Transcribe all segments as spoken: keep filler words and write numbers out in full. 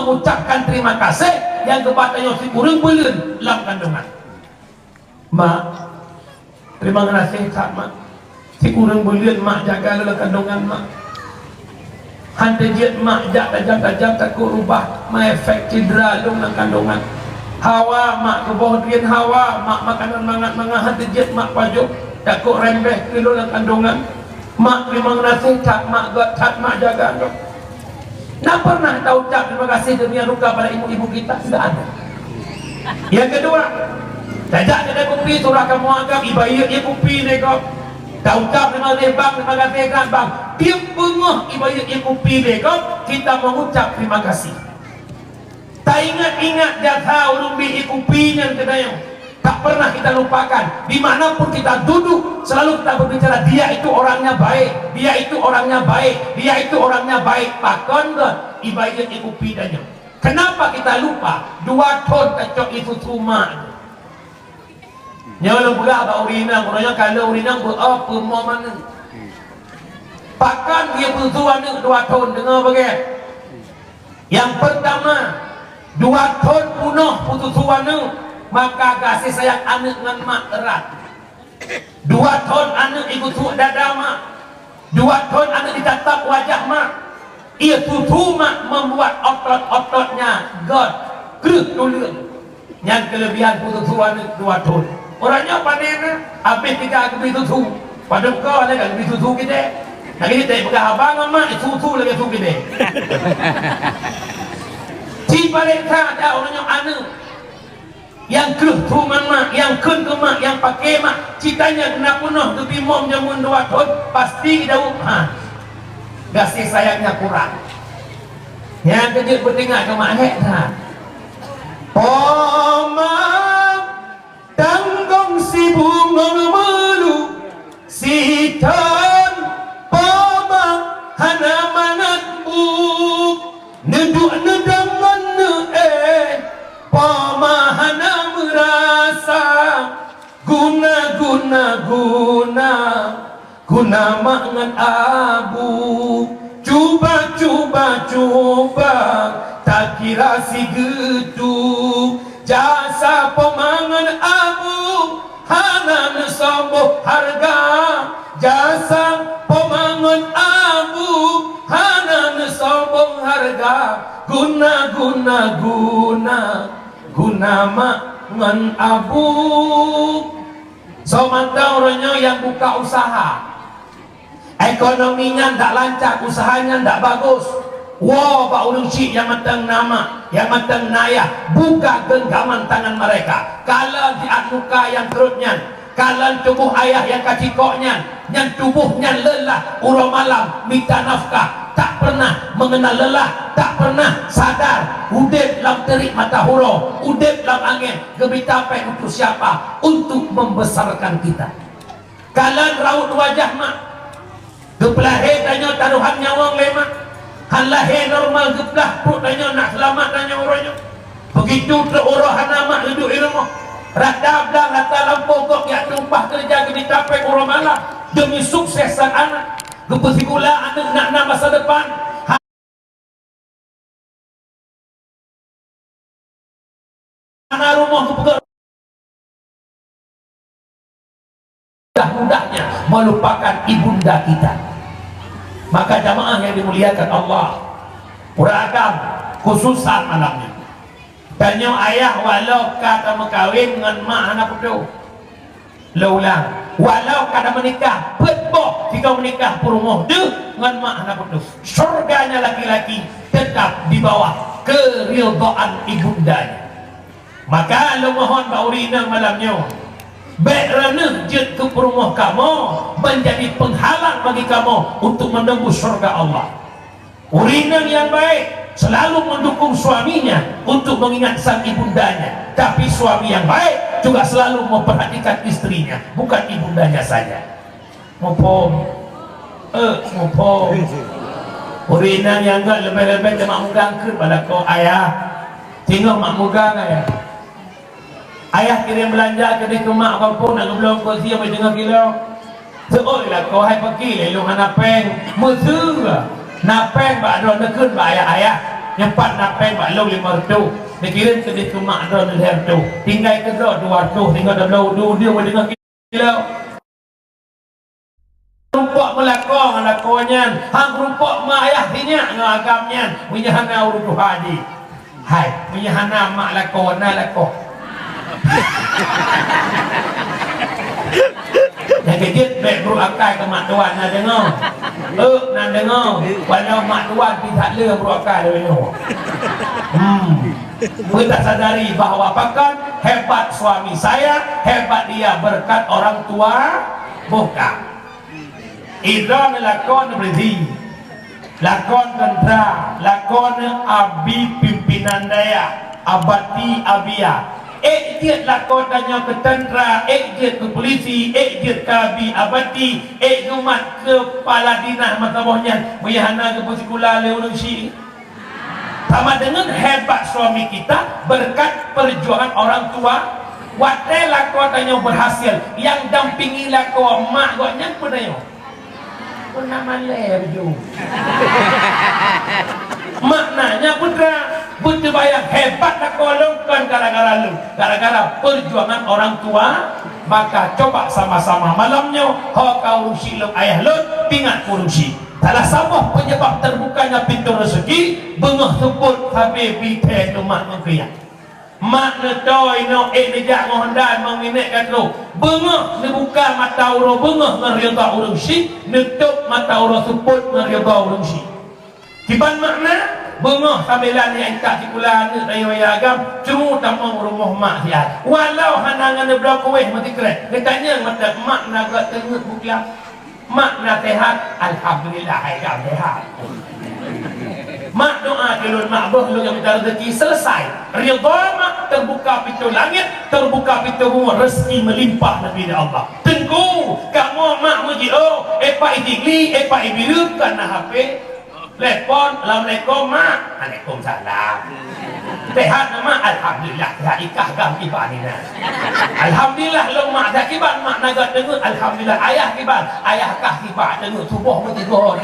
mengucapkan terima kasih nyang geuba tanyoe sikureueng buleuen lam kandungan. Mak, terima kasih that, Mak. Sikureueng buleuen Mak jaga lôn lam kandungan, Mak. Han teujeuet Mak jak tajam-tajam takot rubah, meuefek cedera lôn lam kandungan. Hawa Mak keuboh drien hawa, Mak makanan mangat-mangat han teujeuet Mak pajoh, takot rembeh keu lôn lam kandungan. Mak, terima kasih that, Mak, göt that Mak jaga lôn. Na pernah taucap terima kasih demikian rupa pada ibu-ibu kita? Tidak ada. Yang kedua, tajak kedai kupi, surah kamoe agam, ibayeue ié kupi lé gob. Taucap terima kasih bang, terima kasih kan bang. Tiep beungoh ibayeue ié kupi lé gob, kita mengucap terima kasih. Taingat-ingat jasa ureuëng bi ié kupi nyan keu tanyoe. Tak pernah kita lupakan. Di mana pun kita duduk, selalu kita berbicara, "Dia itu orangnya baik, dia itu orangnya baik, dia itu orangnya baik." Pakon göt ibayeue ié kupi tanyoe. Kenapa kita lupa? Dua thon tacok ié susu mak. Nyoe lôn peugah bak ureuëng inong, ureuëng nyoe ka lheueh ureuëng inong beu-o peumo manok. Pakon ié susu aneuëk dua thon, deungoe beugét. Nyang peurtama, dua thon peunoh peususu aneuëk, maka gaséh sayang aneuëk ngon mak erat. Dua thon aneuëk ié susu dada mak, dua thon aneuëk itatap wajah mak. Ié susu mak membuat otot-ototnya göt, kreueh tuleueng. Nyan keulebihan peususu aneuëk dua thon. Uroe nyoe pané na, abéh tika geubi susu. Padub ko lé ka geubi susu kidée. Lagée jih teupeugah haba ngon mak, susu lagée su kidée. Ci palék that uroe nyoe aneuëk nyang kreueh su ngon mak, nyang kheun keu mak, nyang paké mak, ci tanyoe na peunoh geubi mom jameun dua thon, pasti idaweueb ha. Gaséh sayangnya kurang. Nyang keujeuet beutinggai keu mak hék that. Poma tanggong sibungong meulu, sithon poma hana mangat bu. Neuduek neudong ngon neuéh, poma hana meurasa. Guna, guna, guna, guna mak ngon abu. Cuba, cuba, cuba, takira sigeutue. Jasa poma ngon abu hana neusombong hareuga. Jasa poma ngon abu hana neusombong hareuga. Guna, guna, guna, guna mak ngon abu. Soe mantong uroe nyoe nyang buka usaha, ekonomi nyan dak lancar, usaha nyan dak bagus. Woe bak ureuëng chik nyang mantong na mak, nyang mantong na ayah, buka genggaman tangan mereka. Kalon siat muka nyang keurot nyan, kalon tuboh ayah nyang ka cikok nyan, nyan tuboh nyan lelah uroe malam mita nafkah, tak pernah mengenal lelah, tak pernah sadar udeb lam terik mata uroe, udeb lam angén, geumita péng untuk siapa? Untuk membesarkan kita. Kalon raut wajah mak. Geupeulahé tanyoe tarohan nyawöng lé mak. Han lahé normal geuplah pruet tanyoe nak seulamat tanyoe uroe nyoe. Begitu trok uroe hana mak duek di rumoh. Rata blang rata lampôh gob jak tumpah keureuja geumita péng uroe malam demi sukses sang aneuk. Geupeusikula aneuk nak na masa depan. Hana rumoh geupeugöt mudah-mudahnya melupakan ibunda kita. Maka jamaah yang dimuliakan Allah, ureuëng agam, khususan malam nyoe, tanyoe ayah walau ka tameukawen ngon mak hana putôh. Lôn ulang, walau ka tameunikah peuet boh, tika meunikah peurumoh deuh ngon mak hana putôh, syurganya laki-laki tetap di bawah keridhaan ibundanya. Maka lôn mohon bak ureuëng inong malam nyoe, bék reuneuh jeuet keu peurumoh kamoe menjadi penghalang bagi kamoe untuk menembus syurga Allah. Ureuëng inong nyang baik selalu mendukung suaminya untuk mengingat sang ibundanya, tapi suami yang baik juga selalu memperhatikan istrinya, bukan ibundanya saja. Muphom? Eh, muphom. Ureuëng inong nyang göt leubeh-leubeh teuh mak mugang kheun bak lakoe, "Ayah, singoh mak mugang, Ayah." Ayah kirém beulanja keudeh keu mak gampông nak geublông keu sie meuteungoh kilo. Seuôt lakoe hai peuki lé lôn hana péng. Meuseu na péng bak droe neukheun bak ayah-ayah. Nyoe pat na péng bak lôn limong reutôh, neukirém keudéh keu mak droe lhèe reutôh, tinggai keu droe dua reutôh, tinggai dua reutôh, udu-udu meudeungoe kilo. Rumpok meulakoe ngon lakoe nyan, han rumpok mak ayah sinyak ngon agam nyan, meunyoe hana ureueng tuha jih. Hai, meunyoe hana mak lakoe, na lakoe. Nyang keujeuet bèk brôk akai keu mak tuan na deungoe. Euk na deungoe, walau mak tuan pih that le brôk akai lagèe nyoe. Hmm. Beuta sadari bahwa pakon hebat suami saya, hebat dia berkat orang tua. Bukan. Idroe neulakoe neubeureusi. Lakoe teuntra, lakoe neuabi pimpinan dayah, abati abia. Ék jeuet lakoe tanyoe keu teuntra, ék jeuet keu pulisi, ék jeuet keu abi abati, ék geumat keu kepala dinas masa boh nyan, meunyoe hana geupeusikula lé ureueng syiek. Sama deungon hebat suami kita berkat perjuangan orang tua. Watèe lakoe tanyoe berhasil, nyang dampingi lakoe mak gobnyan peue tanyoe? Peue na malèe beujeuet. Maknanya putra, beuteubayang hebat lakoe lôn kon gara-gara lôn, gara-gara perjuangan orang tua. Maka coba sama-sama malam nyoe, ho ka ureueng syiek lôn ayah lôn, ingat ureueng syiek. Salah saboh penyebab terbukanya pintu rezeki, beungoh seupôt sabe bithèe ngon mak ngon keu yah. Mak neutoe inoe ék neujak ngon honda meunginék ka trôh. Beungoh neubuka mata uroe beungoh ngon ridha ureueng syiek, neutôp mata uroe seupôt ngon ridha ureueng syiek. Kiban makna, beungoh sambilan nyang ka sikula aneuk rayeuk agam, cungu tamong rumoh mak siat. Walau hana ngon neubloe kuéh meusikrek, geutanyong mantong mak na gèt teungeut buklam. Mak na sehat, alhamdulillah, hai ka sehat. Mak doa keu lôn, mak beuh lôn nyang mita rezeki, selesai. Ridha mak, terbuka pintu langit, terbuka pintu bumoe, rezeki melimpah neubri lé Allah. Teungku, kamoe mak meujiôh, eh Pak Ijigli, eh Pak Ibireuk, ka na H P. Telepon, "Assalamualaikum, Mak." "Waalaikumsalam." "Sehat, Mak?" "Alhamdulillah, sehat." Ikah gam kiban nina. "Alhamdulillah, lôn mak sehat." "Kiban mak na gèt teungeut?" "Alhamdulillah." "Ayah kiban?" "Ayah kah kiban teungeut, suboh meuteugô."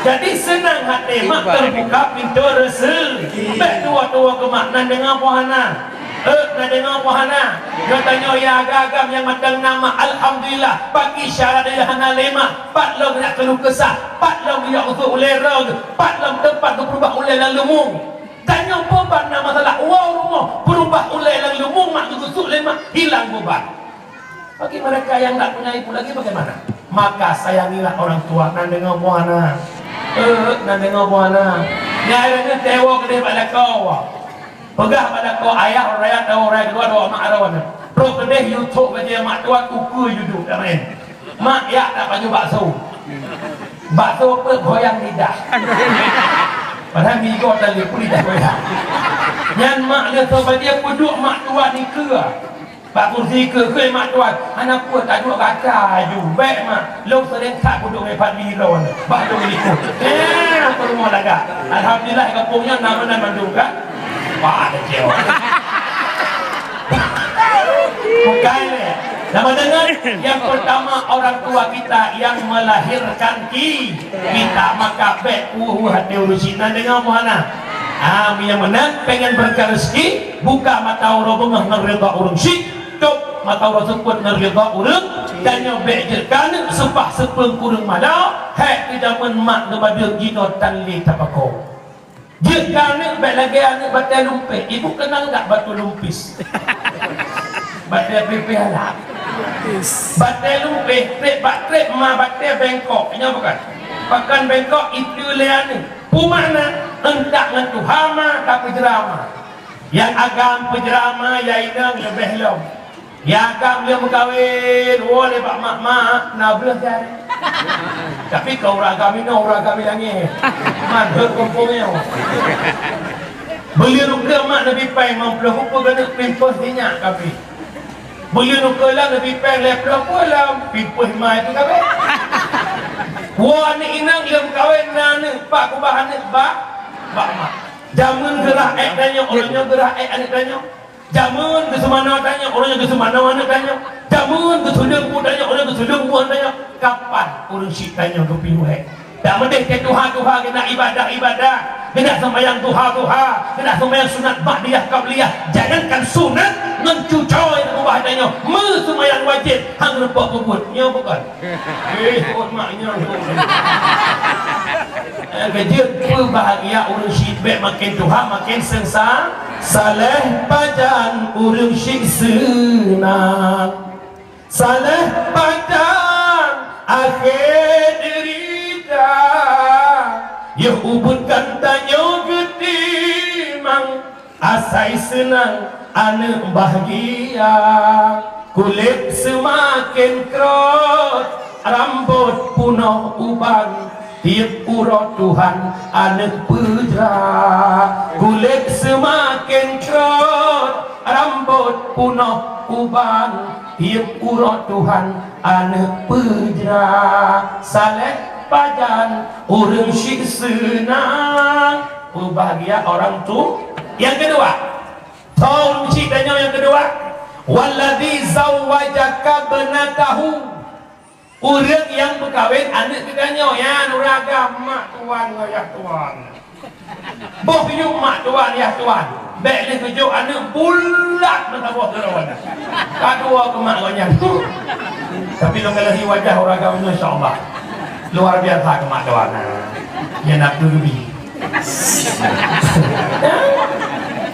Jadi, senang hati mak, terbuka pintu rezeki. Bèk tuwo-tuwo keu mak, nan deungoe poh hana. Eh, na deungoe poh hana? Geutanyoe ya agam-agam nyang mantong na mak, alhamdulillah, bagi syarat nyang hana lé mak, pat lom jak keuluh keusah, pat lom jak usut ulèe roe, pat lom teumpat geupeurubah ulèe lam leumung. Tanyoe peue ban na masalah, woe rumoh, peurubah ulèe lam leumung mak geugusut lé mak, hilang beban. Bagi mereka yang tak punya ibu lagi bagaimana? Maka sayangilah orang tua, nan deungoe poh hana. Eh, nan deungoe poh hana. Nyang laén nyan teuwoe keudéh bak lakoe. Peugah bak lakoe, ayah raya tahu raya kedua dua mak arah wana. Trok keudéh YouTube aja mak tuan ukeue YouTube dah main. Mak yak tak baju bakso. Bakso peuet goyang lidah. Padahal migo dan liput lidah goyang. Nyan mak dia tu bagi peuduek mak tuan ni keue. Bak kursi keu, keu mak tuan, hana peue taduek gata aju. Bèk mak, lôn seuring that kuduek ngon Fadli droe nyoe. Bah lôn likot. Eh, apa rumah lagak. Alhamdulillah, kampung nyan na meunan mandum kan? Bah, ada cewek. Bukan, eh. Nama dengar? Yang pertama, orang tua kita yang melahirkan ki-, kita. Maka bèk uh, uh, hati urusi. Nan deungoe muhana. Ah, yang menang pengen berkah rezeki, buka mata uroe beungoh ngon ridha ureueng syik. Tôp mata uroe seupôt ngon ridha ureueng, tanyoe bèk jeuet keu aneuk seupah seupeueng kureueng mala, hék keu jameun mak geubadeue jinoe tan lé tapako. Jeuet keu aneuk bèk lagèe aneuk batèe lumpéh, ibu keunong dak batu lumpis? Batèe pipih alat. Batèe lumpéh, trép bak trép ma batèe bengkok, nyoe bukan? Pakon bengkok itu lé aneuk. Peue makna? Euntak ngon tuha ma, tapeujeura ma. Nyang agam peujeura ma, ya inong leubeh lom. Nyang agam lheueh meukawen, woe lé bak mak-mak, na bleuh jai. Tapi keu ureueng agam inong, ureueng agam ilangé. Man, heuet kumpung nyoe. Beuleueh ukeue mak neubi péng limong ploh, ukeue keuneuk pampers sinyak kapi. Beuleueh ukeue lom neubi péng lhèe ploh peuet lom, pampers ma itu kapi. Woe aneuk inong lheueh meukawen na aneuk, pat kubah aneuk bak, bak mak. Jameun geurah ék tanyoe, uroe nyoe geurah ék aneuk tanyoe. Jameun geuseumanoe tanyoe, uroe nyoe geuseumanoe aneuk tanyoe. Jameun geuseuleueng bu tanyoe, uroe nyoe geuseuleueng bu aneuk tanyoe. Kapan ureueng syik tanyoe geupiôh ék? Dak meudeh teuh tuha-tuha geunak ibadah-ibadah, geunak seumayang duha-duha, geunak seumayang sunat ba'diyah qabliyah. Jangankan sunat, ngon cucoe nyang ubah tanyoe, meuseumayang wajéb, han geureumpok peubuet. Nyoe bukon? Eh, buet mak nyoe. Eh, keujeuet peubahgia ureuëng syiek, bèk makin tuha makin seungsa-, saleh pajan ureuëng syiek seunang. Saleh pajan akhé deurita, yoh ubit geutanyoe geutimang, asai seunang aneuk bahgia. Kulét seumaken krot, rambot punoh uban, tiep uroe Tuhan aneuk peujra. Kulét seumaken krot, rambot punoh uban, tiep uroe Tuhan aneuk peujra. Saleh pajan ureuëng syiek seunang, peubahgia orang tu. Nyang keudua, tho ureuëng syiek tanyoe nyang keudua, wallazi zawwajaka ibnatahu. Ureuëng nyang meukawen aneuk geutanyoe, nyan ureuëng agam mak tuan ngon yah tuan. Boh yup mak tuan, yah tuan. Bèk lé geujok aneuk bulat meusaboh keudroe. Ka dua keu mak gobnyan. Tapi lôn galak wajah ureuëng agam nyoe, insya Allah. Luar biasa keu mak tuan. Nyan nak teubi.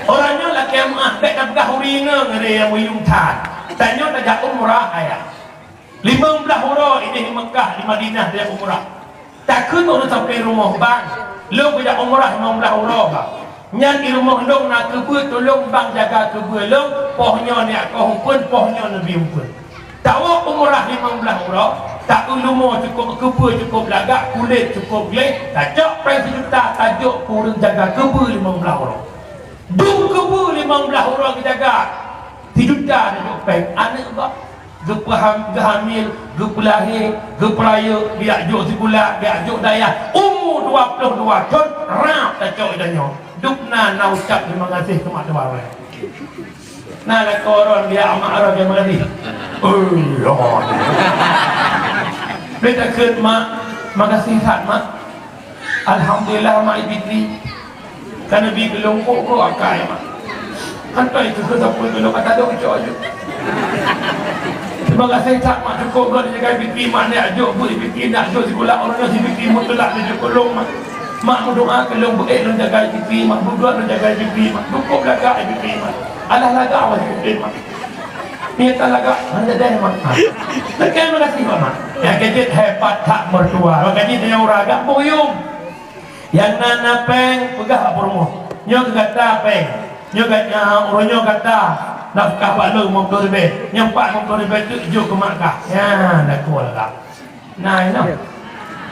Ureuëng nyoe lakèe meuah, bèk tapeugah ureuëng inong, ureuëng nyang meuyuem that. Tanyoe tajak umrah ayah. Limong blaih uroe idéh di Meukah, di Madinah, tajak umrah. Takheun ureuëng sampoe rumoh bang, lôn kujak umrah limong blaih uroe bang. Nyan di rumoh lôn na keubeue, tulông bang jaga keubeue lôn, poh nyoe neujak koh umpeuen, poh nyoe neubi umpeuen. Tawök umrah limong blaih uroe, taeu leumo cukôp, keubeue cukôp lagak, kulét cukôp gleh, tacok péng sijuta, tajok keu ureuëng jaga keubeue limong blaih uroe. Dum keubeue limong blaih uroe geujaga, sijuta neujok péng. Aneuk gob geupeuham-, geuhamil, geupeulahé, geupeurayeuk, geujak jok sikula, geujak jok dayah. Umu dua ploh dua thon, rab tacok i tanyoe. Dum na, na ucap teurimong gaséh keu mak teuh barô. Na lakoe droe, geujak mak droe teurimong gaséh. Oh, ya. Bèk takheun, Mak. Makasih that, Mak. Alhamdulillah, Mak, i Fitri. Ka neubi keu lôn, kok, kok akai, Mak. Hantom keu sapeue keu lôn, ata dong cok aju. Terima kasih that, Mak, cukôp lôn jaga i Fitri, Mak, neujak jok buet i Fitri, neujak jok sikula, ureuëng nyoe si Fitri meuteulak neujok keu lôn, Mak. Mak, meudoa keu lôn, beuék lôn jaga i Fitri, Mak, meudoa lôn jaga i Fitri, Mak. Cukôp lagak i Fitri, Mak. Alah lagak awai i Fitri, Mak. Mita lagak, hana deh, Mak. Lakèe makasih, Mak. Nyang keujeuet hebat that mertua. Makajih tanyoe ureuëng agam buyueng. Nyang na, na péng, peugah bak peurumoh. Nyoe keu gata péng. Nyoe gata, uroe nyoe gata nafkah bak lôn limong ploh ribèe. Nyoe pat limong ploh ribèe teuk jok keu mak kah. Nyan, lakoe lagak. Nah, inoe.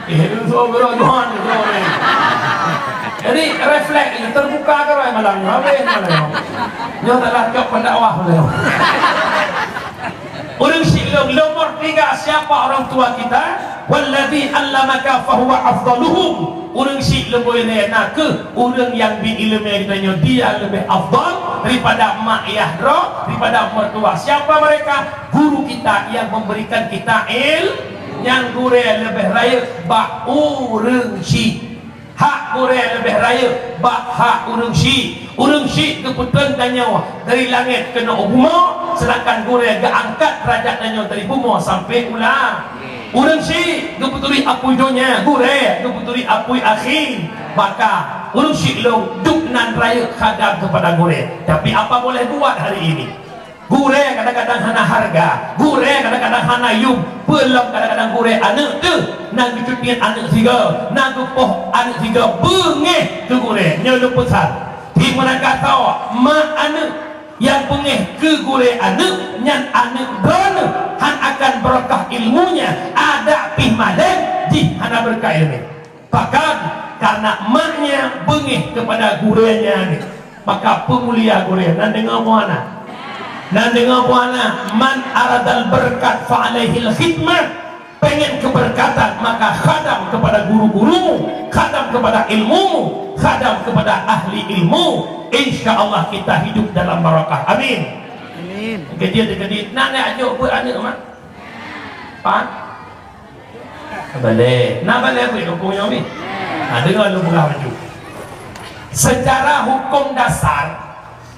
Eh, lôn suruh geuroe Tuhan, geuroe ni. Jadi, refleks ni, terbuka keudroe malam ni. Habéh malam ni. Nyoe salah cok pendakwah beliau. Ureuëng syiek lôn, nomor tiga, siapa orang tua kita? Wallazi allamaka fahuwa afdaluhum. Ureuëng syiek lôn boh ilée nakeuh ureuëng nyang bi ileumé geutanyoe, dia lebih afdal daripada mak ayah droe, daripada mertua. Siapa mereka? Guru kita yang memberikan kita il-, nyang gurée leubeh rayeuk bak ureuëng syiek. Hak gurée leubeh rayeuk bak hak ureuëng syiek. Ureuëng syiek geupeutrön tanyoe dari langét keunoe u bumoe, seudangkan gurée geuangkat deurajat tanyoe dari bumoe sampoe u la-, ureuëng syiek geupeuturi apui donya, gurée geupeuturi apui akhé. Maka ureuëng syiek lôn dum nan rayeuk khadam keupada gurée. Tapi apa boleh buat hari ini? Gurée kadang-kadang hana hareuga, gurée kadang-kadang hana yum, peue lom kadang-kadang gurée aneuk teuh, na geucut niet aneuk sigoe, na geupoh aneuk sigoe, beungéh keu gurée. Nyoe lôn peusan, di meurangka sawa mak aneuk nyang beungéh keu gurée aneuk, nyan aneuk droeneuh hán akan barokah ilmunya, adak pih malém jih hana beureukat ileumé. Bahkan karena maknya beungéh keupada gurée nyan, maka peumulia gurée. Nan deungoe bunoe na? Nan deungoe bunoe na? Man aradal barakat fa alaihil khidmah. Pengen keberkatan, maka khadam kepada guru-gurumu, khadam kepada ilmumu, khadam kepada ahli ilmu. Insya Allah kita hidup dalam barakah. Amin. Amin. Keujeuet, keujeuet. Nak, nak ajok buet aneuk, Mak? Pan? Balèe. Na balèe beuh kampung nyoe mi? Ha, deungö lôn peugah laju. Seucara hukôm dasar,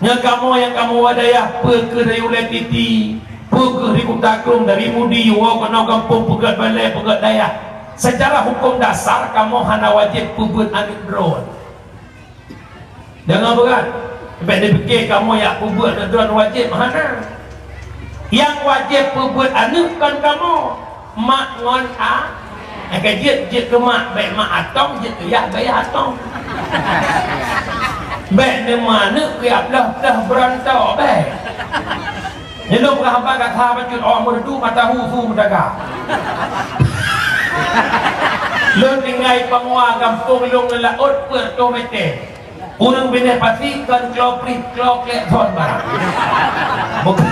nyoe kamoe nyang kamoe wadayah, peue keuh dari Ulèe Titi, peue keuh di Kuta Krueng, dari Mudi, woe keunoe gampông, peugöt balèe, peugöt dayah. Seucara hukôm dasar, kamoe hana wajéb peubeuet aneuk droe. Deungö beurat, bèk neupiké kamoe jak peubeuet aneuk droe wajéb, hana. Nyang wajéb peubeuet aneuk kon kamoe, mak ngon a. Nyang ka jeuet, jeuet keu mak, bèk mak atong, jeuet keu yah, bèk yah atong. Bèk neuma aneuk keu jak ploh-ploh beurontoe, bèk. Nyoe lôn peugah haba gata bacut, awak meureudu mata hu su meudaga. Lôn tinggai Panghwa gampông lôn ngon laôt peuet reutôh mètè. Ureueng binéh pasi kon klo prit, klo klek thon barang. Buk-,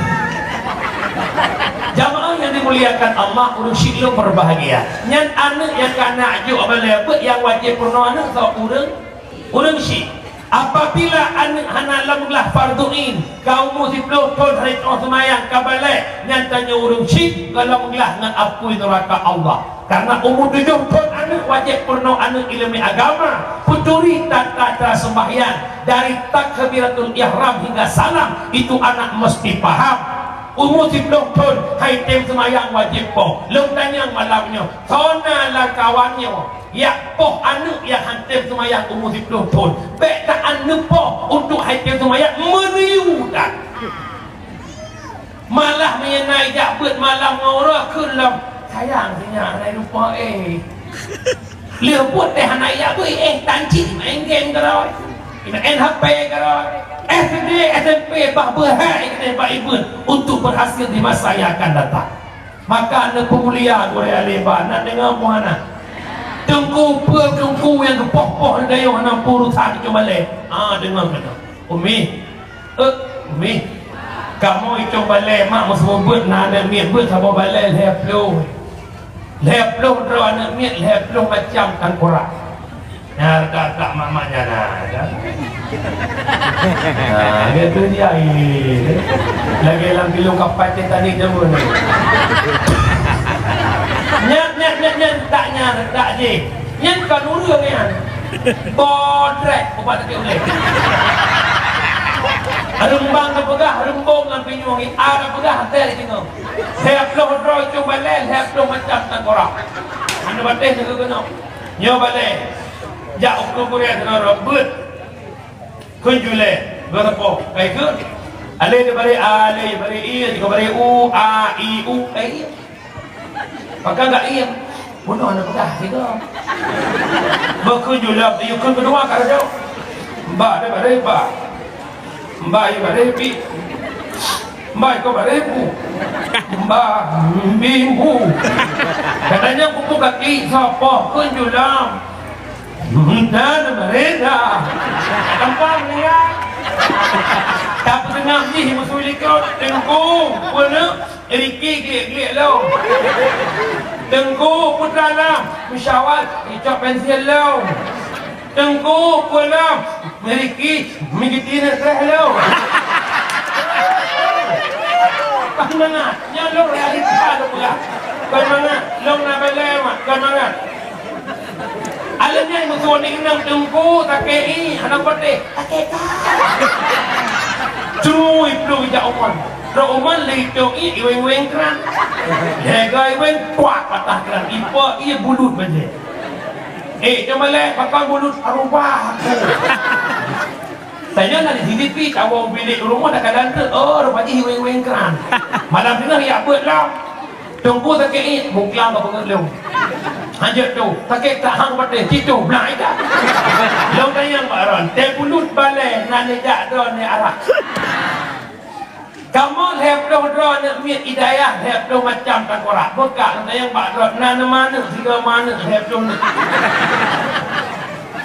jamaah yang dimuliakan Allah, ureueng syiek lôn berbahagia. Nyan aneuk nyang ka na jok balèe beuet nyang wajéb peurunoe aneuk soe ureueng Ureueng syiek, apabila aneuk hana lom glah fardhu ain, ka umu siploh thon hana jitu'oh seumayang ka balèe, nyan tanyoe ureueng syiek ka lom glah ngon apui neuraka Allah. Karena umu tujoh thon aneuk wajéb peurunoe aneuk ileumèe agama, peuturi tata cara sembahyang dari takbiratul ihram hingga salam, itu anak mesti paham. Umu siploh thon han tém seumayang wajéb po. Lôn tanyong malam nyoe, soe na lam kawan nyoe jak poh aneuk nyang han tém seumayang umu siploh thon, bèk ta-an neupoh untuk han tém seumayang meuneuyu that. Malah meunyoe na jak beuet malam ngon uroe kheun lom, "Sayang, sinyak hana lupa, eh." Lheueh beuet teuh hana jak beuet, eh, tan cit main game keudroe. Main H P keudroe. S D, S M P bah beuhai keudeh bak ié beuet untuk berhasil di masa yang akan datang. Maka neupeumulia gurèe alim ba, na deungö peue hana? Teungku peue teungku nyang geupoh-poh neudayong hana peue urusan keu balèe? Ah, deungö keunoe. Umi, eh, Umi, kamoe itong balèe mak meuseumeubeuet na aneuk miet beuet saboh balèe lhèe ploh. Lhèe ploh droe aneuk miet, lhèe ploh macam tangkorak. Nyan redak-redak mak-mak nyan na, kan? Nah, gitu dia, ih. Lagèe lam filem kapal Titanic jameun ni. Nyan, nyan, nyan, nyan, redak nyan, redak jih. Nyan kon ureueng nyan. Bodrek, ubat sakét ulèe. Reumbang tapeugah, reumbong lam pinyueng, a tapeugah, asèe di teungoh. Lhèe ploh droe cong balèe, lhèe ploh macam tangkorak. Hana batèh neugeuh keunoe. Nyoe balèe. Jak u keuh gurèe keudroe beuet. Kheun julèe, geuh teupok. Kai kheun. Alèh di barèh a, alèh di barèh i, di barèh u, a, i, u, kai i. Pakon gak i. Bunoe na peugah sigoe. Beu kheun julèe, yue kheun keudua ka laju. Mbak di barèh ba. Mbak di barèh bi. Mbak iko barèh bu. Mbak bimbu. Katanya kupu kaki sapoh kheun julèe. Entah na barèh dah. Gampang meninggal. Tapi tengah jih musuh likot, tengku, pun Riki gliek-gliek lom. Teungku Putra lom, meusyawat icok pensil lom. Teungku Pulang, Riki meugeuteunek treh lom. Kon mangat, nyan lôn realita lôn peugah. Kon mangat, lôn na balèe mak, kon mangat. Alam nyan meusuon inong teungku, sakét i, hana patéh, sakét ka. Cui plueng jak uman. Rot uman lé itong i, iweng-weng kran. Lhèe ga iweng, puak patah kran. Ipo i bulut bajèe. Eh, cuma lé, pakon bulut arubah aku. Tanya na di C C T V, kawoe bilék rumoh dak kadang tu, oh, rupa jih iweng-weng kran. Malam singoh yak beuet lom. Teungku sakét ié, buklang ka peungeuet lôn. Hanjeuet tu, sakét tak hang patéh, cit tu, blang ikat. Lôn tanyong bak droe, teupulut balèe na neujak droe neuarak. Kamoe lhèe ploh droe aneuk miet Hidayah, lhèe ploh macam tangkorak. Beukak lôn tanyong bak droe, na neumaneuk sigoe maneuk lhèe ploh neuk.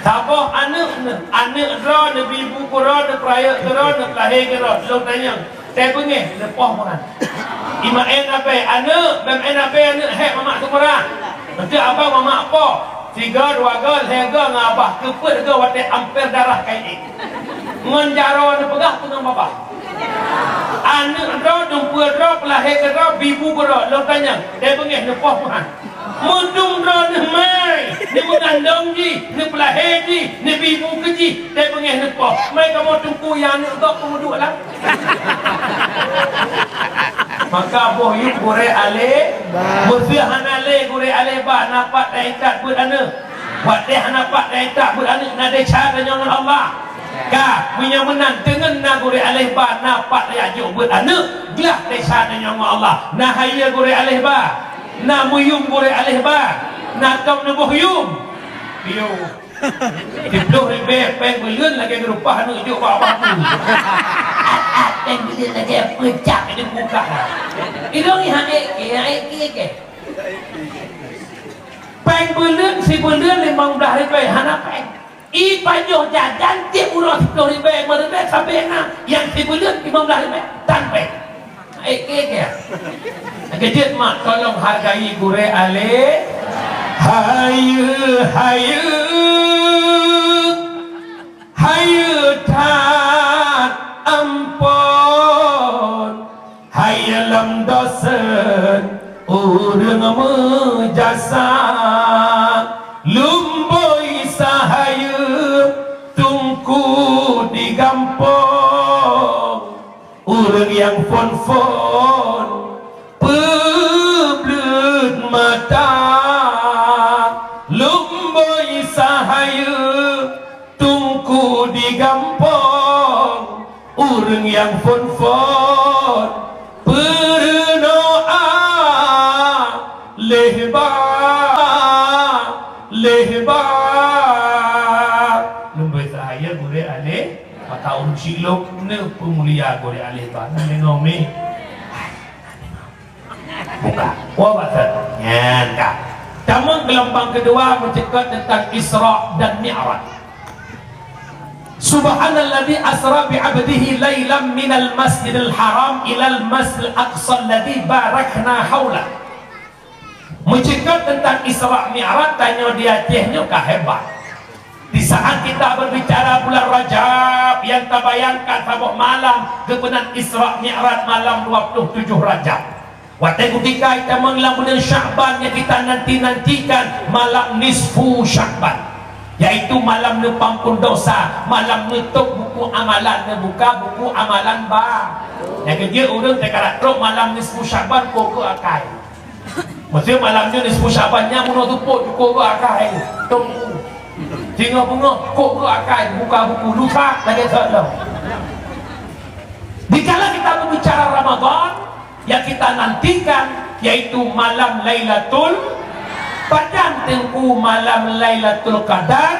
Saboh aneuk neuh, aneuk droe neubi bu keudroe, neupeurayeuk keudroe, neupeulahé keudroe. Lôn tanyong, Teubeungéh neupoh meuhan. Imaén abée aneuk, beumaén abée aneuk hék mamak seumeurat. Eunteuk abang mamak poh, sigoe, dua goe, lhée goe ngon abah, keupeuet goe watée amper darah kayée. Ngon jaroe neupeugah peue ngon babah. Aneuk droe, dumpeue droe, peulahé keudroe, bibu keudroe, lôn tanyong, teubeungéh neupoh meuhan. Meudong droeneuh mai, neumeugandong jih, neupeulahé jih, neubi bu keu jih, teuh beungéh neupoh. Mai kamoe teungku nyang aneuk gob peumeuduek lam. Maka boh yum gurée aleh ba. Meuseu hana lé gurée aleh ba, na pat taintat beuet aneuk. Watée hana pat taintat beuet aneuk, na desya tanyoe ngon Allah. Ka, meunyoe meunan teungeun na gurée aleh ba, na pat tajak jok beuet aneuk, glah desya tanyoe ngon Allah. Na hayeue gurée aleh ba, na meuyum gurée aleh ba, na tom neuboh yum. Piôh. Siplôh ribée péng buleuen lagée geurupah aneuk jok bak batu. At-at péng buleuen lagée peucak di muka. Ilong ni hana ék, hana ék, ék. Péng buleuen sibuleuen limong blaih ribée hana péng. I pajoh jajan tiep uroe siplôh ribée, lima ribée sabe na, nyang sibuleuen limong blaih ribée tan péng. Ék, ék, ék. Keujeuet mak, tolong hargai gurée aleh. Hayeue, hayeue, hayeue that amphon. Hai lam dosen ureuëng meujasa, lumboi sahayeue teungku di gampông. Ureuëng nyang phon-phon peubleuet mata, lumboi sahayeue teungku di gampông. Ureuëng nyang phon-phon peurunoe lehba, lehba. Lumboi sahayeue gurée aleh, maka ureuëng syik lom neupeumulia gurée aleh ba. Na deungoe mi? Buka. Wa basa. Nyan ka. Tamong geulumbang keudua meuceukeut teuntang Isra dan Mi'raj. Subhanalladzi asra bi 'abdihi lailam minal masjidil haram ilal masjidil aqsa alladzi barakna haula. Meuceukeut teuntang Isra Mi'raj tanyoe di Aceh nyoe ka hebat. Di saat kita berbicara bulan Rajab, nyang tabayangkan saboh malam geupeunan Isra Mi'raj malam dua puluh tujoh Rajab. Watée kutika itamong lam buleuen Sya'ban nyang kita nanti-nantikan, malam nisfu Sya'ban, yaitu malam neupeuampon dosa, malam neutôb buku amalan, neubuka buku amalan ba. Nyang keujeuet ureuëng teukarat trok malam nisfu Sya'ban, kok keu akai. Maksudnya malam nyoe nisfu Sya'ban nyan bunoe seupôt, kok keu akai. Tôb buku. Singoh beungoh, kok keu akai, buka buku, lusa lagée seuet lom. Dikala kita berbicara Ramadan, yang kita nantikan yaitu malam Lailatul, pajan teungku malam Lailatul Qadar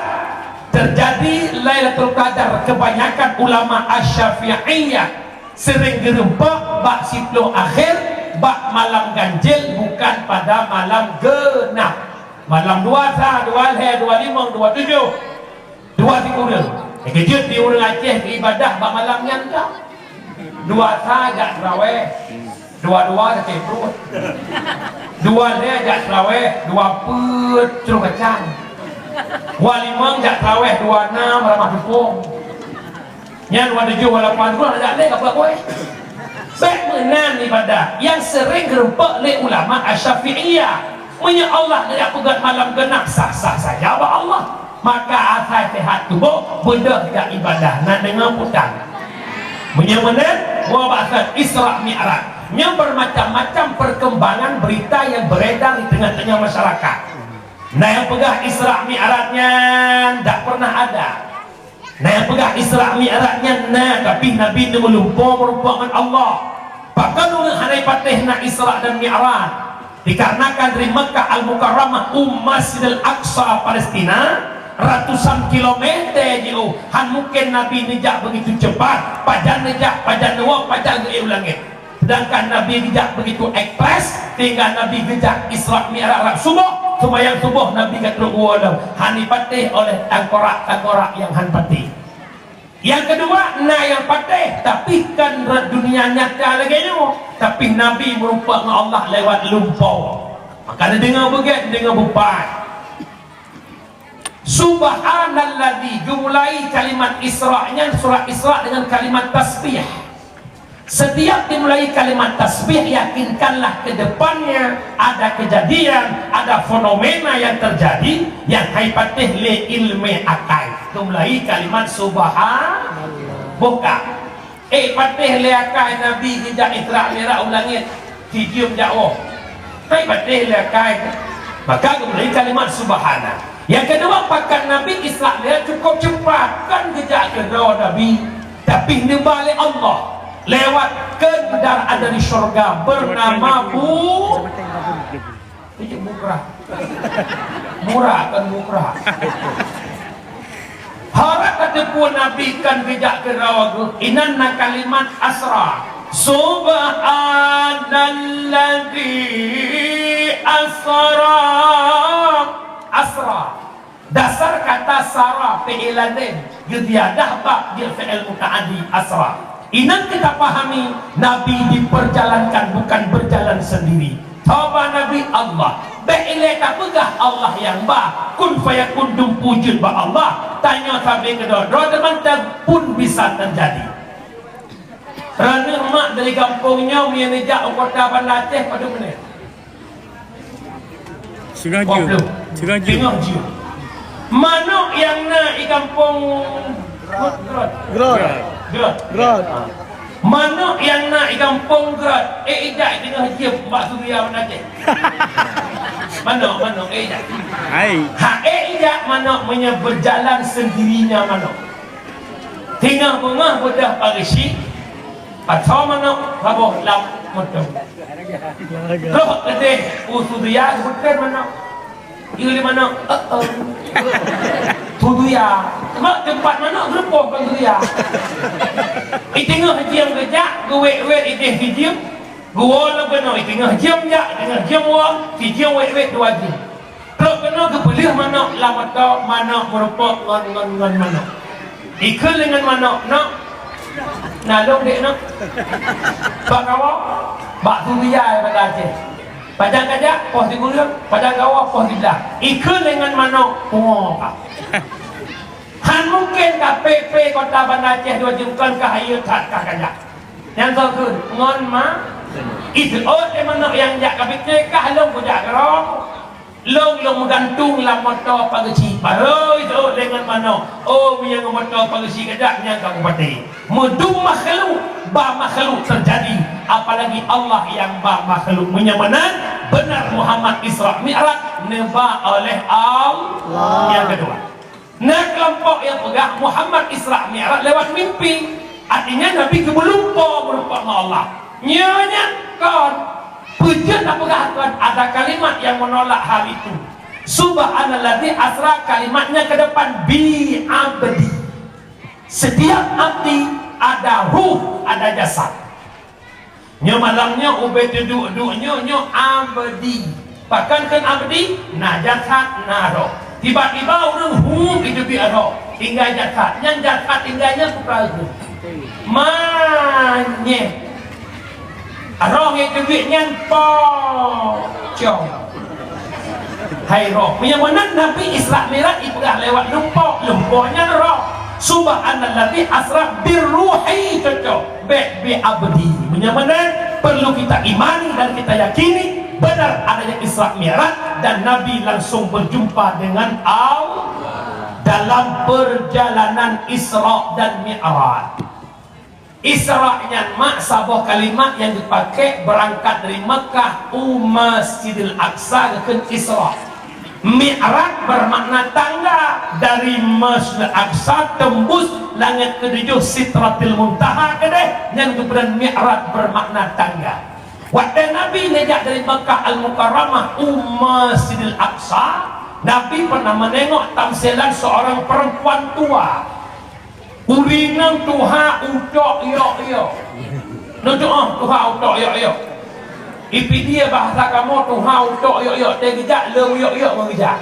terjadi Lailatul Qadar, kebanyakan ulama Asy-Syafi'iyah sering geureumpok bak siplôh akhir, bak malam ganjil, bukan pada malam genap. Malam dua sa, dua lhée, dua limong, dua tujoh. Dua sikureueng. Eh, keujeuet di ureuëng Aceh ibadah bak malam nyan ka. Dua sa jak traweh, dua dua sakét pruet. Dua lhée jak traweh, dua peuet cruh kacang. Dua limong jak traweh, dua nam ramah tupông. Nyan dua tujoh, dua lapan pruet jak lé ka peuet kueh. Bék meunan ibadah nyang sering geureumpok lé ulama Asy-Syafi'iyah. Meunyoe Allah geujak peugét malam genap, sah-sah saja bak Allah. Maka asai sehat tuboh, beudôh jak ibadah, na deungoe peue tan. Meunyoe meunan, wa ba'tsan Isra Mi'raj. Nyoe bermacam-macam perkembangan berita yang beredar di tengah-tengah masyarakat. Na nyang peugah Isra Mi'raj nyan dak pernah ada. Na nyang peugah Isra Mi'raj nyan na, tapi Nabi neumeulumpoe meurumpok ngon Allah. Pakon ureuëng hana patéh na Isra dan Mi'raj? Dikarenakan dari Makkah Al-Mukarramah u Masjidil Aqsa Palestina, ratusan kilometer jiôh, han mungken Nabi neujak begitu cepat, pajan neujak, pajan neuwoe, pajan geuék u langét. Sedangkan Nabi geujak begitu ekspres, sehingga Nabi geujak Isra Mi'raj rab suboh, seumayang suboh Nabi ka trok woe lom, han jipatéh oleh tangkorak-tangkorak nyang han patéh. Nyang keudua, na nyang patéh, tapi kan rot dunia nyata lagée nyoe, tapi Nabi meurumpok ngon Allah lewat lumpoe. Maka neudeungoe beugét, neudeungoe beupai. Subhanalladzi, geumulai kalimat Isra nyan, surat Isra dengan kalimat tasbih. Setiap dimulai kalimat tasbih, yakinkanlah ke depannya ada kejadian, ada fenomena yang terjadi yang hai patéh lé ileumé akai. Dimulai kalimat subhan-, buka. Eh, patéh lé akai Nabi geujak Isra Mi'raj u langét, sijeuem jak woe. Hai patéh lé akai. Maka geumulai kalimat subhana. Nyang keudua, pakat Nabi Isra Mi'raj cukup cepat, kan geujak keudroe Nabi, tapi neuba lé Allah lewat kendaraan dari syurga bernama Bu-, Bukrah. Murah kan Bukrah. Harap kateupeue Nabi kan geujak keudroe geuh, inan na kalimat asra. Subhanalladzi asra. Asra. Dasar kata sara fi'il lazim, geuziyadah ba jeuet fi'il muta'addi asra. Inan kita pahami, Nabi diperjalankan bukan berjalan sendiri. Toba Nabi Allah. Bék ilée tapeugah Allah nyang ba. Kun fayakun dum peue jeuet bak Allah. Tanyoe sabe keudroe-droe teuma pun bisa terjadi. Ranuh mak dari gampông nyoe meunyoe neujak u kota Banda Aceh padum menit? Singoh jeuem. Singoh jeuem. Singoh jeuem. Manok nyang na i gampông Grot. Grot. Grot. Grot. Manok nyang na i gampông Grot. Eh, ijak singoh jeuem bak Suria Banda Aceh. Manok, manok, eh, ijak. Hai. Ha, eh, ijak manok meunyoe berjalan sendirinya manok. Singoh beungoh beudôh pageusi, pasoe manok saboh lam moto. Troh keudeh u Suria geupeutren manok. Yue lé manok, "Eh, eh." Suria. Mak teumpat manok geurupoh kon Suria. I teungoh jeuem geujak, geuwét-wét ideh sijeuem, geuwoe lom keunoe. I teungoh jeuem jak, i teungoh jeuem woe, sijeuem wét-wét dua jeuem. Trok keunoe geupeuleueh manok lam moto, manok meureumpok ngon, ngon, ngon manok. Ikheun lé ngon manok, "Nok, na lôn dek, Nok." Bak kawoe, bak Suria, bak Aceh. Pajan kajak, poh sikureueng, pajan kawoe, poh siblah. Ikheun lé ngon manok, pungo ka. Han mungken ka pé-pé kota Banda Aceh dua jeuem, kon ka hayeue that ka kajak. Nyang soe kheun, ngon ma-, iseuôt lé manok nyang jak ka pike, kah lôn kujak keudroe. Lôn, lôn meugantung lam moto pageusi, barô iseuôt lé ngon manok. Oh, meunyoe ngon moto pageusi kajak, nyan ka kupatéh. Meudum makhluk, ba makhluk teujadi, apalagi Allah nyang ba makhluk. Meunyoe meunan, beunar Muhammad Isra Mi'raj neuba oleh Allah. Allah. Nyang keudua. Na keulompok nyang peugah Muhammad Isra Mi'raj lewat mimpi. Artinya Nabi geumeulumpo meureumpok ngon Allah. Nyoe nyan kon. Peue jeuet tapeugah kon, ada kalimat yang menolak hal itu. Subhanalladzi asra, kalimatnya ke depan bi abdi. Setiap abdi ada ruh, ada jasad. Nyoe malam nyoe ubé teuduek-duek nyoe, nyoe abdi. Pakon kheun abdi? Na jasad, na roh. Tiba-tiba ureuëng hu geuteubiet roh, tinggai jasad. Nyan jasad tinggai nyan peue keuh? Manyét. Roh nyang teubiet nyan pocong. Hai roh. Meunyoe meunan Nabi Isra Mi'raj ipeugah lewat lumpo, lumpo nyan roh. Subhanalladzi asra birruhi, cocok. Bék bi abdi. Meunyoe meunan, perlu kita imani dan kita yakini benar adanya Isra Mi'raj dan Nabi langsung berjumpa dengan Allah dalam perjalanan Isra dan Mi'raj. Isra nyan mak saboh kalimat nyang geupaké beurangkat dari Meukah u Masjidil Aqsa geukheun Isra. Mi'raj bermakna tangga dari Masjidil Aqsa tembus langét ketujuh Sidratil Muntaha keudeh, nyan geupeugah Mi'raj bermakna tangga. Watée Nabi neujak dari Meukah Al-Mukarramah u Masjidil Aqsa, Nabi pernah menengok tamsilan seorang perempuan tua. Ureuëng nyan tuha utok yok-yok. Neutuoh tuha utok yok-yok. Ipidia bahasa kamoe tuha utok yok-yok, teugeujak leuem yok-yok ngon geujak.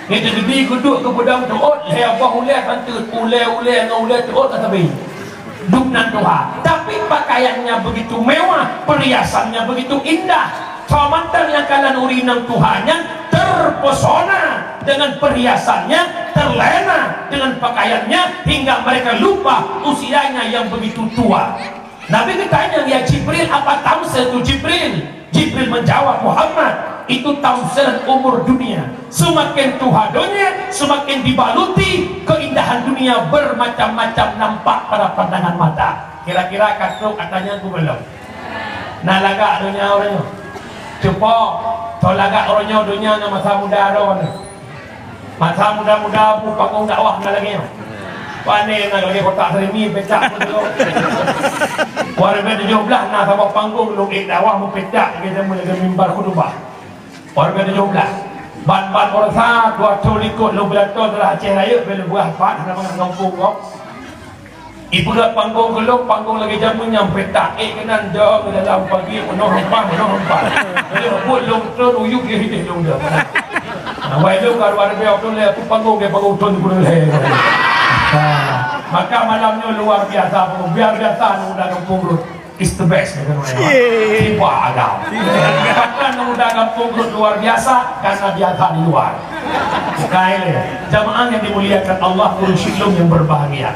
Nyan teugeudi geuduek keu peudong teuôt, lhée boh ulée santeuet, ulée-ulée ngon ulée teuôt ka sabe. Dum nan tuha. Tapi pakaiannya begitu mewah, perhiasannya begitu indah. Soe mantong nyang kalon ureuëng nyan tuha nyan terpesona dengan perhiasannya, terlena dengan pakaiannya, hingga mereka lupa usianya yang begitu tua. Nabi geutanyong, "Ya Jibril, apa tamsil tu Jibril?" Jibril menjawab, "Muhammad, itu tamsilan umur dunia. Semakin tuha dunia, semakin dibaluti keindahan dunia bermacam-macam nampak pada pandangan mata." Kira-kira ka trok ata nyan ku belom? Na lagak donya uroe nyoe. Cupo, to lagak uroe nyoe donya ngon masa muda droe nyoe. Masa muda-muda bu panggong dakwah na lagèe nyoe. Pane na lagèe kotak serimi pecak pun dulu. Warga tujuh belas na saboh panggong lôn ék dakwah meupecak lagèe zaman lagèe mimbar khutubah. Warga tujuh belas. Ban-ban Borsa dua ratus likot lôn pidato dalam Aceh Rayeuk bela buah pat hana mangat gampông kok. Ipeugöt panggong keu lôn, panggong lagèe jameun nyang peutak ék keunan dong dalam pagi, meunoh rempah, meunoh rempah. Lheueh buet lôn tron uyuek lé hideh lôn dong. Nah, wai lôn ka luar biasa tu lé, aku panggong dia panggong tron pun lé. Ha, maka malam nyoe luar biasa, luar biasa nang udah gampông rot. Is the best, kata orang. Tiba agam. Bahkan nang udah gampông rot luar biasa karena biasa di luar. Sekali lagi, jamaah yang dimuliakan Allah, ureueng syedara yang berbahagia.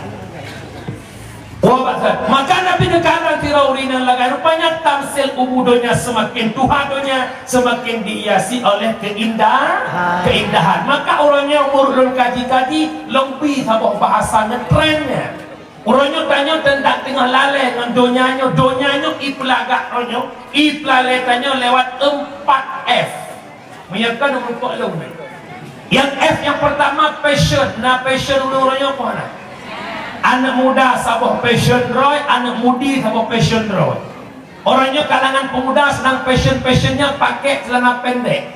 Wah, maka Nabi neukalon sidroe ureueng nyang lagèe rupanya tamsil umu donya, semakin tuha donya, semakin dihiasi oleh keindah-, keindahan. Maka uroe nyoe meunurot lôn kaji-kaji, lôn bri saboh bahasa ngetren nyan. Uroe nyoe tanyoe teuntang teungoh lalè ngon donya nyoe, donya nyoe ipeulagak uroe nyoe, ipeulalè tanyoe lewat empat F. Meunyoe ka neumeurumpok lôn. Yang F yang pertama fashion. Na fashion uroe nyoe peue na? Aneuk muda saboh fashion droe, aneuk mudi saboh fashion droe. Uroe nyoe kalangan pemuda sedang fashion-fashionnya pakai celana pendek.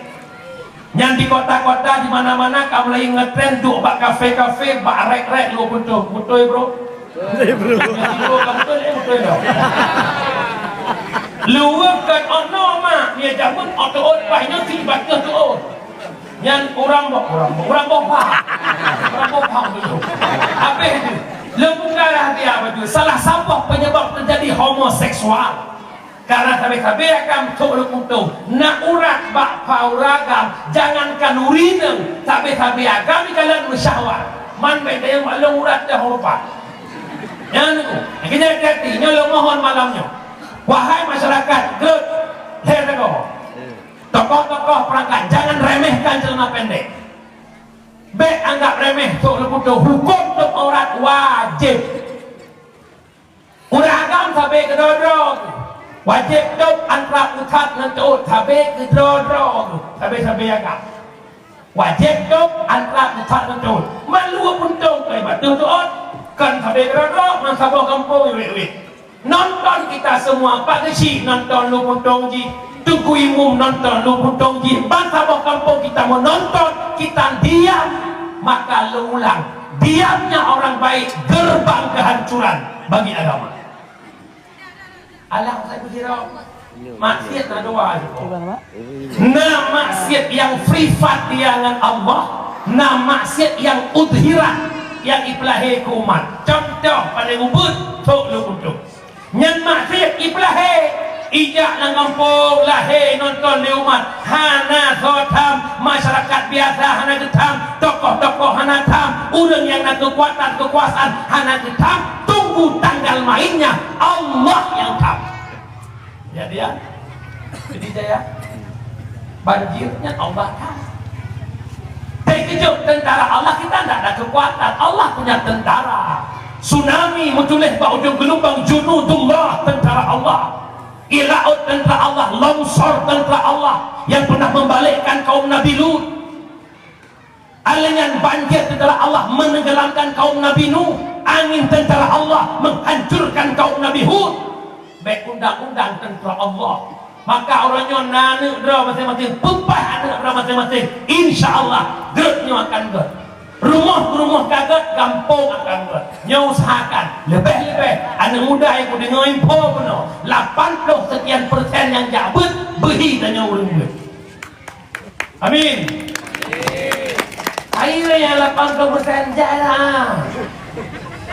Nyan di kota-kota di mana-mana ka mulai ngetren duek bak kafe-kafe, bak rek-rek lheueh beutôi. Beutôi, bro? Beutôi, bro. Beutôi, bro, ka beutôi, eh, beutôi dah. Lheueh kan ono mak, nyan jameun oto-ot paih nyoe si bakeuh tuot. Nyan urang boh, urang boh, urang boh pah. Urang boh pah beutôi. Habis tu, leumbung darah dia baju. Salah saboh penyebab terjadi homoseksual. Karena sabe-sabe agam sok leukutu, na urat bak paura agam, jangankan ureueng inong, sabe-sabe agam ikalon meusyahwat. Man bèk tayang bak lôn urat dah rupa. Nyan tu, akhirnya hati-hati, nyoe lôn mohon malam nyoe. Wahai masyarakat, geuh, lhèe teungoh. Tokoh-tokoh perangkat, jangan remehkan celana pendek. Bèk anggap remeh sok leukutu, huköm tôp aurat wajéb. Ureueng agam sabe keudroe-droe. Wajéb tôp antara pusat ngon teuôt sabe keudroe-droe. Sabe-sabe agam. Wajéb tôp antara pusat ngon teuôt. Man luweue puntông keu ibadah teuôt. Kon sabe keudroe-droe, man saboh gampông iwet-iwet. Nonton kita semua, Pak Geuchik nonton lôn puntông jih. Teungku Imum nonton lôn puntông jih, ban saboh gampông kita meunonton, kita diam, maka lôn ulang, diamnya orang baik gerbang kehancuran bagi agama. Alah, saya berkira, maksiat na dua je. Na maksiat yang privat dia ngon Allah, na maksiat yang udhirat, yang ipeulahé keu umat. Contoh paling ubit, sok lôn puntông. Nyan maksiat ipeulahé, ijak lam gampông lahé nonton lé umat, hana soe tham, masyarakat biasa hana geutham, tokoh-tokoh hana tham, ureueng nyang na keukuatan keukuasaan hana geutham, tunggu tanggal mainnya, Allah nyang tham. Jadi ya, jadi saya. Banjirnya Allah kan. Terkejut tentara Allah, kita tidak ada kekuatan. Allah punya tentara. Tsunami meutuléh bak ujong geulumbang, junudullah, tentara Allah. Di laut tentara Allah, longsor tentara Allah yang pernah membalikkan kaum Nabi Lut. Alinyan banjir tentara Allah menenggelamkan kaum Nabi Nuh, angin tentara Allah menghancurkan kaum Nabi Hud. Bèk undang-undang tentara Allah. Maka uroe nyoe na aneuk droe maséng-maséng, peupah aneuk droe maséng-maséng. Insya Allah, gèt nyoe akan gèt. Rumoh-rumoh ka gèt, gampông akan gèt. Nyoe usahakan, leubeh-leubeh aneuk muda nyang kudeungoe info bunoe, lapan ploh sekian persen nyang jak beuet, beuhi tanyoe ureueng beuet. Amin. Hai nyang lapan ploh persen jak lah.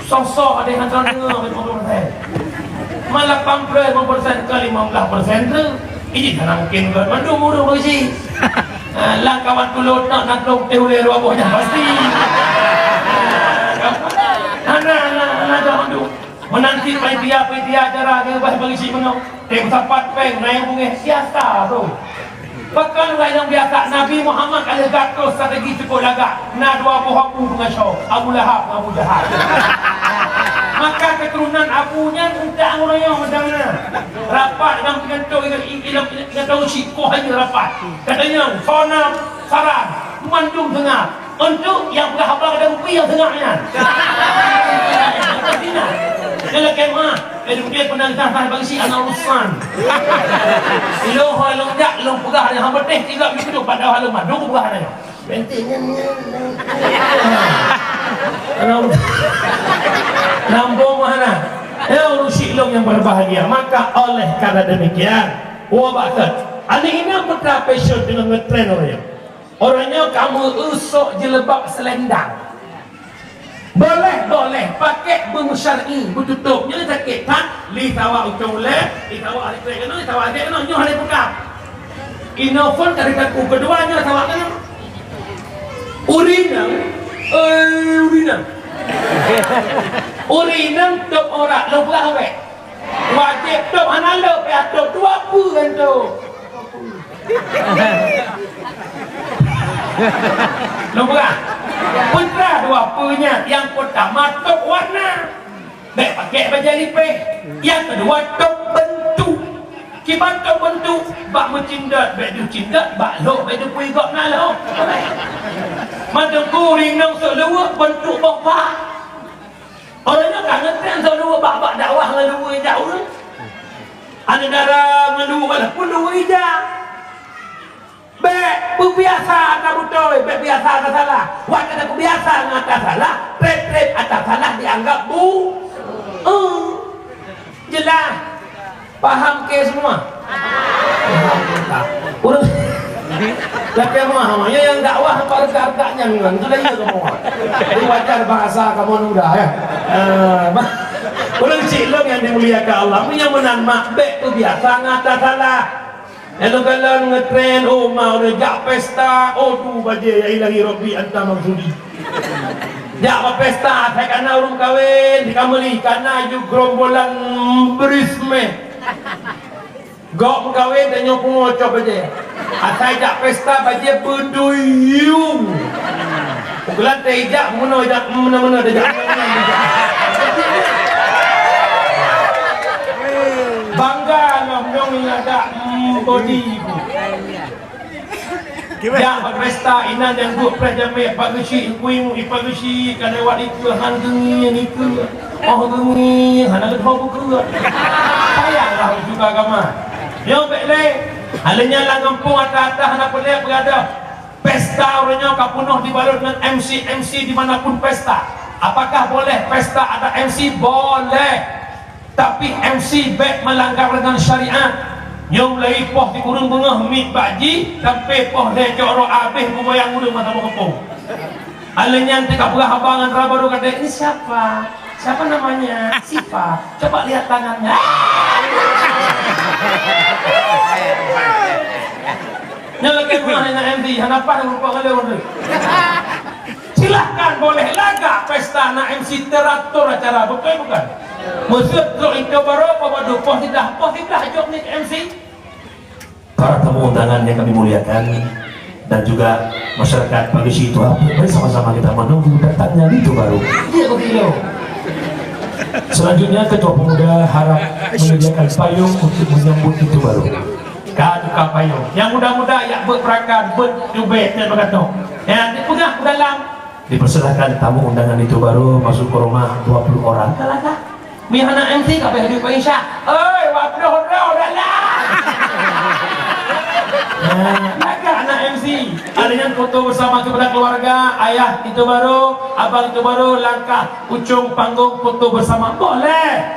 Soh-soh ada yang hantar dengar lapan ploh persen. Ma lapan ploh lima persen ke lima belas persen tu, ini kan mungkin buat mandum ureueng beusi. Ha, lang kawan tulot nak nak tulot teh uleh dua boh nyan pasti. Hana, hana, hana dah mandum. Menanti panitia-panitia Ka geureubah bagi cit meunoe, teusapat péng, na nyang beungéh, biasa tu. Pakon ureueng nyang biasa, Nabi Muhammad ka lheueh gatoh strategi cukôp lagak, na dua boh abu beungasoe, Abu Lahab ngon Abu Jahal. Maka keuturonan abu nyan untang uroe nyoe meudan na. Rapat lam pintoe, ingat, ingat, ingat, ingat tahu cit, koh aja rapat. Katanya, sonam, saran, mandum seungab. Untuk nyang peugah haba dan bukti nyang seungab nyan. Nyan lakèe meu'ah. Eh, di mungkin pernah entah, entah bagi si anak urusan. Ilong hoi long jak, long peugah ada hamba teh tiga minggu tu, padahal long madu peugah ada. Penting nyan, nyan, nyan. Anak urusan. Nambung mana? Ya, urusi long yang berbahagia. Maka oleh karena demikian, wabah, aneuk inong putra passion dengan ngetren orang. Uroe nyoe kamoe eu sok jilbab selendang. Boleh, boleh, pakai beusyar'i, beututôp. Nyoe sakét that, li sawa ucong ulèe, li sawa hari trek keunoe, li sawa hari keunoe, nyoe hari peugah. Inoe phon ka ditaku keudua nyoe sawa keunoe. Ureueng inong, eh, ureueng inong. Ureueng inong tôp aurat, lôn peugah awak. Wajéb tôp hana lé, payah tôp dua peue kan tôp. Lôn peugah. Peue dua peue nyan, nyang peurtama tôp warna. Bèk pakai bajèe lipéh. Nyang keudua tôp beuntuk. Kiban tôp beuntuk, bak meucindot bèk deuh cindot, bak lhôk bèk deuh pui gob na lhôk. Mantong kuring nang sôk leuweuk beuntuk boh bak. Ureueng nyoe ka ngeutren soe luweue bak-bak dakwah ngon luweue ija ureueng. Aneuk dara ngon luweue walaupun luweue ija. Bèk peubiasa ata beutôi, bèk biasa ata salah. Watèe tapeubiasa ngon ata salah, trép-trép ata salah dianggap bu-, eh, jeulaih. Paham ke semua? Paham ke tak? Ureueng lakèe meu'ah, ya, nyang dakwah bak reugak-reugak nyan, nyan tu dah iya kamoe. Jadi wajar bahasa kamoe muda, ya. Ah, bah-, ureueng chik lôn nyang dimuliakan Allah, meunyoe meunan mak bèk peubiasa ngon ata salah. Nyang lôn kalon ngeutren, oh, ma ureueng jak pesta, oh, tu bajèe, ya Ilahi Rabbi anta maksudi. Jak bak pesta, asai kana ureueng kawen, di Kameli, kana ju gerombolan bridesmaid. Gob meukawen, tanyoe pungo cok bajèe. Asai jak pesta, bajèe beuduyung. Ukeulante ijak, meunoe ijak, meunoe-meunoe ijak. Bangga lom dong ingat dak, mm, bodi ibu. Jak bak pesta inan nyang duek preh jamèe, pak geuchik, ibu-ibu, ipak geuchik, ka lewat ikeu, han geungieng ikeu. Oh geungieng, hana leuho bukeu. Sayang lah uju agama. Nyoe bèk lé. Hana nyan lam gampông ata-ata hana peureulèe beugadôh. Pesta uroe nyoe ka peunoh dibalot ngon M C-M C di mana pun pesta. Apakah boleh pesta ada M C? Boleh. Tapi M C bèk meulanggar dengan syariat. Nyoe mulai poh sikureueng beungoh miet bak jih sampai poh lhèe cok rot abéh geugoyang ureueng masa meukeupông. Alèh nyan teuka peugah haba ngon dara barô, kata, "Ini siapa? Siapa namanya?" "Sipa." "Coba lihat tangannya." Nyoe lagèe meu'ah ngon M C, hana paih rupa ngon lé ureueng. Silahkan boleh lagak pesta na M C teratur acara, beutôi bukan? Meuseuet trok itu baru apa badu poh siblah, poh siblah jok ni M C. Para tamu undangan yang kami muliakan dan juga masyarakat Pageusyi Tuha, mari sama-sama kita menunggu datangnya itu baru. Iya, begitu. Selanjutnya Ketua Pemuda harap menyediakan payung untuk menyambut itu baru. Ka tukang payung. Nyang muda-muda yak beuet perakan, beuet tubek dan beugatong. Nyang dipeugah u dalam. Dipersilakan tamu undangan itu baru masuk ke rumah dua puluh orang. Kalaka. Mi hana M C ka beh duit Pak Isya. Oi, waploh droe dalam. Nah, lagak anak M C. Ada yang foto bersama kepada keluarga, ayah itu baru, abang itu baru, langkah ujung panggung foto bersama. Boleh.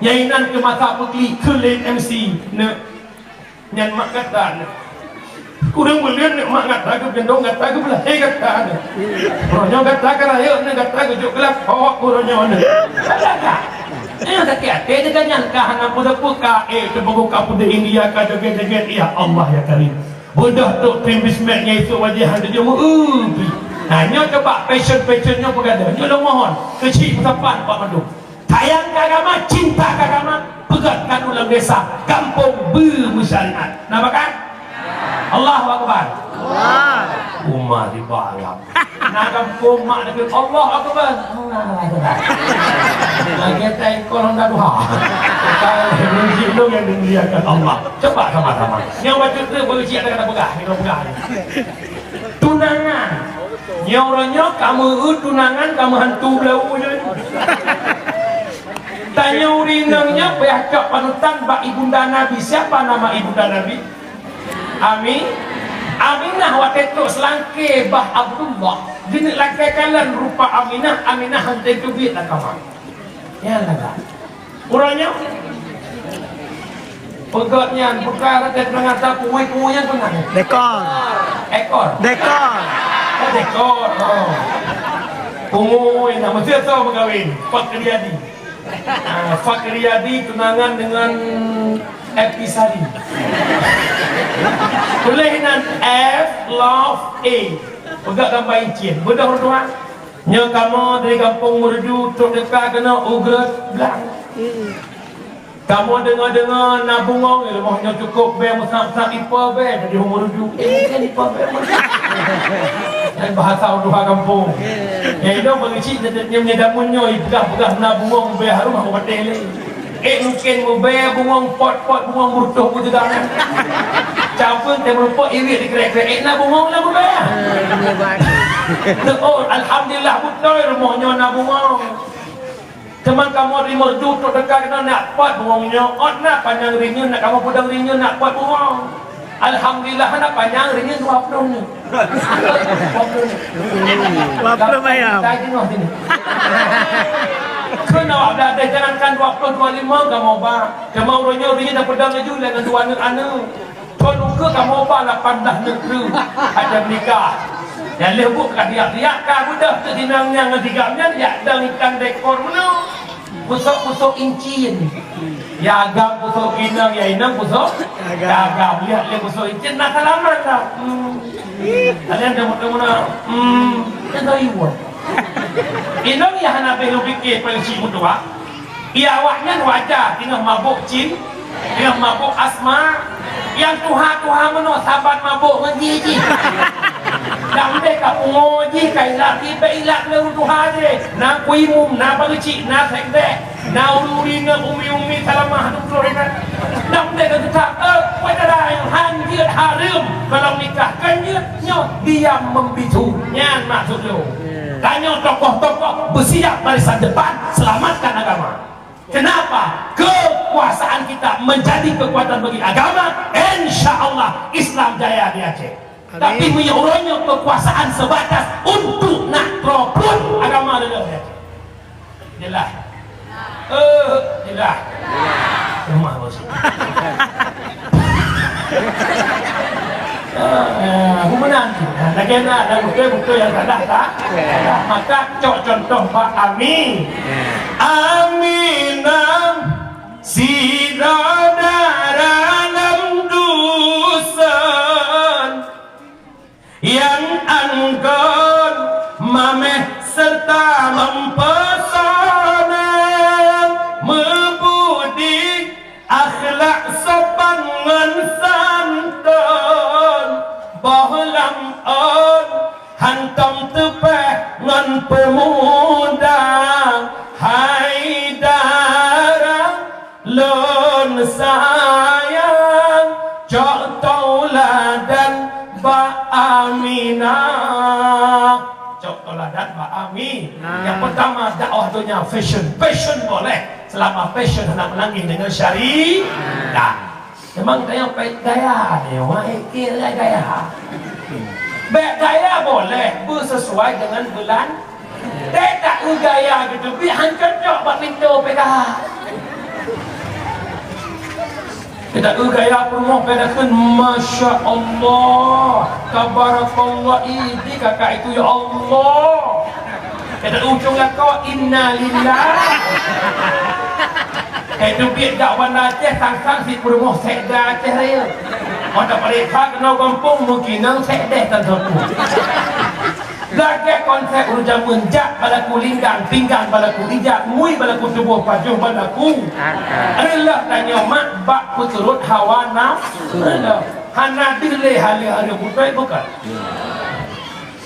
Nyang inan keu masa peuklik keu lé M C. Neuk. Nyan mak gata nyoe. Kureueng buleuen nyoe mak gata geugendong gata geubeulahé gata nyoe. Roh nyoe gata ka rayeuk nyoe gata geujok geulakok uroe nyoe nyoe. Nyoe sakét até teuka nyan ka hana peue-peue ka, eh, teupeugah ka peudeh India ka joget-joget, ya Allah ya Karim. Beudôh tok tim bismek nyang isôk wajéh han teujeuet meu-eu pi. Nah, nyoe coba passion-passion nyoe peugadôh. Nyoe lôn mohon, keuchik peusapat bak mandum. Sayang keu agama, cinta keu agama. Peugah kanu lam desa, gampông beu meusyariat. Na pakat? Allahu Akbar. Allah. Umat di balam. Na gampông mak dekat Allahu Akbar. Allahu Akbar. Lagi tak ikut Honda Duha. Kalau musik tu yang dimuliakan Allah. Coba sama-sama. Yang baca tu baru cik kata peugah, kita peugah. Tunangan. Nyoe uroe nyoe kamoe tunangan, kamoe hantu beulau je. Tanyoe ureueng inong nyoe payah cok panutan bak ibunda Nabi. Siapa nama ibunda Nabi? Ami-, Aminah watée trok seulangké bah Abdullah. Geuneuk lakée kalon rupa Aminah, Aminah hana teubiet lam kama. Nyan lagak. Uroe nyoe, peugöt nyan, bukan ada teungoh ata kuwai-kuwai nyan peunah. Dekor. Ekor. Dekor. Oh, dekor. Oh. Kuwai, nah, mesti tu meukawen. Pak Riyadi. Ah, Pak Riyadi tunangan dengan Epi Sari. Tuléh nan F love A. Peugöt gambar incien. Beudôh tuan. Nyoe kamoe dari gampông Meureuju trok teuka keunoe u Gret Blang. Kamoe deungoe-deungoe na bungong, eh, rumoh nyoe cukôp bèe, meusat-sat ipa bèe, jadi Meureuju. Eh, kan ipa bèe, Meureuju. Dan bahasa ureueng tuha gampông. Ya, itu bagi cik, nyoe, nyoe, nyoe, nyoe, peugah-peugah na bungong bèe, harôh aku patéh lé. Eh, mungken meubèe bungong pot-pot bungong meurutoh beuteudang. Cabeueng teuh meureumpok iwet dikrek-krek. Eh, na bungong na meubèe. Eh, meubèe. Oh, alhamdulillah beutôi rumoh nyoe na bungong. Teuma kamoe di Meureuju trok teuka keunoe na pot bungong nyoe. Ôt na panyang rinyeun, na kamoe peudong rinyeun na pot bungong. Alhamdulillah, hana panyang rinyeun dua ploh nyoe. Dua ploh nyoe. Dua ploh ayam. Saya tengok sini. Kena awak dah ada, jangankan dua puluh, dua lima kamoe ba. Cuma uroe nyoe rinyeun dah peudong laju dengan dua aneuk-aneuk. Thôn ukeue kamoe ba lapan blah aneuk keu ada menikah. Nyang lheueh buet ka riak-riak ka beudôh teuh inong nyan ngon tigam nyan jak dong ikan dekor meunoe. Pusok-pusok incin. Ya agam pusok inong, ya inong pusok agam. Lihat lé pusok incin, na salaman dah. Hmm. Kalian dah meuteumuna. Hmm. Kan tahu iwa. Inong ya hana beh lôn pike polisi meutuah. Ya awaknyan wajar, teungoh mabôk cin. Nyang mabôk asma, nyang tuha-tuha meunoe saban mabôk ngon jih-jih. Lam deh ka pungo jih, ka ilap jih, bèk ilap lé ureueng tuha jih. Na kuimum, na bareucik, na sekdek, na uri-uri ngon umi-umi salamah dum troh inan. Lam deh ka geutak, eh, peudara nyang han jeuet hareuem. Kalau nikah kan jeuet, nyoe diam membisu. Nyan maksud lôn. Tanyoe tokoh-tokoh bersiap barisan depan, selamatkan agama. Kenapa? Kekuasaan kita menjadi kekuatan bagi agama, insya Allah Islam jaya di Aceh. Amin. Tapi meunyoe uroe nyoe kekuasaan sebatas untuk nak troplon agama dulu di Aceh. Jelas? Eh, jelas. Lemah bos. Eh, eh, aku menang. Nah, lagi nak, dan betul-betul yang salah, tak? Maka cok contoh Pak Ami. Aminah, sidroe dara lam duson. Nyang angkon mamèh seureuta meupeusona, meubudi, akhlak sopan ngon santôn, boh lam ôn, hantom teupèh ngon peumuda. Hai dara lôn sayang, cok tauladan bak Aminah. Cok tauladan bak Ami. Nah. Yang pertama, dakwah donya fashion. Fashion boleh, selama fashion hana meulangeh dengan syariat. Memang gaya, gaya ni, wah, eh, gaya. Bèk gaya boleh, beusesuai dengan bulan. Bèk tak gaya gitu, bèk han cocok bak pintoe P K H. Kita gaya peurumoh pedakeun, Masya Allah, Tabarakallah, idi kakak itu, ya Allah. Kita ujung lakoe, innalillah. Itu biet dak Banda Aceh, sang-sang si peurumoh sekda Aceh Raya. Mata pareksa keunoe gampông, mungkin nang sekdeh tan sapu. Lagèe konsep ureueng jameun, jak balaku linggang, pinggang balaku ija, ngui balaku tuboh, pajoh balaku. Reuloh tanyoe mak bak peuturot hawa nafsu. Reuloh. Hana deuh lé haleue-haleue beutôi bukan?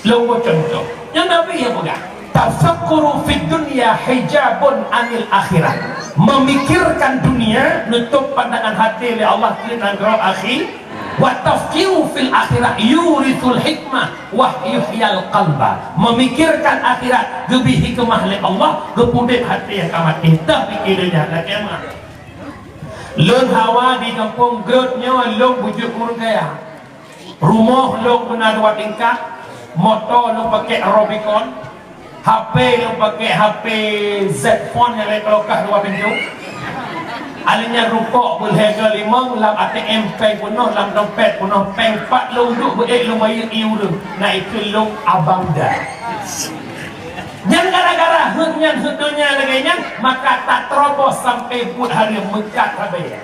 Lôn bri contoh. Nyan Nabi nyang peugah, "Tafakkuru fid dunya hijabun anil akhirah." Memikirkan dunia, nutup pandangan hati lé Allah keu nanggroe akhi-, "Wa tafkiru fil akhirah yurisul hikmah wa yuhyal qalba." Memikirkan akhirat geubri hikmah lé Allah, geupeudép hati nyang ka maté. Teuh pikir dunia, lagèe meuah. Lôn hawa di gampông Grot nyoe lôn bujuk ureueng kaya. Rumoh lôn beuna dua tingkat, moto lôn pakai Rubicon, H P lôn pakai H P Z Phone nyang lagèe keulokah dua pintu. Akhirnya rukok beulhèe limong, lam A T M péng peunoh, lam dompet peunoh péng, pat lôn duek beuék lôn bayeue ié ureueng, na ikheun lôn abang dah. Nyan gara-gara heuet nyan, heuet donya lagèe nyan, maka taterobos sampai buet hareuem meukat sabe.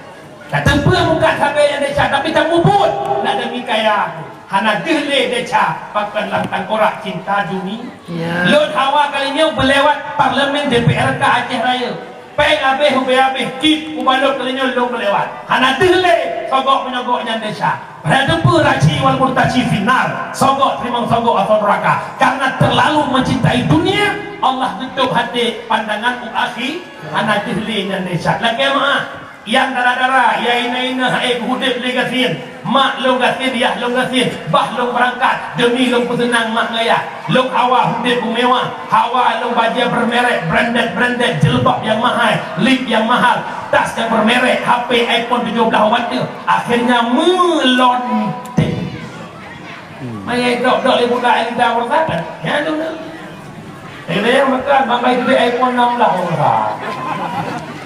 Tateupeue meukat sabe nyang desya, tapi tamubuet na demi kaya. Hana deuh lé desya, pakon lam tangkorak cinta duni. Ya. Lôn hawa kali nyoe beulewat parlemen D P R K Aceh Raya. Péng habéh, ubé habéh, kit ubalot kali nyoe lôn beulewat. Hana deuh lé sogok meunyoe gobnyan desya. Padahai teupeue raci wal murtaci finnar, sogok teurimong sogok asoe neuraka. Karena terlalu mencintai dunia, Allah tutup hati pandangan u akhi, hana deuh lé nyan desya. Lagèe meuah. Nyang dara-dara, nyang ineuk-ineuk hana udép lé gasien. Mak lôn gasien, yah lôn gasien, bah lôn beurangkat, demi lôn peuseunang mak ngon yah. Lôn hawa udép mewah, hawa lôn bajèe bermerek, branded-branded, jilbab nyang mahai, lip nyang mahal, tas nyang bermerek, H P iPhone tujoh blah watt. Akhirnya meulonte. Maya dok-dok lé budak Elida Warsakan, ya tu. Elida yang makan, bang baik duit iPhone enam belas Warsakan.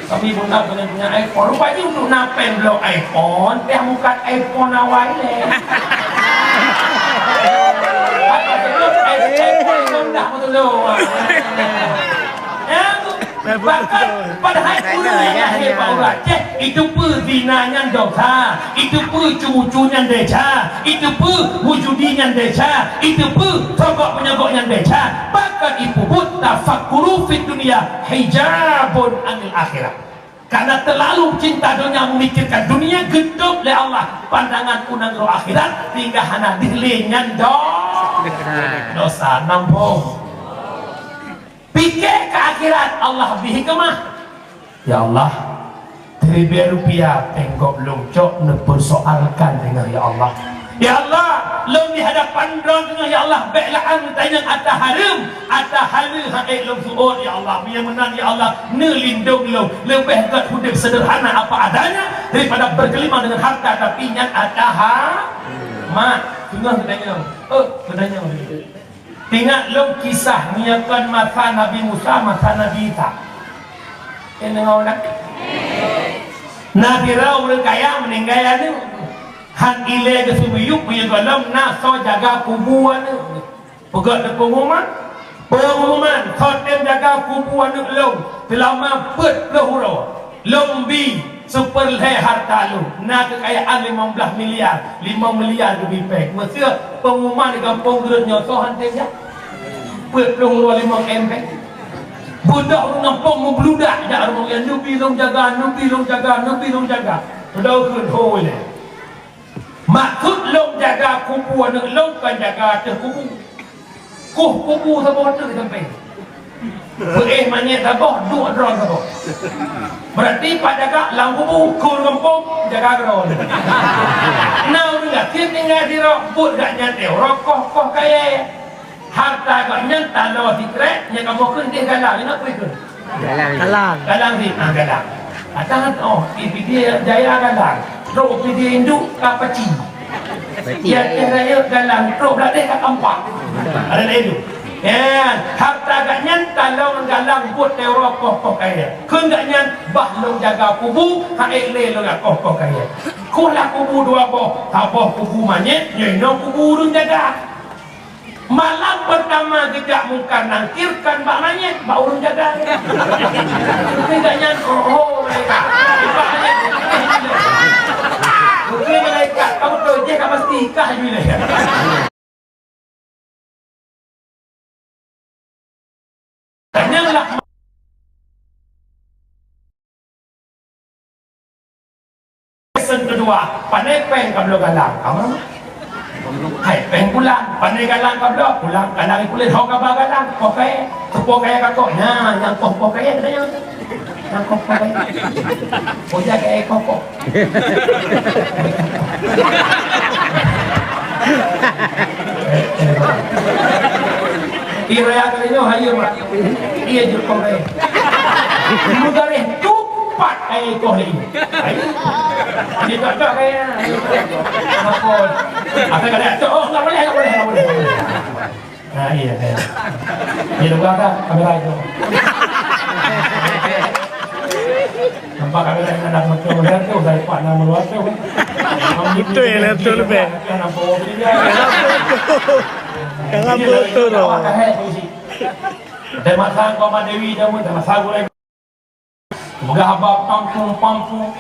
Kami budak punya, punya iPhone. Rupanya untuk napen blok iPhone, dia bukan iPhone awal leh. Apa sebelum iPhone enam belas betul tu? Ya tu. Bahkan padahai ureueng nyang lahé bak uroe Aceh, iteupeue zina nyan dosa, iteupeue cu-cu nyan desya, iteupeue wujudi nyan desya, iteupeue sogok meunyoe gobnyan desya. Bahkan ipeubuet tafakkuru fid dunya hijabun anil akhirah. Karena terlalu cinta dunia, memikirkan dunia, geutôb lé Allah pandangan u nanggroe akhirat, sehingga hana deuh lé nyan do-, dosa. Nambông. Pike keu akhirat, Allah bri hikmah. Ya Allah, siribèe rupiah péng gob lôn cok neupeusoalkan teungoh, ya Allah. Ya Allah, lôn di hadapan Droe teungoh, ya Allah, bèk la'an tanyong ata hareuem, ata haleue han ék lôn seuôt, ya Allah. Meunyoe meunan, ya Allah, neulindong lôn. Leubeh gèt udép seudeurhana apa adanya daripada bergelimang dengan harta, tapi nyan ata ha-, mak, teungoh geutanyong. Oh, geutanyong. Teuingat lôn kisah nyoe kon masa Nabi Musa, masa Nabi Isa. Keuneuk na? Na sidroe ureueng kaya meuninggai aneuk. Han ilèe geuseumiyueb, meunyoe gohlom na soe jaga kubu aneuk. Peugöt lé peungumuman, "Peungumuman, soe tem jaga kubu aneuk lôn seulama peuet ploh uroe." Lôn bi seupeurlhèe harta lôn, na keukayaan limong blaih miliar, limong miliar geubi péng. Meuseu peungumuman di gampông Grot nyoe soe han tem jak? Peuet ploh uroe limong M péng. Beudôh ureueng gampông meubludak jak rumoh nyan, "Neubi lôn jaga, neubi lôn jaga, neubi lôn jaga." Beudôh kheun, "Ho lé." Maksud lôn jaga kubu aneuk lôn kon jaga ateueh kubu. Koh kubu saboh teuk sampoe. Peuéh manyét saboh, duek droe saboh. Berarti pat jaga lam kubu, kheun gampông, jaga droe. Na ureueng gasien tinggai sidroe, buet gobnyan teuh, rôh koh-koh kayèe. Harta gobnyan taloe sikrek, nyang kamoe kheun deh galang, ingat peue kheun? Galang. Galang. Galang ni, ah, galang. Atas, oh, di Pidie Jaya galang. Trok Pidie Induk ka Paci. Paci. Ya, ya, Raya galang. Trok Bladeh ka Kampak. Ada lain tu. Ya, harta gobnyan taloe galang buet teurok koh-koh kayèe. Kheun gobnyan, "Bah lôn jaga kubu, han ék lé lôn jak koh-koh kayèe." Koh lah kubu dua boh, saboh kubu manyét, nyoe inoe kubu ureueng jaga. Malam pertama geujak Mungkar Nangkir kon bak manyét, bak ureueng jaga. Kheun gobnyan, "Oh, oh, malaikat." Bak manyét. Kheun malaikat, "Kamu tahu, jih ka pasti kah ju ilèe." Lesson kedua, pane péng ka bloe galang. Kamu? Hai péng pulang, pane galang ka bloe, pulang galang puléh ho ka ba galang. Pokai, pokai ka kok. Nah, nyang kok pokai katanya. Nyang kok pokai. Pokai kok. Iya, ya, katanya, hayu, Mak. Iya, je pokai. Mudareh tupat ai koh ni. Ai. Ini tak ada kaya. Apa? Apa kata tu? Oh, tak boleh, tak boleh, tak boleh. Nah, iya, iya. Dia lupa kan kamera itu. Nampak kamera yang ada motor dan tu saya pak nama luar tu. Betul, betul, lebih. Kan apa dia? Kan apa tu? Awak kahek polisi. Dan masa kau Mak Dewi dah masa gulai. Peugah haba pampung-pampung.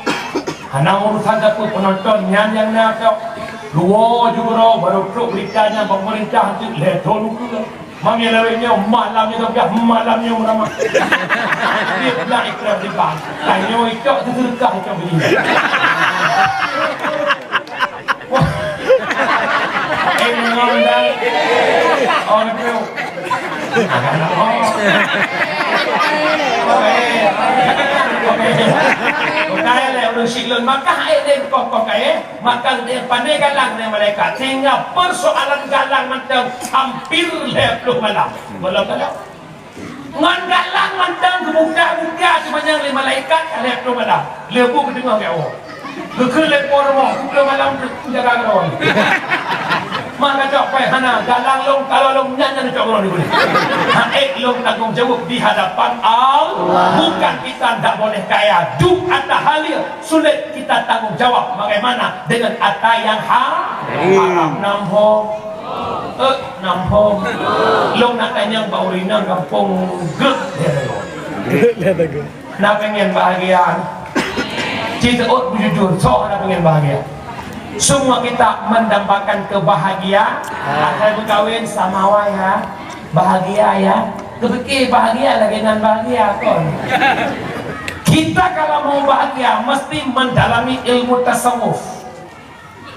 Hana urusan sapeue penonton nyan nyang na tok. Luwoe jubeuroe barô trok beurita nyan pemerintah hantu lhèe thôn ukeue. Mangat lawét nyoe malam nyoe tapeugah malam nyoe meuramah. Dia pula ikram di bank. Tanyoe icok seudeukah icok bini. Wah. Eh, memang dah. Oh, betul. Bukan lé ureueng syiek lôn, maka hai deh koh-koh kayèe, maka deh pandai galang deh malaikat. Sehingga persoalan galang mantong hampir lhèe ploh malam. Belum ada. Ngon galang mantong geubuka-buka seumanyang lé malaikat ka lhèe ploh malam. Lheuh bu geuteungoh geuwoe. Geukheun lé po rumoh, ukeue malam jaga keudroe. Maka cok pai hana, galang lôn, kalau lôn nyan nyan cok keudroe ni boleh. Hak ék lôn tanggong jaweueb di hadapan Allah. Bukan kita ndak boleh kaya. Dup ata halal, sulit kita tanggung jawab. Bagaimana dengan ata nyang ha-, haram? Nam hom. Eh, nam hom. Lôn nak tanyong bak ureueng inong gampông geuh. Na pengen bahagia? Ci seuôt beujujur, soe na pengen bahagia? Semua kita mendambakan kebahagiaan. Asai meukawen sama awai ya. Bahagia ya. Keupike bahagia lagèe nan bahagia kon. Kita kalau mau bahagia mesti mendalami ilmu tasawuf.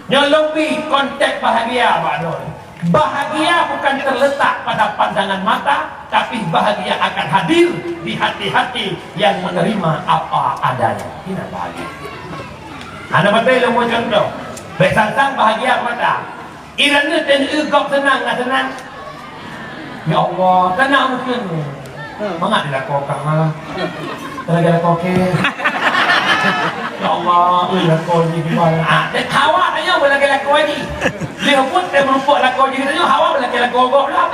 Nyoe lôn bri konteks bahagia bak droe. Bahagia bukan terletak pada pandangan mata, tapi bahagia akan hadir di hati-hati yang menerima apa adanya. Ini bahagia. Hana beutôi lôn bri contoh. Bèk sang-sang bahagia mata. Iran nyoe teuneuk gob seunang na seunang. Ya Allah, kana mungkin. Mangat dilakoe ka ha. Lagèe lakoe kèe. Ya Allah, ui lakoe jih gimana? Ah, dek hawa tanya lagèe lakoe jih. Lheuh pun teu meureumpok lakoe jih tanya hawa lagèe lakoe gob lah.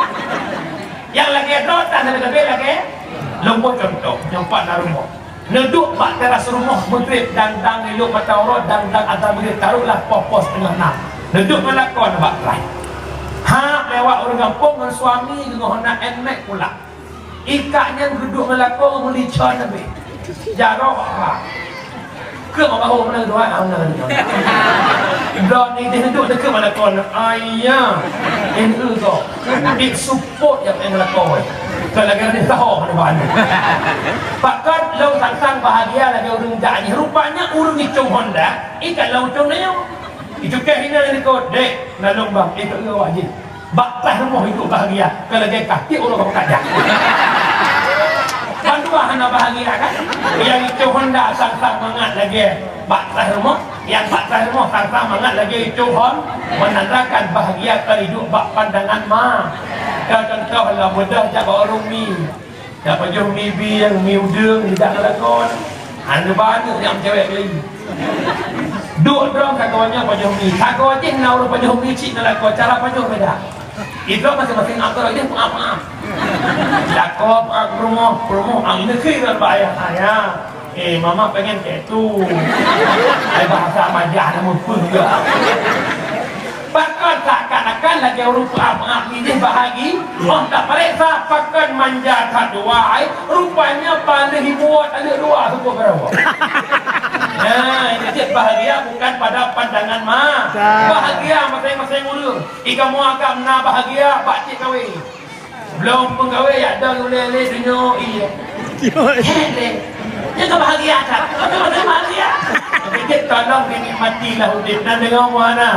Nyang lagèe droe tan lagèe lagèe. Lôn bri contoh, nyang pat na rumoh. Neuduek bak teras rumoh, meugreb, dang-dang ilok mata uroe, dang-dang azan meugreb, taruhlah poh-poh siteungoh nam. Neuduek ngon lakoe nibak teras. Ha, lewat ureueng gampông ngon suami geungoh na Nmax pula. Ikak nyan geuduek ngon lakoe meuli con leubeh. Jaroe bak ha. Keu bak bahu mana dua, ah, mana dua. Dok ni dia duduk dekat mana kon. Ayah. Ini tu. Bit support yang main lakoe. Kalau lagi ada tahu mana bahan. Pakon lôn sang-sang bahagia lagèe ureueng jak jih. Rupanya ureueng icong Honda, ikan lôn icong nyoe. Icukeh hina ni kot, dek, na lôn bang, ikut ke awak jih. Bak teras rumoh ikut bahagia, kalau lagèe kaki ureueng bak kajak. Bandua hana bahagia kan? Yang icong Honda sang-sang mangat lagèe bak teras rumoh, yang bak teras rumoh sang-sang mangat lagèe icong Hon, menandakan bahagia ka iduek bak pandangan ma. Ka contoh lah mudah jak bak warong mi. Jak pajoh mi bieng, mi udeueng, jak ngon lakoe. Hana ba aneuk nyang cewek lagi. Duek droe sagoe nyoe pajoh mi. Sagoe jih na ureueng pajoh mi cit ngon lakoe, cara pajoh beda. Idroe masing-masing atur aja maaf-maaf. Lakoe maaf rumoh, rumoh ang negeri ngon bak ayah saya. Eh, mama pengen kayak tu. Ai bahasa majah na muphom juga. Pakon seakan-akan lagèe ureueng peuah-peuah bijéh bahagi, oh tak pareksa pakon manja that dua ai, rupanya paléh ibuet aneuk dua suku beureuwa. Nah, jadi bahagia bukan pada pandangan ma. Bahagia masing-masing ureueng. Ikamoe agam na bahagia bak cit kawin. Belum penggawe yak dong uleh-uleh dunia iya. Hék lé. Nyan ka bahagia tak? Betul-betul bahagia. Tapi tolong dinikmati lah udip. Na deungoe muhana?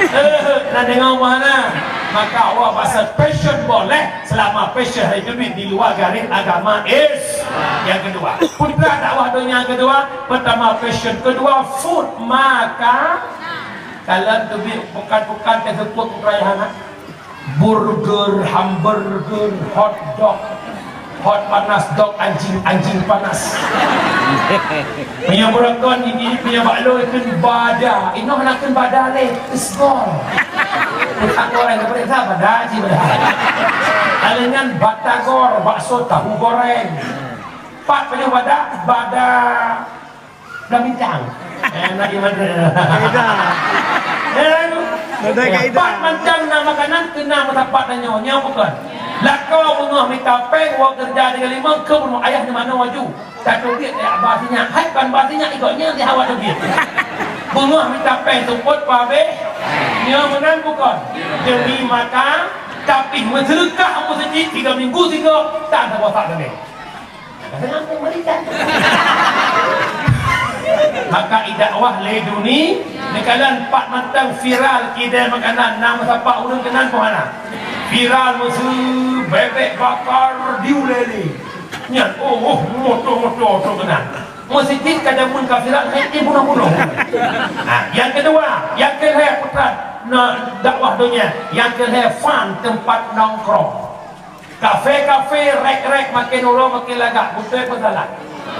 Eh, na deungoe muhana? Maka awak bahasa passion boleh selama passion hai teubiet di luar garis agama is. Yang kedua, putra dakwah dunia yang kedua, pertama passion, kedua food, maka kalian teubiet bukan-bukan ke sebut putra yang anak. Burger, hamburger, hot dog, hot panas dog, anjing, anjing panas. Meunyoe beurokon ini, meunyoe bak lôn kheun bada, inoe hana kheun bada lé, sgor. Pisang goreng, apa dia? Bada, ji bada. Lalu nyan batagor, bakso tahu goreng. Pat peunyoe bada, bada Dah bintang. Eh, nak di mana? Kaidah. Eh, Dah kaidah. Pat mantong na makanan keu na meusapat tanyoe. Nyoe bukon. Lakoe beungoh mita péng, woe keureuja tiga lima, keu bunoe ayah di manoe laju. Tateubiet lé abah sinyak. Hai kon bah sinyak, ikot nyan di hawa teubiet. Beungoh mita péng seupôt pabéh. Nyoe meunan bukon. Demi makan, tapi meuseudeukah meuseujid tiga minggu sigoe, tan saboh sak leubeh. Maka idakwah lé duni, neukalon pat mantong viral kidai makanan, na meusapat ureueng keunan pih hana. Viral meuseu bebek bakar di ulèe lé. Nyan, oh, oh, moto-moto tu keunan. Meuseujid ka jameun ka viral, hai, eh, bunoh-bunoh. Nah, yang kedua, yang kelhèe putra, na, dakwah donya, yang kelhèe fun, tempat nongkrong. Kafe-kafe, rek-rek, makin uroe makin lagak, beutôi peue salah.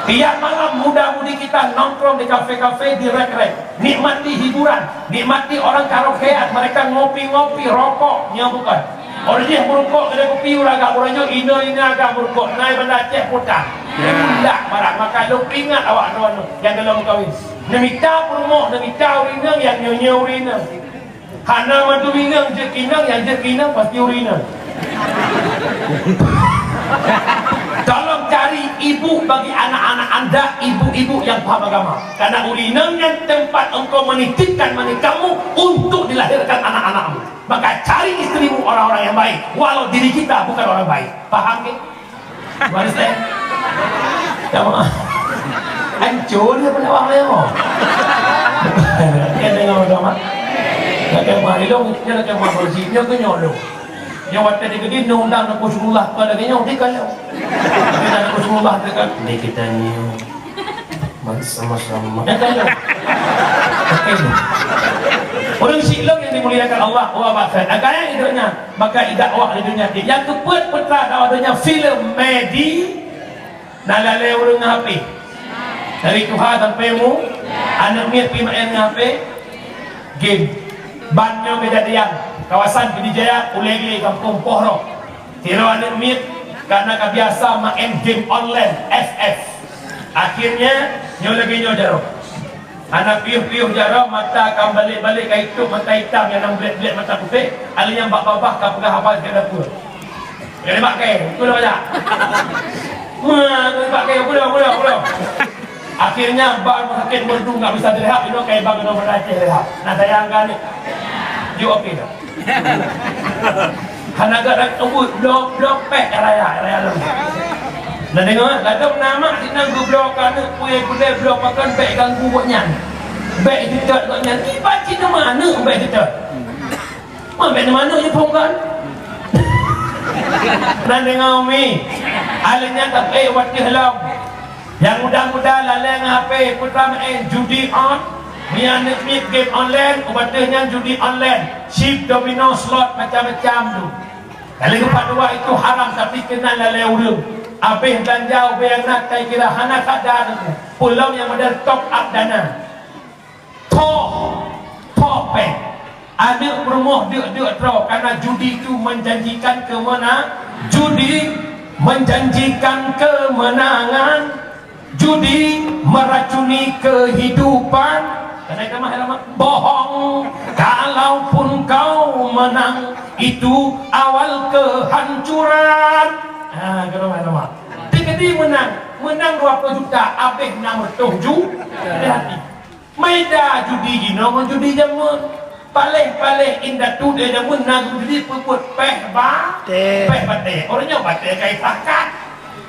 Tiap malam muda-mudi kita nongkrong di kafe-kafe, di rek-rek. Nikmati hiburan, nikmati orang karaokean, mereka ngopi-ngopi, rokok, nyoe bukon. Orang jih meurukok, keude kupi, ureueng agak uroe nyoe, inong-inong agak meurukok, nai Banda Aceh putar. Ndak barang, maka lôn peuingat awak droeneuh nyang golom meukawen. Neumita peurumoh, neumita ureueng inong, nyang nyoe-nyoe ureueng inong. Hana mandum inong jeuet keu inong, nyang jeuet keu inong pasti ureueng inong. Tolong cari ibu bagi anak-anak anda, ibu-ibu yang paham agama. Karena ureueng inong nyan tempat engkau menitipkan manikamu untuk dilahirkan anak-anakmu. Maka cari istrimu orang-orang yang baik, walau diri kita bukan orang baik. Paham ke? Baris teh. Jamaah. Hancô dia pendakwah dia, oh. Dia dengar jamaah. Lagèe mah ilong, dia lagèe mah bersih, dia ke nyolong. Dia watèe dia gede, dia undang Teungku Surulah, kalau lagèe nyoe, dia kalau. Dia undang Teungku Surulah, dia kan, ni kita ni. Mari sama-sama. Eh, kan, kan. Oke. Ureueng siklong yang dimuliakan Allah, wa barakatuh. Agak yang itu nya, maka idakwah di dunia. Yang keempat, putra dakwah dunia, film medi. Na lalè ureueng ngon H P. Dari tuha sampai mu, aneuk miet pi main ngon H P. Game. Ban nyoe kejadian, kawasan Pidie Jaya, Ulèe Glé, Kampung Poh Roh. Sidroe aneuk miet karena ka biasa main game online, F F. Akhirnya, nyoe lagèe nyoe jaroe. Hana piôh-piôh jaroe, mata ka balek-balek ka itôp, mata itam nyang na blek-blek mata putéh, alèh nyan bak babah ka peugah haba siat dapur. Kena pakai, betul apa tak? Wah, kena pakai, pulang, pulang, pulang. Akhirnya, bak rumah sakit merdu nggak bisa direhab, inoe kai bak kena Banda Aceh rehab. Nah, sayang kan ni? Jok okey dah. Hana gak dah tebus, blok, blok pek raya, raya lom. Nah, dengar, ladom nama sinan geubloe ka aneuk, pue gulai bloe pakan, bèk ganggu gobnyan. Bèk ditot gobnyan. Kiban cit nama aneuk bèk ditot. Meunan manok jiphon kan? Nan deungoe umi. Alèh nyan tapi, eh, watèe lom. Nyang muda-muda lalè ngon H P, putra main judi on. Meunyo aneuk miet game online, ubat nyan judi online. Chip, domino, slot, macam-macam tu. Kali keempat dua itu haram, tapi keunan lalè ureueng. Abéh beulanja ubé aneuk, kai kira hana sadar. Pulang nyang model top up dana. Thoh, thoh péng. Aneuk peurumoh deuk-deuk droe, karena judi itu menjanjikan kemenang-, judi menjanjikan kemenangan, judi meracuni kehidupan. Karena itu mah, bohong, kalaupun kau menang, itu awal kehancuran. Ha, kata mah, kata mah. Dia jadi menang, menang dua puluh juta, habis enam ratus juta. Hati-hati. Maeda judi jinoe ngon judi jameun. Paléh-paléh indatu di jameun na geujadi peubuet péh ba-, Teh. Péh batée. Ureueng nyoe batée ka isakat.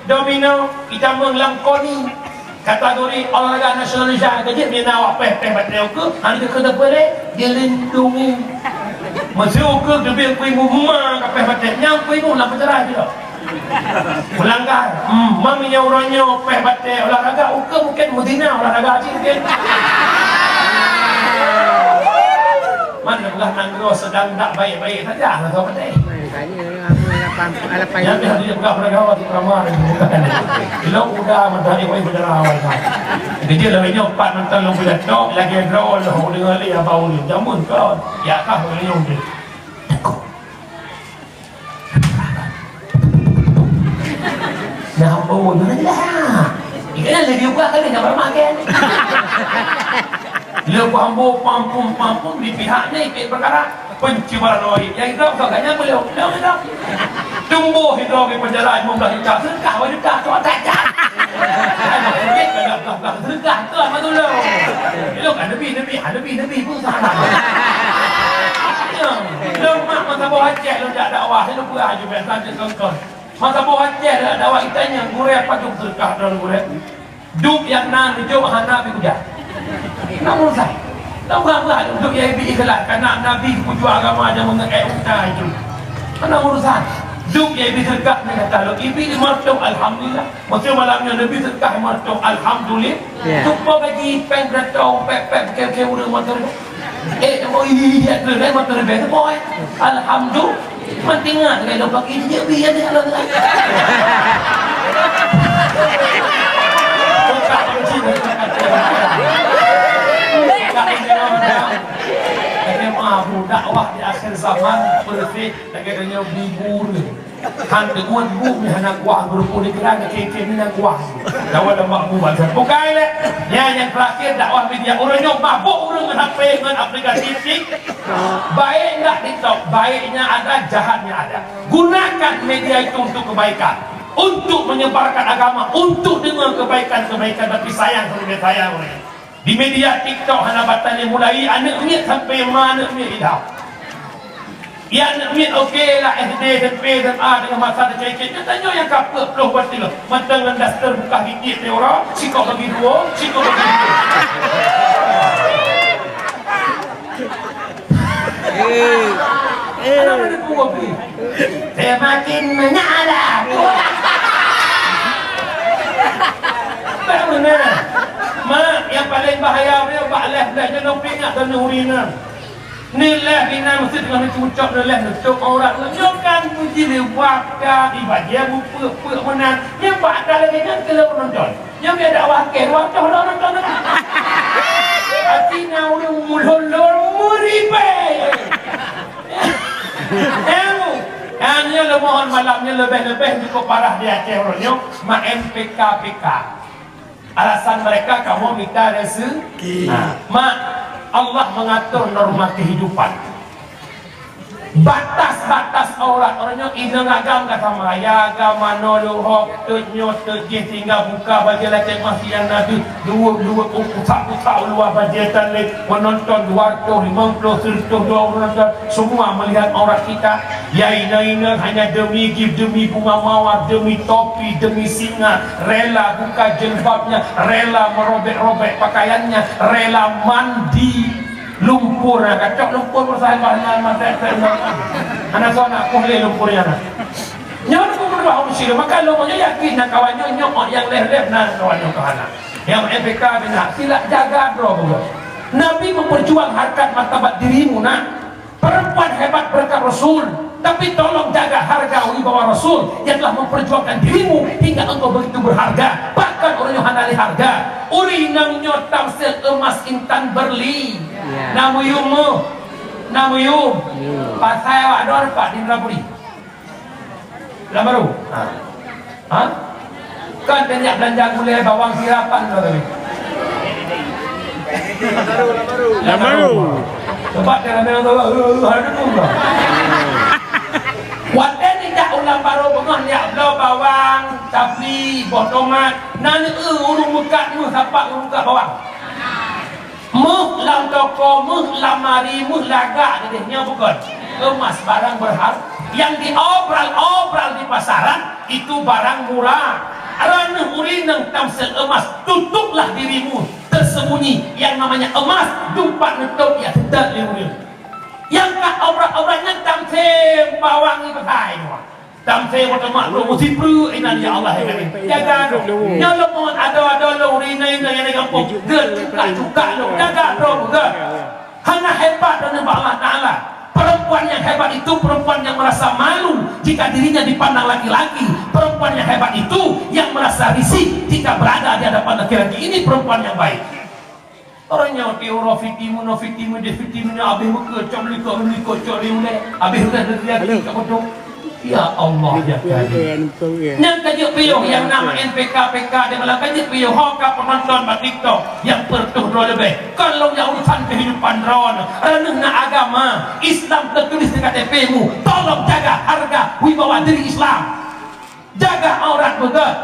Domino, itamong lam koni. Kategori olahraga nasional Indonesia, ka jeuet bina awak péh, péh batée ukeue, hana jeuet keu teupeu lé, dilindungi. Meuseu ukeue teubiet kuibu ma ka péh batée, nyang kuibu lam penjara jih. Melanggar. Hmm, meunyoe uroe nyoe péh batée olahraga, ukeue mungkin meuzina olahraga cit mungkin. Man neupeugah nanggroe seudang dak baik-baik saja, nanggroe batée. Makanya, aku lapan, lapan. Nyan pih hana jipeugah olahraga, tu peramal. Ilong uda mentari wai bendera awai ka. Jadi lawai nyoe pat nonton lom bulan tok, lagi droe lom deungoe lé abang ulun. Jameun kon. Ya kah lawai nyoe. Nah, oh, mana lah? Ikan lagi buat kali nak bermakan. Lé ku ambo pampum-pampum di pihak ni, pihak perkara pencemaran nama baik. Yang itu agaknya beliau, beliau itu. Tumbuh itu di penjara lima belas juta, sedekah dua juta, tu tak jak. Ai, maksudnya, kalau sedekah, sedekah tu apa tu lo? Lo kan lebih, lebih, ah, lebih, lebih pun salah. Ya, lo mak masa bawah Aceh lo jak dakwah, lo pernah juga biasa je tonton. Masa bawah Aceh lo jak dakwah, itanya gurée apa tu sedekah tu gurée? Duek nyang na neujok hana pih udah. Hana urusan. Tahu apa? Duek nyang ibi ikhlas, karena Nabi pejuang agama nyang meungeut utai itu. Hana urusan. Duek nyang ibi sedekah ni kata lo, ibi lima ratus, alhamdulillah. Maksud malam nyoe Nabi sedekah lima ratus, alhamdulillah. Ya. Cuba gaji peng beratong, pek-pek, bukée-bukée ureueng motor. Eh, oh iya, iya, iya, motor beng, boy. Alhamdulillah. Mantengah lé lom pagi jijak bi ada lom lah. Dakwah di akhir zaman perfect, lagée tanyoe bi gurée. Han teungeut bu mi hana kuah, beureumpun di keuran, kém-kém ni na kuah. Dawa lemak bu bansa. Bukai lé. Nyan nyang terakhir dakwah media. Ureueng nyoe mabök ureueng ngon H P, ngon aplikasi tik. Baik enggak TikTok, baiknya ada, jahatnya ada. Gunakan media itu untuk kebaikan, untuk menyebarkan agama, untuk dengar kebaikan-kebaikan, tapi sayang, saya sayang. Di media TikTok hana batal yang mulai, aneuk miet sampai ma aneuk miet idap. Ya aneuk miet oke lah S D, S M P, S M A dengan masa tercekik. Nyata nyoe yang kapek ploh buat tilo. Mantang dengan daster buka gigit dia orang, sikok bagi dua, sikok bagi dua. Eh, eh. Anak mana pun kopi. Semakin menyala. Bagaimana? Mak, yang paling bahaya dia bak leh-leh je nopik nak kena urinan. Ni leh inan mesti tengah ni cucok ni leh nutup aurat. Nyoe kan puji liwat ka di bajée bupeuk-peuk meunan. Nyan bak ata lagée nyan keu lôn nonton. Nyang biasa dakwah keu dua ratus orang nonton. Hati na ureueng mulhon lôn meuribée. Em, hanya lôn mohon malam nyoe leubeh-leubeh cukup parah di Aceh uroe nyoe, mak M P K P K. Alasan mereka kamoe mita rezeki. Nah, mak, Allah mengatur norma kehidupan. Batas-batas aurat, uroe nyoe inong agam ka sama, ya agam manoe leuhok, teut nyoe, teut jih, tinggai buka bajée lacet masih yang nabi, dua-dua, usak-usak luar bajée tan lé, penonton dua ratus lima puluh, seratus dua puluh penonton, semua melihat aurat kita. Ya inong-inong hanya demi gift, demi bunga mawar, demi topi, demi singa, rela buka jilbabnya, rela merobek-robek pakaiannya, rela mandi. Lumpur, ah, kacok lumpur, masa bah nyan, masa, masa, hana soe nak poh lé lumpur nyan, nah. Nyan pun berdoa Mesir, maka lôn nyoe yakin na kawan nyoe, nyoe nyang leh-leh na kawan nyoe keuhana. Nyang M P K bina, sila jaga droe bunoe. Nabi memperjuang harkat martabat dirimu, nak. Perempuan hebat berkat Rasul, tapi tolong jaga harga wibawa Rasul yang telah memperjuangkan dirimu hingga engkau begitu berharga. Bahkan ureueng nyoe hana lé harga. Ureueng inong nyoe tamsil emas intan berli. Ya. Na meuyum meuh. Na meuyum. Meuyum. Pasai awak dua dapat di Indrapuri. Lam baru. Ha. Ha? Kan banyak belanja gulai bawang sirapan tu tadi. Lam baru. Sebab dia ramai orang tu, eh, eh, ada tu lah. Watèe nijak u Lam Baru beungoh nijak bloe bawang, cabi, boh tomat, na neu ureueng meukat, meusapat ureueng meukat bawang. Méuh lam toko, méuh lam mari, méuh lagak, deh nyoe bukan emas, barang berharga. Yang diobral-obral di pasaran itu barang murah. Droeneuh ureueng nyang tamsel emas, tutuplah dirimu tersembunyi. Yang namanya emas, dumpat neutôp ya, teutot lé ureueng. Nyang ka obral-obral nyan tamsem bawang ié peukai nyoe. Tamsem meuteumé lôn meusipreuk inan, ya Allah, ya Karim. Jaga lôn. Nyoe lôn mohon adoe-adoe lôn, ureueng inong nyang di gampông. Geuh cukak-cukak lôn. Jaga droe geuh. Hana hebat droeneuh bak Allah Taala. Perempuan yang hebat itu perempuan yang merasa malu jika dirinya dipandang laki-laki. Perempuan yang hebat itu yang merasa risih jika berada di hadapan laki-laki. Ini perempuan yang baik. Orang nyoe tiep uroe fitimu, no fitimu, deh fitimu, nyoe abéh meukeue, cok likot, likot, cok lé ulèe. Abéh udah dari lagi kat bodoh. Ya Allah, ya Karim. Nyang ka jeuet piôh, nyang na N P K, P K, di malam ka jeuet piôh, ho ka penonton bak TikTok, nyang peureutôh droe leubeh. Kon lôn nyang urusan kehidupan droeneuh. Droeneuh na agama, Islam tertulis di K T P mu. Tolong jaga harga wibawa diri Islam. Jaga aurat beugét.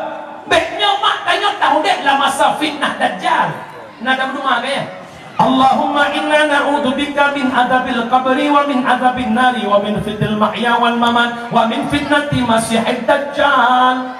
Bék nyoe mak tanyoe taudép lam masa fitnah Dajjal. Na dalam doa, ya? Allahumma inna na'udzubika min adzabil qabri wa min adzabin nari wa min fitnatil mahya wal mamat wa min fitnati masihid dajjal.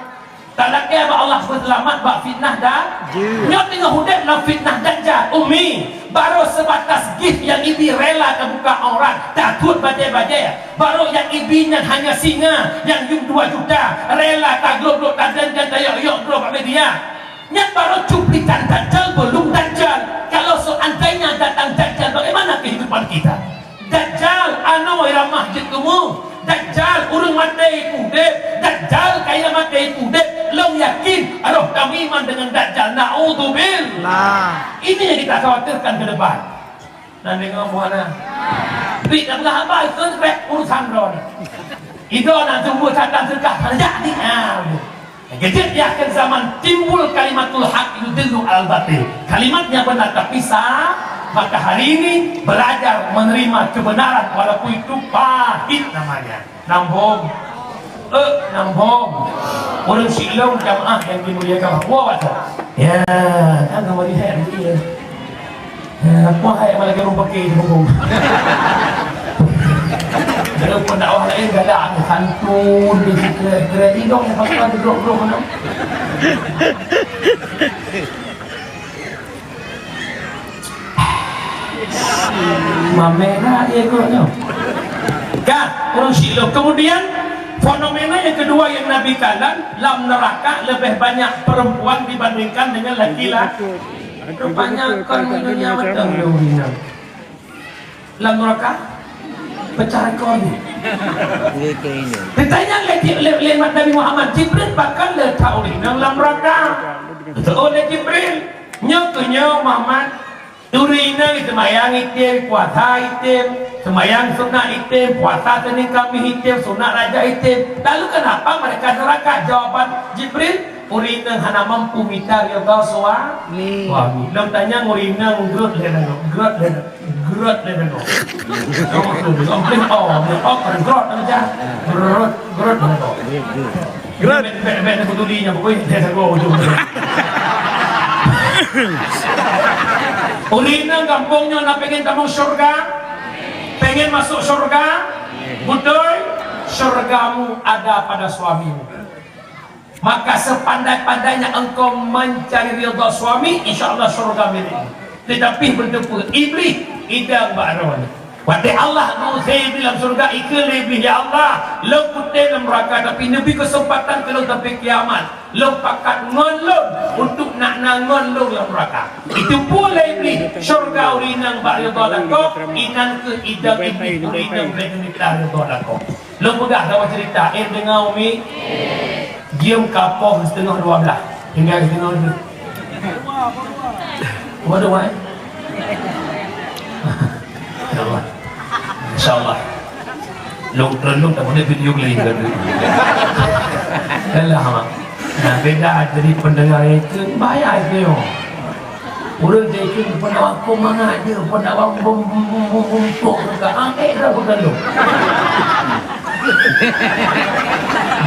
Talakée bak Allah beuseulamat bak fitnah Dajjal. Nyoe teungoh udép lam fitnah Dajjal, Umi. Barô seubatas gift nyang ibi rela tabuka aurat, takot bajée-bajée. Barô nyang ibi nyan hanya singa nyang yum dua juta, rela taglok-glok, tadan-dan, tayok-yok droe bak media. Nyan barô cuplikan Dajjal, belum Dajjal. Kalau seandainya datang Dajjal, bagaimana kehidupan kita? Dajjal, anoe ramah jeuet keu mu. Dajjal, ureueng maté ipeudép. Dajjal, kaya maté ipeudép. Lôn yakin, roh kamu iman dengan Dajjal. Naudzubillah. Ini yang kita khawatirkan ke depan. Nan deungoe buah na. Bit dah peugah haba, ikheun trek urusan droe. Idroe na sumber sadang sedekah, kerja ni. Ha, betul. Keujeuet di akhir zaman timbul kalimatul haq yudillu al batil. Kalimat yang benar tapi salah, maka hari ini belajar menerima kebenaran walaupun itu pahit namanya. Nambong. Eh, nambong. Ureueng silom jamaah yang dimuliakan Allah. Ya, kan nama dia. Eh, apa hai malah kena pakai di punggung? Ada pendakwah lain galak, santun, di situ, gerai idong, pasal duduk-duduk mana? Mamena dia ikutnya. Kan, ureueng silom. Kemudian, fenomena yang kedua yang Nabi kalam, lam neraka lebih banyak perempuan dibandingkan dengan laki-laki. Rupanya kon dunia betul, dunia. Lam neraka pecah rekor ni. Ditanya lé, lé, lé Nabi Muhammad, Jibril, pakon le that ureueng inong lam neraka? Geuteu'oh lé Jibril, nyoe keuh nyoe Muhammad, ureueng inong seumayang item, puasa item, seumayang sunat item, puasa Senin Kamis item, sunat Rajab item. Lalu kenapa mereka neraka? Jawaban Jibril, ureueng inong hana mampu mita ridha suami. Suami. Lôn tanyong ureueng inong grot lé nanggroe, grot lé, grot lé nanggroe. Grot lé nanggroe. Grot, grot lé nanggroe. Grot. Bèk, bèk, bèk, aku tuli nyan, pokoknya dia jago ujung. Ureueng inong gampông nyoe na pengen tamong syurga? Pengen masuk syurga? Betul? Syurgamu ada pada suamimu. Maka sepandai-pandainya engkau mencari ridha suami, insya Allah syurga milikmu. Tetapi beuteupeue, Iblih idang bak droe. Watèe Allah geuusé Iblih lam syurga, ikheun lé Iblih, "Ya Allah, lôn kutem lam neraka, tapi neubri keuseumpatan keu lôn sampai kiamat. Lôn pakat ngon lôn untuk nak na ngon lôn lam neraka." Itu pun lé Iblih, syurga ureueng inong bak ridha lakoe, inan keuh idang Iblih ureueng inong bèk mita ridha lakoe. Lôn peugah saboh cerita, eh, deungoe, Umi. Jeuem ka poh siteungoh dua blah. Tinggai siteungoh dua. Dua, dua, eh? Ya Allah. Insya Allah. Lôn, lôn, lôn, tak boleh video beli. Alah, Mak. Nah, beda jadi pendengar itu, bahaya itu, yo. Ureueng jai kheun pendakwah keu mangat jeuet, pendakwah bum, bum, bum, bum, bum, tok teuka, angkèt dah beugandong.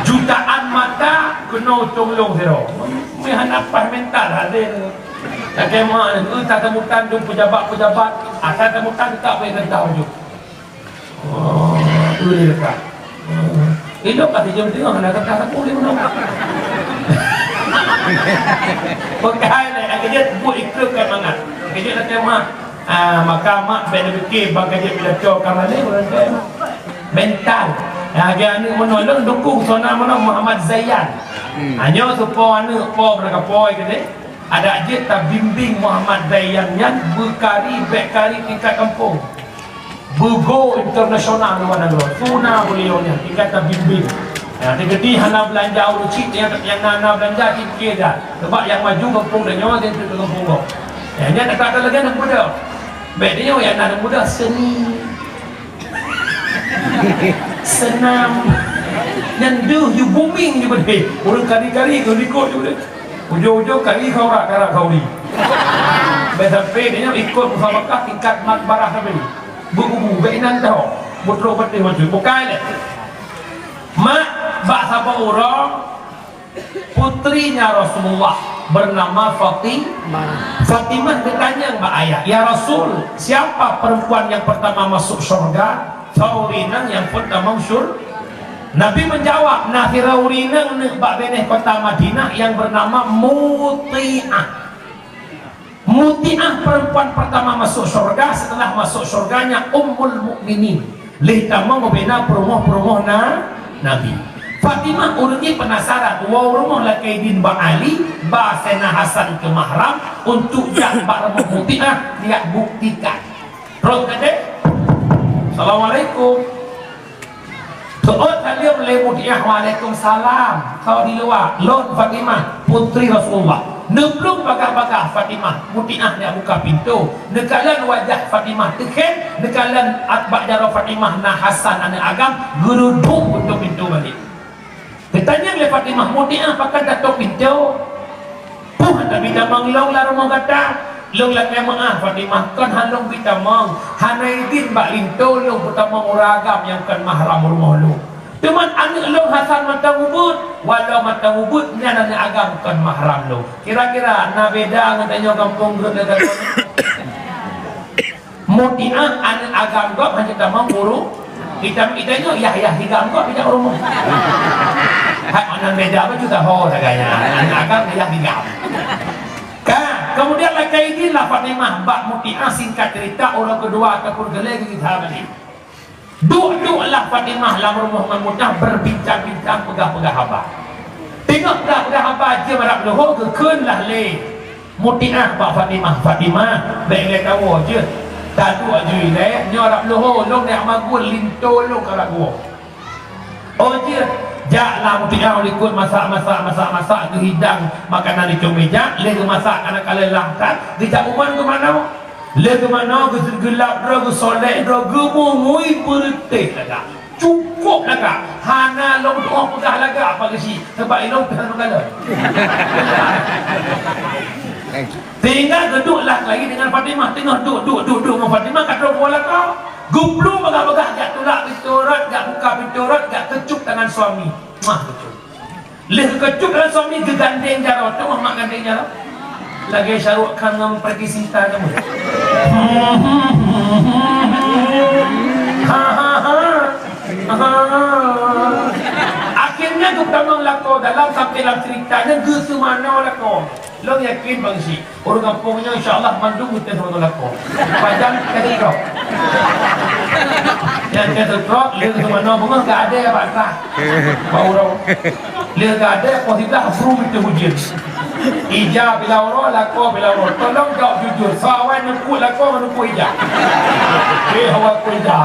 Jutaan mata keunoe cong lôn sidroe. Meuhana paih mental hadé. Lakèe mak, eh, tateumutan dum pejabat-pejabat, asai teumutan tak boleh teuntang ju. Oh, tu dia dekat. Oh. Ilok ka sijeuem teungoh, hana teuntang sapeue di meunoe. Peugah lé, akhé jeuet buet ikeu ka mangat. Akhé jeuet lakèe mak. Ah, maka mak bèk neupike bang ka jeuet bila co ka malèe, ureueng kaya. Mental. Ya, lagèe aneuk meunoe, lôn dukung sona meunoe Muhammad Zayan. Hmm. Hanyoe su po aneuk po beurangkapoe keudéh. Adak jeuet tabimbing Muhammad Zayan nyan beukari, bèk kari tingkat kampung. Beugo internasional luwa nanggroe. Suna beliau nyan tingkat tabimbing. Ya, teukeudi hana beulanja ureueng cit nyang, nyang na, na beulanja cit pike dah. Sebab nyang maju gampông tanyoe, dia tu gampông gob. Ya, nyan ata lagèe aneuk muda. Bèk tanyoe nyang na aneuk muda seni. Senam. Nyan deuh you booming you beudeh. Ureueng kari-kari keu likot you beudeh. Ujong-ujong kari khaura, kara khauri. Bèk sampai dia ikot musabakah tingkat mat barah sampai. Beugubu, bèk inan tahu. Butrok beudeh macam. Bukai lé. Mak, bak saboh uroe, putrinya Rasulullah bernama Fatimah. Fatimah geutanyong bak ayah, "Ya Rasul, siapa perempuan yang pertama masuk syurga?" Tho ureueng inong nyang phôn tamong syur-, Nabi menjawab, "Na sidroe ureueng inong neuk bak binéh kota Madinah yang bernama Muti'ah." Muti'ah perempuan pertama masuk syurga, setelah masuk syurganya Ummul Mukminin. Lheuh tamong bubena peurumoh-peurumoh na-, Nabi. Fatimah ureueng jih penasaran, woe u rumoh lakèe idin bak Ali, ba Saidina Hasan keu mahram, untuk jak bak rumoh Muti'ah, jak buktikan. Troh keudéh, "Assalamualaikum." Teuôt saleuem lé Mutiah, "Waalaikumsalam." Tho di luwa, "Lôn Fatimah, putri Rasulullah." Neubloe bagah-bagah Fatimah, Mutiah nyang buka pintoe. Neukalon wajah Fatimah teukhém, neukalon bak jaroe Fatimah na Hasan aneuk agam, geureudôk pintoe-pintoe balek. Geutanyong lé Fatimah, "Mutiah, pakon tatôp pintoe? Peue hana bi tamong lôn lam rumoh gata?" "Lôn lakèe meu'ah Fatimah, kon hana lôn bi tamong, hana idin bak linto lôn peutamong ureueng agam nyang kon mahram rumoh lôn. Teuma aneuk lôn Hasan mantong ubit, walau mantong ubit nyan aneuk agam kon mahram lôn." Kira-kira na beda ngon tanyoe gampông Greuet lagèe nyan? Mutiah aneuk agam gob hana tamong guru. Itam-itam nyoe Yahya higam gob bijak rumoh. Hai, aneuk beda baju taho sagai nyan. Aneuk agam Yahya higam. Ka, kemudian lakèe idin lah Fatimah bak Mutiah, singkat cerita, uroe keudua ataupun keulhèe geugisa balik. Duek-duek lah Fatimah lam rumoh ngon Mutiah, berbincang-bincang, peugah-peugah haba. Teungoh peugah-peugah haba, jeuem rab luho geukheun lah lé Mutiah bak Fatimah, "Fatimah, bèk lé tawoe jeuet. Taduek ju ilèe, nyoe rab luho lôn jak maguen linto lôn ka rab woe." "Oh jeuet." Jaklah Mutiah likot masak-masak, masak-masak, geuhidang makanan di cong meja, lheuh geumasak kana ka leulah that, geujak u rumoh geumanoe. Lheuh geumanoe, geu-, geulap droe, geusolek droe, geumumui beureutéh lagak. Cukôp lagak. Hana lôn tu'oh peugah lagak apa geusi, sabab ilôn pih hana meugalak. Sehingga geuduek lah lagi dengan Fatimah. Teungoh duek, duek, duek, duek ngon Fatimah, ka trok buah lakoe. Geubloe bagah-bagah, jak tulak pintoe rot, jak buka pintoe rot, jak keucup tangan suami. Mah keucup. Lheuh geukeucup tangan suami, geugandeng jaroe. Teuma mak gandeng jaroe. Lagèe Shah Rukh Khan ngon Preity Zinta nyan. Ha, ha, ha. Ha. Akhirnya geupeutamong lakoe dalam, sampai lam cerita nyan geuseumanoe lakoe. Lôn yakin bang si ureueng gampông nyoe insya Allah mandum geuteuh seumanoe lakoe. Pajan ka seutôt. Nyang ka seutôt, lheuh seumanoe beungoh geuadèe bak trah. Bak uroe. Lheuh geuadèe poh siblah bru meuteun ujeuen. Ija bila uroe, lakoe bila uroe. Tolong jaweueb jujur. Soe awai neupeuet lakoe ngon neupeuet ija? Eh, awai peuet ija.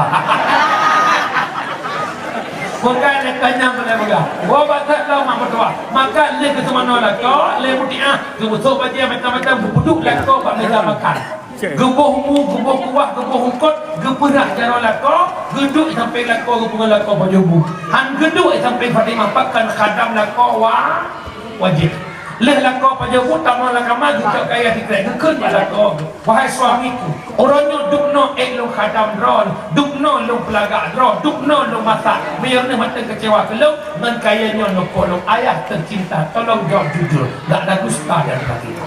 Bukan lé tanyong keuneuk peugah. Woe bak that lom mak meutuah. Maka lheuh geuseumanoe lakoe lé Mutiah, geubeusoe bajèe macam-macam, geupeuduek lakoe bak meuja makan. Geuboh mu, geuboh kuah, geuboh eungkôt, geupeurah jaroe lakoe, geuduek sampéng lakoe, geupeungon lakoe pajoh bu. Han geuduek sampéng Fatimah, pakon khadam lakoe wa-, wajéb. Lheueh lakoe pajoh bu tamong lam kama, geucok kayèe sikrek, geukheun bak lakoe, "Wahai suamiku, uroe nyoe dubnoe ék lôn khadam droe, dubnoe lôn peulagak droe, dubnoe lôn masak. Meunyoe neuh mantong keucewa keu lôn, ngon kayèe nyoe lôn poh lôn. Ayah teucinta, tolong jaweueb jujur, gak na dusta di antara kita."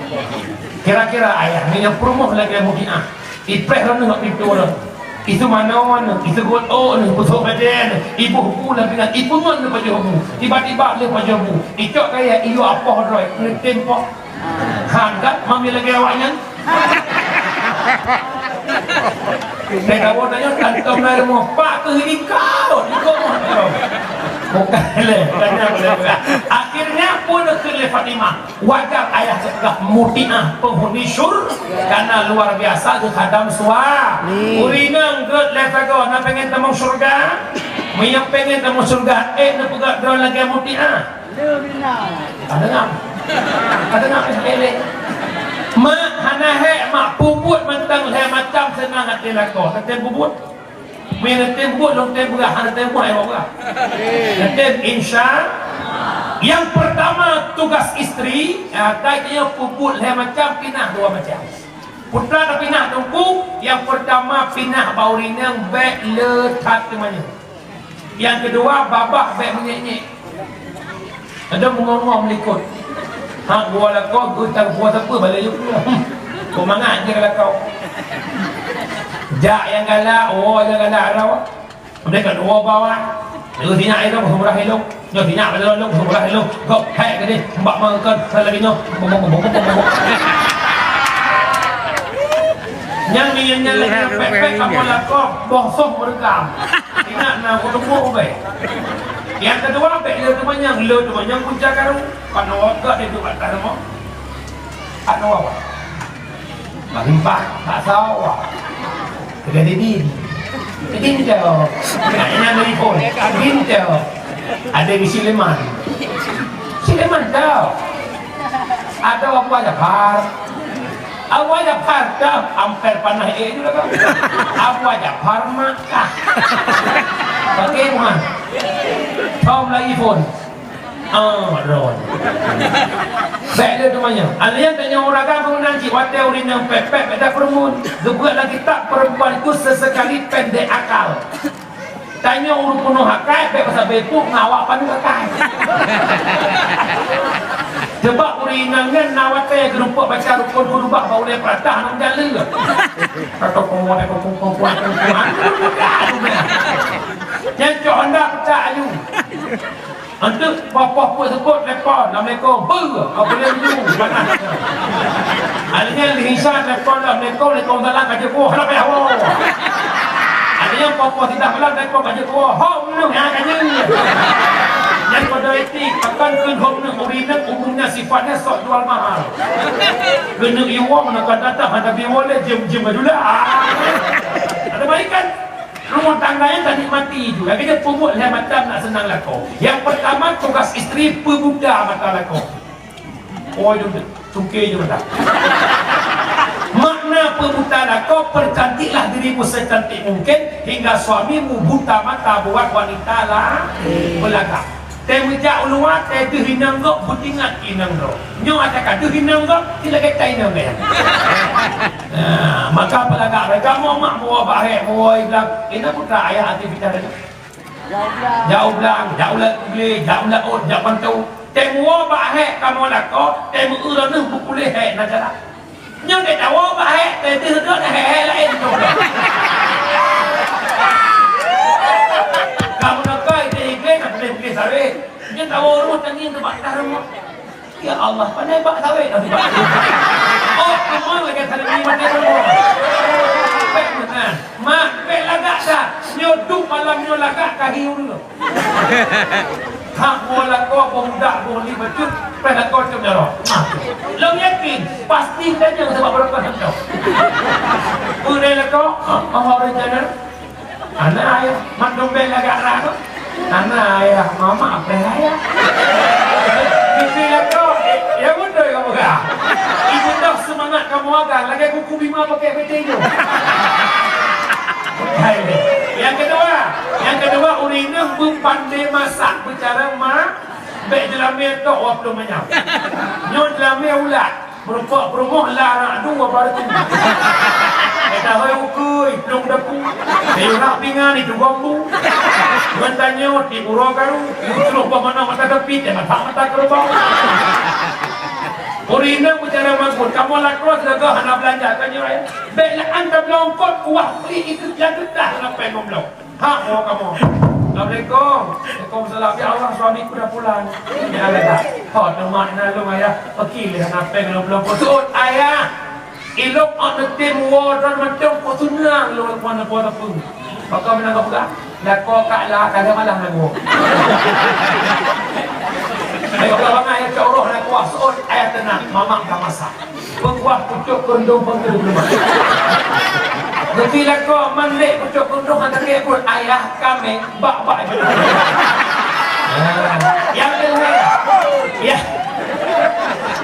Kira-kira ayah nyoe nyang peurumoh lagèe Mudiah. Ipreh lom nyoe pintoe lom. Iseumanoe nyoe, iseugot ôk nyoe, peusôk bèdée nyoe, iboh bu lam pingan, ipeungon nyoe pajoh bu. Tiba-tiba lheueh pajoh bu, icok kayèe iyue apoh droe, neutem poh. Han kan, mami lagèe awak nyan. Teuka woe tanyoe kantong na rumoh, pak keuh ini kaot, ikot moh droe. Bukan lé, tanya boleh bukan. Akhirnya pun keu lé Fatimah. Wajar ayah teupeugah Mudiah penghuni syur-, karena luar biasa geukhadam sua-. Ureueng inong gèt lé sagoe na pengen tamong syurga. Meunyoe pengen tamong syurga, ék neupeugah droe lagèe Mudiah. Ka deungö? Ka deungö, ék lé. Mak hana hék, mak, peubuet mantong lhèe macam seunang até lakoe. Teutem peubuet. Meunyoe neutem buet, lôn tem beurah, hana tem buet, ai beurah. Neutem insya. Yang pertama, tugas istri, ya, tanyoe peubuet lhèe macam, pinah dua macam. Peue tapinah teungku, yang pertama pinah bak ureueng inong bèk le that teumanyong. Yang kedua, babah bèk meunyék-nyék. Ada meungoh-ngoh meulikot. Ha, gua lakoe, gua tak gua tak apa, balik juga. Kau mangat je lakoe. Jak nyang galak, woe nyang galak rau. Mereka dua bawah. Lalu sinyak itu, sebelah itu. Nyoh sinyak, lalu, lalu, sebelah itu. Gop, hai, gede. Mbak makan, saya lagi nyoh. Nyang ni, nyang lagi, pek-pek, kamu lakoe, boh soh merekam. Ingat, nah, aku tunggu, oke. Yang kedua, bèk le teumanyong, le teumanyong kunca karu. Panoe gèt di duek atas rumoh. Panoe apa? Malimpah, tak sawa. Kena didin. Didin tu. Nak ingat dari pun. Didin tu. Ada di Sileman. Sileman tu. Ada apa aja par. Awak dah parta hampir panah eh juga kan. Awak dah parma kah. Bagaimana? Tom lagi pun. Ah, ron. Baik dia temannya. Alian tanya orang kan mengenai cik wadah urin yang pepek pada perempuan. Gebuat lagi tak perempuan itu sesekali pendek akal. Tanyoe ureueng peunoh akai, bèk pasal bepuk ngon awak paneuk akai. Sebab ureueng inong nyan na watèe geurumpok baca rukun khutubah bak ulèe peurata ngon jalan. Atau penguat, atau penguat, penguat, penguat. Nyan cok honda pecah aju. Anteuk poh-poh peuet seukôt telepon, "Assalamualaikum." Beuh, ka boleh maju. Panas. Akhirnya di Isa telepon, "Assalamualaikum." "Waalaikumsalam." Ka jeuet, "Wah, hana payah woe." Akhirnya poh-poh sidah malam telepon, ka jeuet, "Wah, hom nyoe, ha, ka jeuet." Jadi pada etik, akan keu hom nyoe, ureueng inong umumnya sifatnya sok jual mahal. Keuneuk iwoe, mana kan datang, hana bi woe lé, jeuem-jeuem aju lah. Ada baikan. Rumah tangga nyan tanikmati ju. Lagèe nyan peubuet lhèe macam nak seunang lakoe. Yang pertama, tugas istri peubuta mata lakoe. Oh, ju, tungke ju mata. Makna peubuta lakoe, percantiklah dirimu secantik mungkin hingga suamimu buta mata buat wanita la-, belaka. Teumeujak u luwa, teuh deuh inong gob, beutingat inong droe. Nyoe ata ka deuh inong gob, ti lagèe tai inong gaya. Nah, maka peulagak mereka mau mak, mau bahek, mau iblang. Ina putra ayah aktivitas itu. Jak u blang, jak u laôt, jak u laôt, jak mantong. Teuh mau bahek kamoe lakoe, teuh meu uroe neuh beupuléh hek na cara. Nyoe teuh tawoe bak hék, teuh deuh droe na hék-hék laén tu. Kamoe nakoi teuh igleh na peuléh-peuléh sawét. Nyoe tawoe rumoh tangieng teuh bak tah rumoh. Ya Allah, pandai bak sawét dah bak. Oh, kamoe lagèe sawét ni maté rumoh. Bèk meunan. Mak, bèk lagak dah. Nyoe duek malam nyoe lagak ka hiu dulu. Hak woe lakoe, boh muda, boh li bacut, pèh lakoe cok jaroe. Lôn yakin, pasti tanyong sabab barokah hantom. Peue lakoe? Oh, oh, rencana. Aneuk ayah, mandum bèk lagak rah tu. Aneuk ayah, mama pèh ayah. Pipi lakoe, eh, ya beutôi kamu kah? Ibu dah semangat kamu agak, lagèe kuku bima pakai pete hijau. Hai. Yang kedua, yang kedua, ureueng inong beupandai masak, beucara ma-, Bèk jeulamé tok wak plueng manyam. Nyoe jeulamé ulat. Meureumpok peurumoh la aneuk adu wak baru tu. Bèk tahôi ukeue, plueng dapu. Bèk urak pingan, itu gombu. Ngon tanyoe di uroe karu. Yusuf boh manok mata keupiet, dan mata-mata keureubeue. Ureueng inong bicara magun, kamoe lakoe sigoe hana beulanja, tanyoe, ya. Bèk lé anta bloe eungkôt kuah pri ikeu nyang teudah lam péng gombloe. Hak mo kamoe. Assalamualaikum. Waalaikumsalam. Ya Allah, suamiku dah pulang. Ya Allah. Ho, teuma na lôn ayah. Peuki lé hana péng lôn bloe eungkôt. Seuôt ayah. Ilôn ôk neutem woe droe mantong kok tunang lôn kuan po teupeu. Pakon meunan ka peugah. Lakoe ka la, ka lheueh malam lagoe. Ayo, kalau bangai cok roh lakoe, seuôt ayah teunang, mamak ka masak. Peukuah pucôk keureuntông peuet ploh lima. Geuti lakoe mandék pucôk keureuntông hana lagèe pun ayah kamé bak-bak. Nyang keulhèe, ya.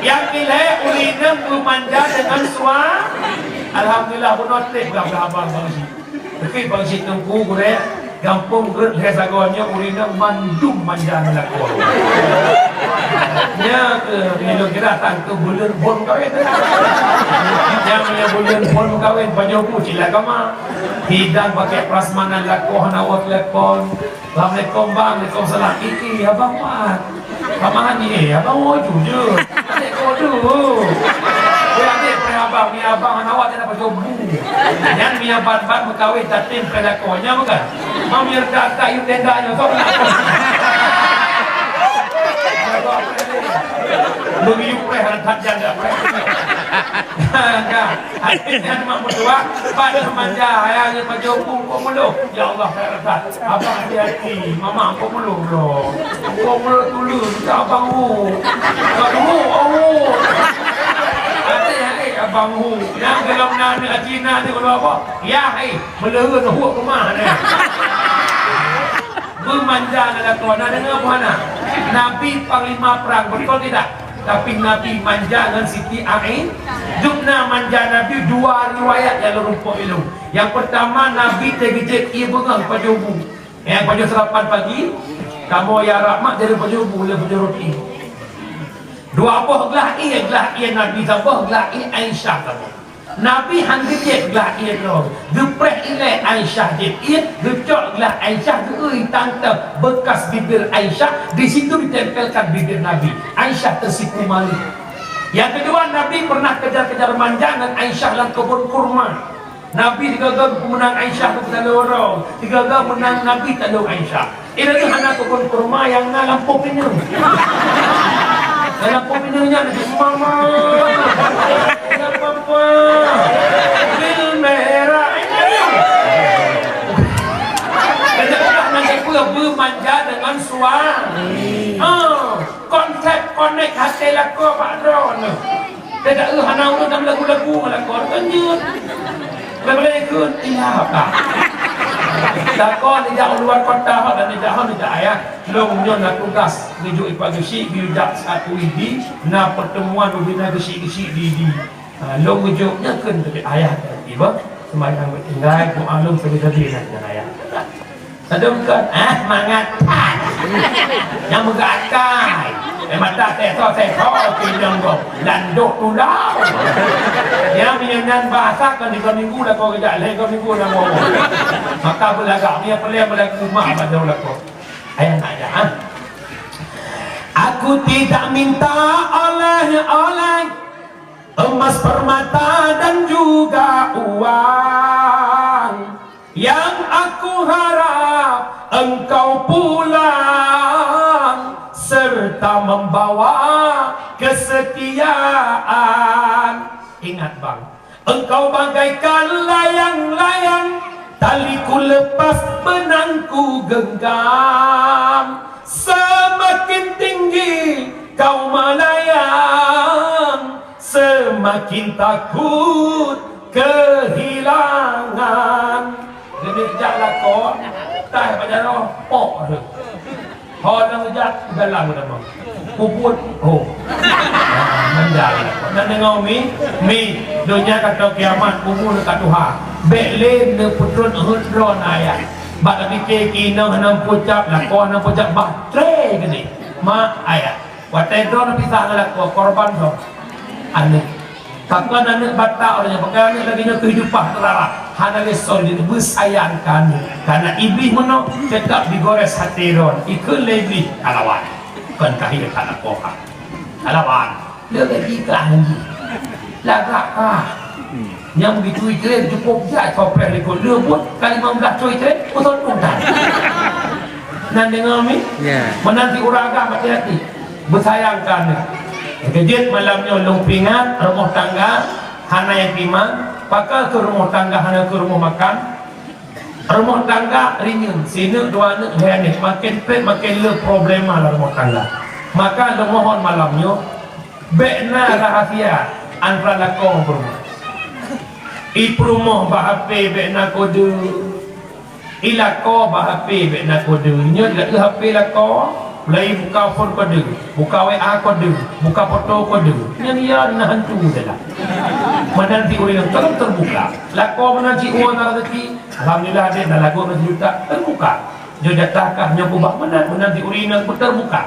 Nyang keulhèe, ureueng inong beumanja deungon sua-, Alhamdulillah, bunoe trép gah abang Bang Syik. Tapi Bang Syik Teungku gurèe, gampông rot lhèe sagoe nyoe ureueng inong mandum manja ngon lakoe. Nyan keuh, nyoe kira tan keu buleuen phôn kawin. Nyan meunyoe buleuen phôn kawin, pajoh bu cit lam kama. Hidang pakai prasmanan lakoe hana woe telepon. Assalamualaikum, Bang. Waalaikumsalam. Ih, ih, Abang Mat. Abang Hani, eh, Abang woe jujur. Adik kau tu. Weh, adik, pernah Abang, ni Abang, anak awak tak dapat jobu. Nyan mi Abang, Abang berkahwin, tapi pernah lakonya, bukan? Mam, ya, tak, tak, you tenda, you tak. Bagi you preh, tak jaga preh. Kan? Akhirnya mak meutuah, pat manja, ayah nya pajoh bu, kok mulo. Ya Allah, ya Rabbah. Abang hati-hati, mama kok mulo, bro. Kok mulo tulus, kita abang hu. Abang hu, oh. Hati-hati, abang hu. Yang dalam nana Cina ni kalau apa? Ya, eh, melehun hu rumah ni. Beumanja ngon lakoe, na deungoe buhana? Nabi panglima prang, beutôi tidak? Tapi Nabi manja ngon Siti Ai-, dum na manja Nabi dua riwayat nyang lôn rumpok ilôn. Nyang peurtama, Nabi teugeujeuet ié beungoh pajoh bu. Nyang pajoh seulapan pagi, kamoe ya rahmat jadi pajoh bu lé pajoh roti. Dua boh glah ié, glah ié Nabi saboh, glah ié Aisyah saboh. Nabi han geujép glah ié droe, geupreh ilée Aisyah jép ié, geucok glah Aisyah geu-eu tante bekas bibir Aisyah, di situ ditempelkan bibir Nabi. Aisyah tersipu malu. Yang kedua, Nabi pernah kejar-kejar manja ngon Aisyah lam kebun kurma. Nabi digaga geupeumeunan Aisyah keu talô droe, digaga meunang Nabi talô Aisyah. Inan hana kebun kurma nyang na lampôh pineung. Dan lampôh pineung nyan, "Mama, ya Papa, pil merah." Keuneuk peugah ngon sipeue beumanja deungon suami. Ah, konsep konek até lakoe bak droeneuh. Teuka eu hana ureueng tam lagu-lagu ngon lakoe, kan jeuet. Boleh-boleh ikut, iya, Pak. Lakoe nijak u luar kota, hot dan nijak hot, nijak ayah. Lôn nyoe na tugas, geujok ipak geusyik, geujak satu idi, na pertemuan ubena geusyik-geusyik di idi. Ha, lôn geujok nyan kheun tapi ayah tadi, bah. Sembahyang beutinggai, doa lôn sabe-sabe na dengan ayah. Sadum kon, ah, mangat that. Nyang meugah akai. Eh, mata teso-teso, pinjong go. Landok tulau. Ya, meunyo nyan bahasa kan tiga minggu lakoe geujak, lhèe tiga minggu lam rumah. Maka beulagak, meunyo peuleueh beulagak rumah, bak daun lakoe. Ayah nak jak, ha? Aku tidak minta oleh-oleh, emas, permata, dan juga uang. Yang aku harap engkau pulang serta membawa kesetiaan. Ingat, Bang, engkau bagaikan layang-layang, tali ku lepas, benang ku genggam. Semakin tinggi kau melayang, semakin takut kehilangan. Geujak lakoe, tai bak jaroe, pok tu. Ho nyang geujak, dalam nama. Puput, oh. Ah, manja lakoe. Nak deungoe, Mi? Mi, donya ka trok kiamat, umu ka tuha. Bèk lé neupeutrön heuet droe na ayah. Bak tapike keunoe hana meupucap, lakoe hana meupucap, bah tré geunih. Mak, ayah. Watèe droeneuh pisah ngon lakoe, korban droe. Aneuk. Pakon aneuk batak ureueng nyan, pakon aneuk lagèe nyoe keuh jipah teularang. Hana lé soe jeuet beusayang keu aneuk. Karena Iblih meunoe teutap jigores até droeneuh. Ikheun lé Iblih, "Kalawan." Kon kahé ka lakoe ka. Kalawan. Lé lagèe jikah lagèe. Lagak kah. Nyang begitu itrén cukup jak sopreh likot. Lé buet ka limong blah cui itrén, beutôi pun tan. Nan deungoe mi? Ya. Meunan si ureueng agam hati-hati. Beusayang keu aneuk. Keujeuet malam nyoe lôn peuingat, rumoh tangga hana nyang teurimong, pakon keu rumoh tangga hana keu rumoh makan. Rumoh tangga rinyueng, sineuk dua neuk lhèe neuk, maken pèt maken le problema lam rumoh tangga. Maka lôn mohon malam nyoe, bèk na rahasia antara lakoe peurumoh. I peurumoh bak H P bèk na kode. I lakoe bak H P bèk na kode. Nyoe lagèe H P lakoe, mulai buka phôn kode, buka W A kode, buka foto kode. Nyan ya na hantu je lah. Meunan si ureueng tolong terbuka. Lakoe meunan si uroe na rezeki. Alhamdulillah, dek na lagoe ngon sijuta, terbuka. Nyoe jatah kah, nyoe kubah meunan, meunan di ureueng inong pun terbuka.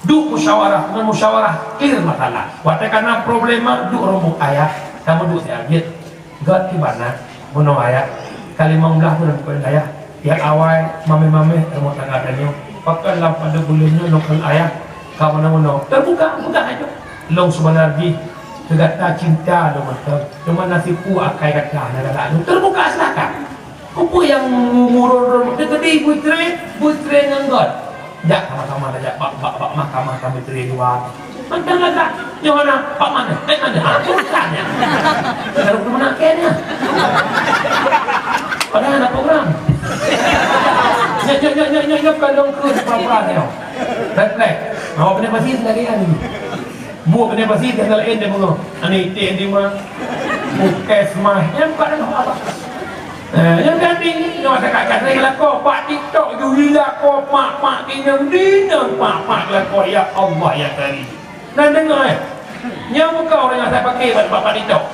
Duek musyawarah, ngon musyawarah clear masalah. Watèe ka na problema, duek rombong ayah, kamoe duek siat jeuet. Gèt di bana, bunoe ayah, ka limong blah buleuen kon ayah. Nyang awai mamèh-mamèh rumoh tangga tanyoe. Pakon lam padub buleuen nyoe lôn kheun ayah, ka meunoe-meunoe. Terbuka, buka aja. Lôn seubeuna jih keu gata cinta lôn mantong. Cuma na sipeue akai gata na gata lôn. Terbuka, silakan. Peue nyang murôn-rôn teukeudi beutré, beutré ngon gèt. Jak sama-sama tajak bak, bak, bak mahkamah kami beutré dua. Mantong lagak. Nyoe hana, Pak Man, eh, mana? Ha, bukan ya. Baru kena kena. Padahal ada program. Nyoe, nyoe, nyoe, nyoe, nyoe, nyoe, bukan dongkun, program nyoe. Refleks. Awak kena pasti lagi kan. Buet keuneuk pasi teuka laén deh meungoh. Aneuk iték di ma. Puskesmas. Nyan bukan aneuk apa. Eh, nyan jadi, nyoe masyarakat lagi lakoe bak TikTok, ju lakoe mak-mak inong, inong mak-mak lakoe, ya Allah, ya Karim. Nah, deungoe, eh. Nyan bukan ureueng nyang asai paké bak, bak, bak TikTok.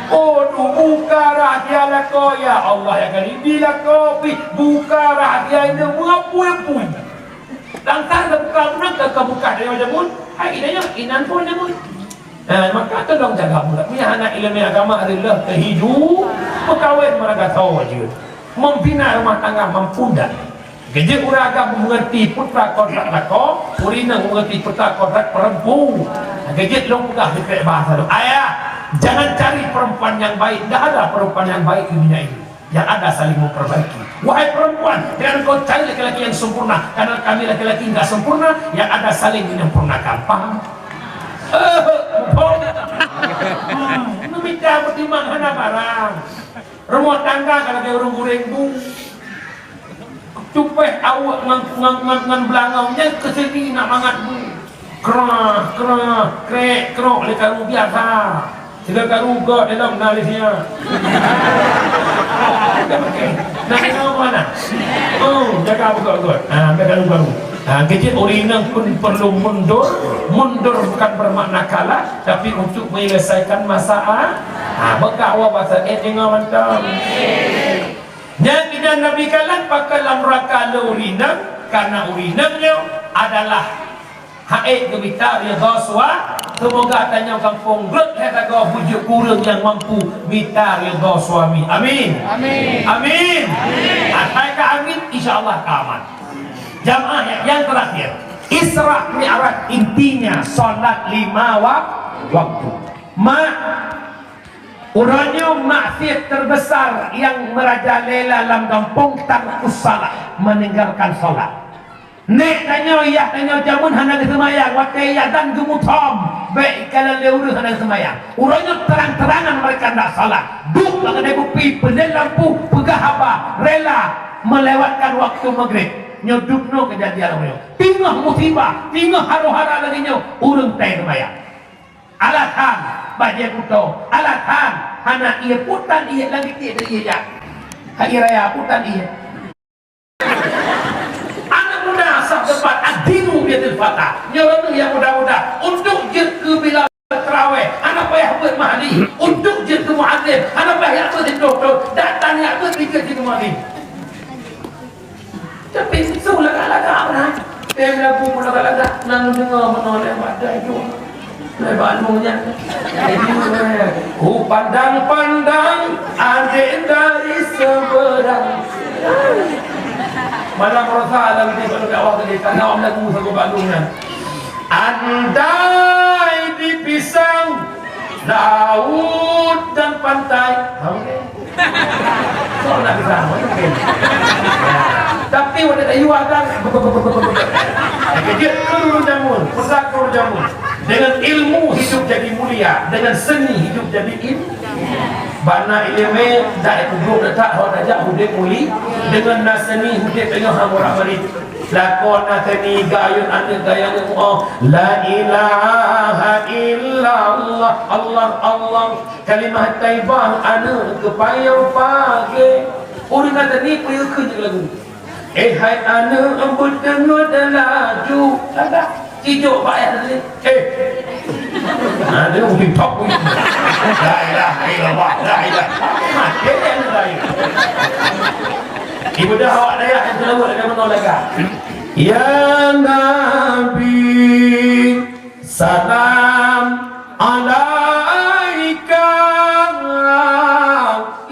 Oh, tu buka rahsia lakoe, ya Allah, ya Karim. Di lakoe pih buka rahsia inong, meuapui-apui. Tang-tang teubuka bunoe ka, ka buka dayah jameun, hai dayah inan phôn jameun. Eh, maka tolong jaga bunoe. Meunyo hana ileumèe agama, reuloh keu hidup, peukawen meuraga tho jeuet. Membina rumah tangga mampu dak. Keujeuet ureueng agam mengerti putra kodrat lakoe, ureueng inong mengerti putra kodrat perempu. Keujeuet lôn peugah di trek bahasa lôn. Ayah, jangan cari perempuan yang baik, tidak ada perempuan yang baik di dunia ini. Yang ada saling memperbaiki. Wahai perempuan, jangan kau cari laki-laki yang sempurna, karena kami laki-laki nggak sempurna, yang ada saling menyempurnakan. Paham? Eh, paham. Hmm, nu mita beutimang hana barang. Rumah tangga ka lagèe ureueng gurèng bu. Tupèh aweuek ngon, ngon, ngon, ngon beulangong, nyan keuseudi nak mangat bu. Krah, krah, krek, krok, lé karu biasa. Sigoe karu göt, ilong na lé siat. Nak kena apa nak? Oh, jaga beugöt-göt. Ah, ambil karu-karu. Ah, keucil ureueng inong pun perlu mundur. Mundur bukan bermakna kalah, tapi untuk menyelesaikan masalah. Ah, beuka awak bahasa, eh, deungoe mantong. Nyan inan Nabi kalon pakat lam neuraka lé ureueng inong, karena ureueng inong nyoe adalah Ha'ék geumita ridha sua-, seumoga tanyoe gampông rhot lhèe sagoe bujuk keu ureueng nyang mampu mita ridha suami. Amin. Amin. Amin. Amin. Asai ka amin, insya Allah ka aman. Jamaah yang, yang terakhir, Isra Mi'raj intinya salat lima wa-, waktu. Mak, uroe nyoe maksiat terbesar yang merajalela lam gampông tarkus salat, meninggalkan salat. Nèk tanyoe, yah tanyoe jameun hana geuseumayang, watèe azan geumuthom, bèk ikalon lé ureueng hana geuseumayang. Uroe nyoe terang-terangan mereka ndak salat. Duek bak keude kupi, peudeh lampu, peugah haba, rela melewatkan waktu maghrib. Nyoe dubnoe keujadian uroe nyoe. Teungoh musibah, teungoh haro-hara lagèe nyoe, ureueng tai seumayang. Alasan, bajèe kuto, alasan, hana ié putan ié lagèe ié jak. Hai raya putan ié. Aneuk muda, sah teumpat, ad-dinu biyadil fata. Nyoe ureueng nyang muda-muda, untuk jeuet keu bila teurawéh, hana payah beuet mahdi. Untuk jeuet keu muazzin, hana payah beuet doktor. Datang jak beuet, pike jeuet keu muazzin. Tapi su lagak-lagak orang. Tem lagu meunan lagak-lagak, nang deungoe meunoe lé bak dai tu. Lé bak lôn nyan. Ku pandang-pandang adek dari seberang. Malam Rosa dalam video dakwah tadi, karena om lagu sagu bak lôn nyan. Andai dipisah laut dan pantai. Tahu tak? Soal nak pisang, mungkin. Tapi udah kayu akan. Kejut ke ureueng jameun, peugah ke ureueng jameun. Dengan ilmu hidup jadi mulia, dengan seni hidup jadi in. Bana ileumèe dak ipeuduek letak ho tajak udép muli, dengan na seni udép teungoh hana murah marit. Lakoe na seni gayun aneuk gaya aneuk muoh. La ilaha illallah, Allah, Allah. Kalimah thaibah aneuk geupayong pagée. Ureueng na tani peue kheun jeuet lagu. Eh hai aneuk beudeungoe laju. Ada. Cijok bak ayah tadi. Eh. Aneuk ubi thok. La ilaha illallah. La ilaha. Mati dia aneuk lain. Ibu dah awak dayah yang terlalu ada menolak. Ya Nabi, salam alaika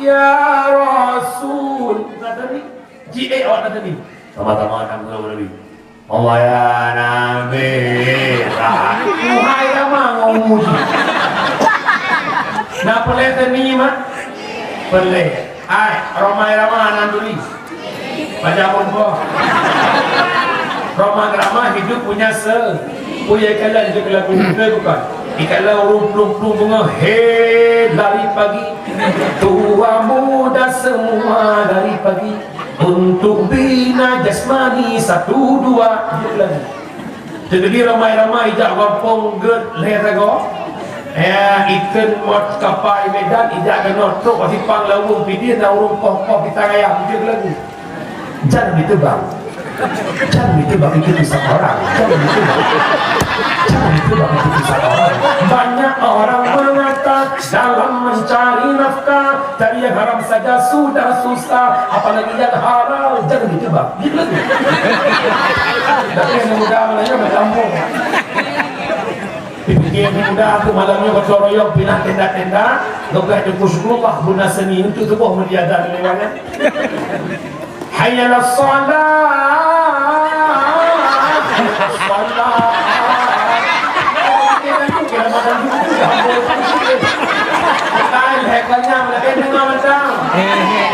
ya Rasul. Kata ni, ji eh awak kata ni. Sama-sama akan berlalu Nabi. Allah ya Nabi. Tuhai ramah ngomong ji. Nak pelai tadi mak? Pelai. Ai, ramai-ramai anak tuli. Pajan rumpok. Rhoma Irama hidup punya se-, punya iklan je kelaku. Betul bukan? Iklan ureueng plueng-plueng bunga, he, lari pagi. Tua muda semua lari pagi. Untuk bina jasmani satu dua. Hidup lagi. Teujadi ramai-ramai ijak gampông gét lhèe sagoe. Ya, ikheun mot kapai Medan, ijak keunoe trok bak simpang Laweueng Pidie, na ureueng poh-poh pisang ayam, jeuet lagu. Jangan ditebang. Jangan ditebang itu pisang orang. Jangan ditebang. Jangan ditebang itu pisang orang. Banyak orang mengata dalam mencari nafkah, cari yang haram saja sudah susah, apalagi yang halal, jangan ditebang. Gitu lagi. Tapi yang muda malah bertambung. Dipikir muda tu malam ni gotong royong pinah tenda-tenda, lepas tu syukurlah guna seni untuk tubuh media dan lingkungan. Hayya 'alas shalah. Shalah. Hai, hai, kanyang, lagi dengar macam.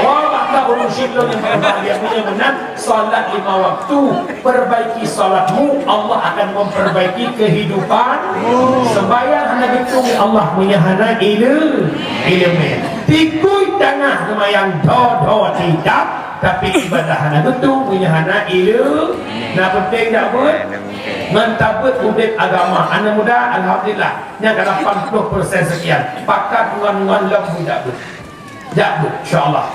Wah, bangga ureueng syedara yang berbahagia punya benar. Salat lima waktu, perbaiki salatmu, Allah akan memperbaiki kehidupan. Sembahyang hana beutôi, Allah punya hana ilu, ileumèe. Tikui tangah seumayang do-do tidak, tapi ibadah hana beutôi, punya hana ilu. Nah, penting dak buet? Ngon tabeuet udép agama. Aneuk muda, alhamdulillah. Nyang ka lapan puluh persen sekian. Pakat ngon, ngon lom budak buet. Jak buet, insya Allah.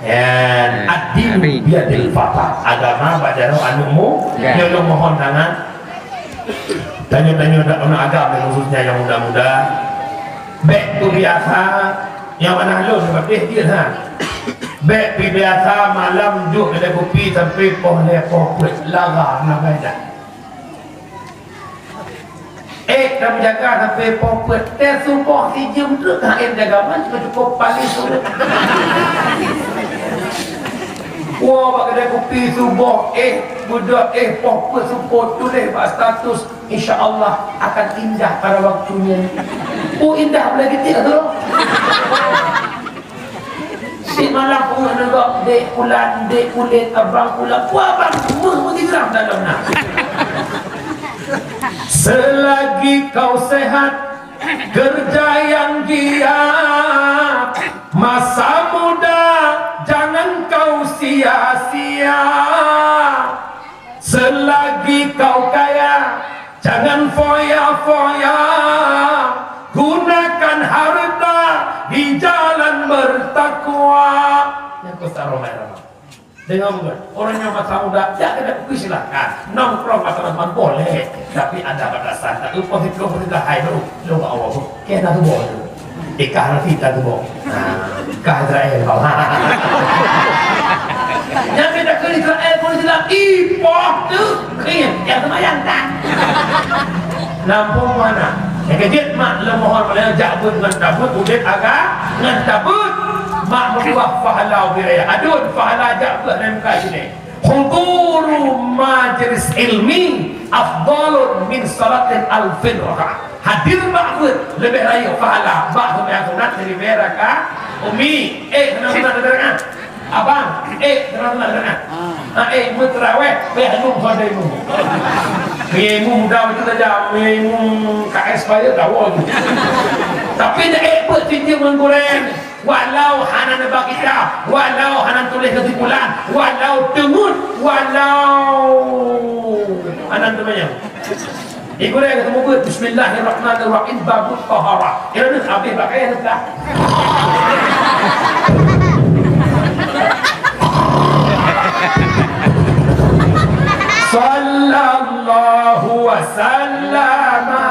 And ad-dinu biyadil fata. Agama bak jaroe aneuk mu-, ya. Nyoe lôn mohon tangan. Tanyoe-tanyoe dak aneuk agam, khususnya yang muda-muda. Bèk teubiasa, nyang mana lôn, leubeh jeuet, ha. Bèk teubiasa malam duek kedai kupi sampai poh lhèe poh peuet, lara na faedah. Eh, ka meujaga sampai poh peuet, teuh suboh sijeuem treuk ka em jaga, man cukup paling sulit. Woe bak kedai kupi suboh, eh, beudôh, eh, poh peuet suboh tuléh bak status, "Insya Allah akan indah pada waktunya." Oh, indah boleh gitu ya, tu? Simalam peue neugok dek pulan, dek kulét, abang pulan. Wah, bang, meuh meusigram dalam na. Selagi kau sehat, kerja yang giat, masa muda jangan kau sia-sia. Selagi kau kaya, jangan foya-foya. Gunakan harta di jalan bertakwa. Nyang pesan Rhoma Irama. Dengar bukan? Orang yang masa muda, ya, kena pergi silakan. Nongkrong masa depan boleh, tapi ada batasan. Tak lupa itu, kita hai dulu. Coba Allah. Kena tu boleh. Ikan hati tak tu boleh. Nah, ikan Israel kau. Yang kita ke Israel pun Silap ipoh tu, iya, ya seumayang kan? Lampôh mana? Nyang keujeuet mak leumohon, malah jak beuet ngon tabeuet, udép agam ngon tabeuet. Mak meutuah pahala ubé raya. Aduen pahala jak beuet ngon muka sini. Huduru majlis ilmi afdalun min salatin alfin rakaat. Hadir bak beuet leubeh rayeuk pahala bak seumayang sunat siribèe rakaat. Umi, eh, seumayang sunat leubeh rakaat. Abang, eh, tengah-tengah, tengah. Ah, eh, meuteurawèh, payah lom pada imeum. Imeum muda itu saja, imeum K S payah dawa tu. Tapi dah eh, peuet cincin menggoréng, walau hana neuba kitab, walau hana tuléh keusimpulan, walau teungeut, walau hana teumanyong. Di gurèe geuteumeubeuet, "Bismillahirrahmanirrahim, babut taharah." Kira deuh habéh bak kayèe teuka. Sallallahu wasallama.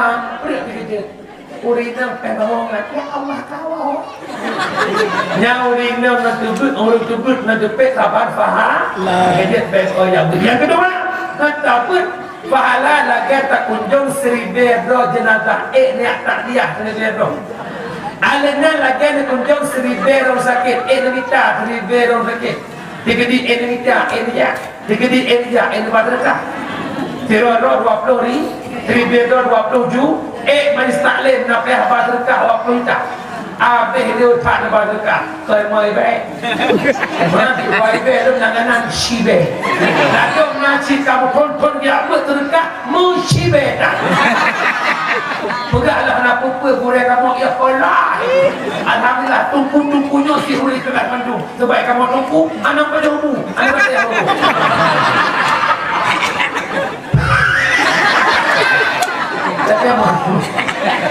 Ureueng inong pèng bahongan, ya Allah, kawoe. Nyan ureueng inong na teubeut, ureueng teubeut na teupèk saban pahala. Lah. Jadi pèng oh ya. Nyang keudua, na tabeuet pahala lagèe takunjong siribèe droe jeunazah, eh, neujak takziah siribèe droe. Alèh nyan lagèe neukunjong siribèe droe sakét, eh, neumita siribèe droe sakét. Dikeudi eh, neumita, eh, neujak. Dikeudi eh, neujak, eh, neuba seudeukah. Sidroe droe dua ploh ri-, siribèe droe dua ploh ju, eh, majlis taklim na payah ba seudeukah dua ploh juta. Abéh lé that neuba seudeukah. Keu mai bèe. Meunan cit wai bèe lôn langganan shi bèe. Ladôm na cit ka meuthon-thon geujak beuet seudeukah, meushi bèe that. Peugah lah na peue-peue gurèe kamoe, ya Allah. Alhamdulillah, teungku-teungku nyoe si ureueng teulat mandum. Sabab kamoe teungku, aneuk pajoh bu, aneuk pajoh bu. Tapi apa?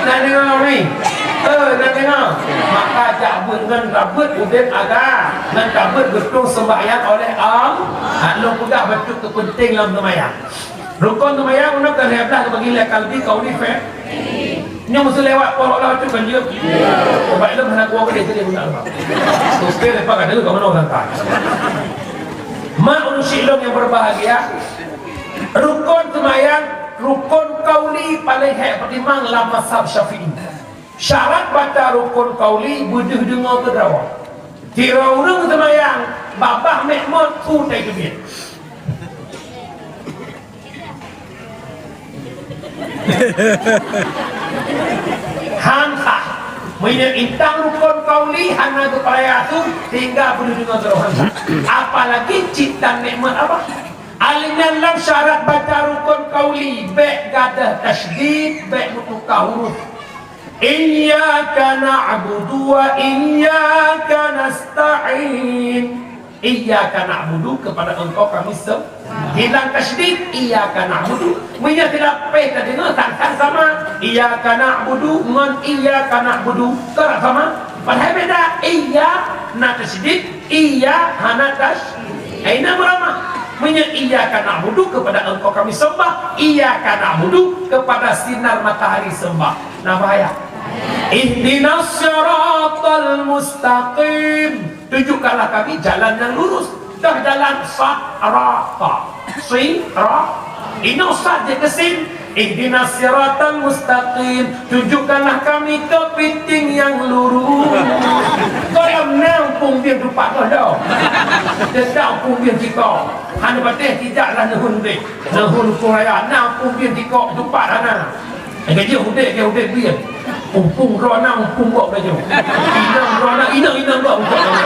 Nak dengar ni? Eh, nak dengar? Maka jak beuet ngon tabeuet udép agam, ngon tabeuet geutong seumbahyang oleh Allah. Lôn peugah bacut keu peunténg lam seumayang. Rukon seumayang, unoe ka lhèe blah teubagi lé kalbi, kauli, fi'li. Nyoe meuseu lewat poh lom bacut kan jeuet. Ubat lom hana kuah geude jadi guna Allah. Oke, lepas kata lu kamu orang tak. Mak ureueng syik lôn nyang berbahagia, rukon seumayang, rukon kauli paleng hék peutimang lam mazhab Syafi'i. Syarat baca rukon kauli beudeuh deungoe keu droe. Sidroe ureueng seumayang babah mèk mot su tai teubiet. Han sah. Meunyoe intan rukon kauli hana geupeuraya su, tinggai beudeuh deungoe droe han sah. Apalagi cit tan nikmat apa? Alèh nyan lam syarat baca rukon kauli, bèk gadôh tasydid, bèk meutuka huruf. Iyyaka na'budu wa iyyaka nasta'in. Iyyaka na'budu, kepada Engkau kami sem-, hilang tasydid, iyyaka na'budu. Meunyoe tidak payah tadeungoe, sang-sang sama. Iyyaka na'budu ngon iyyaka na'budu, ka sama. Padahai beda. Iyya na tasydid, iyya hana tasydid. Aina meurama. Meunyoe iyyaka na'budu, kepada Engkau kami sembah, iyyaka na'budu, kepada sinar matahari sembah. Nah, bahaya. Ihdinas siratal mustaqim. Tunjukkanlah kami jalan yang lurus. Dah jalan sirata. Sira. Inoe sat jeuet keu sin. Ihdinas siratal mustaqim. Tunjukkanlah kami kepiting yang lurus. Goyang nang pungbieng tupat goh dong. Dedang pungbieng jikoe. Hana patéh tijak lah neuhun deh. Neuhun Leumpung Raya, na muphom bieng dikok tupat hana. Lagèe jih udép, lagèe udép bieng. Muphom droe na, muphom bok laju. Inong droe na, inong, inong bok muphom laju.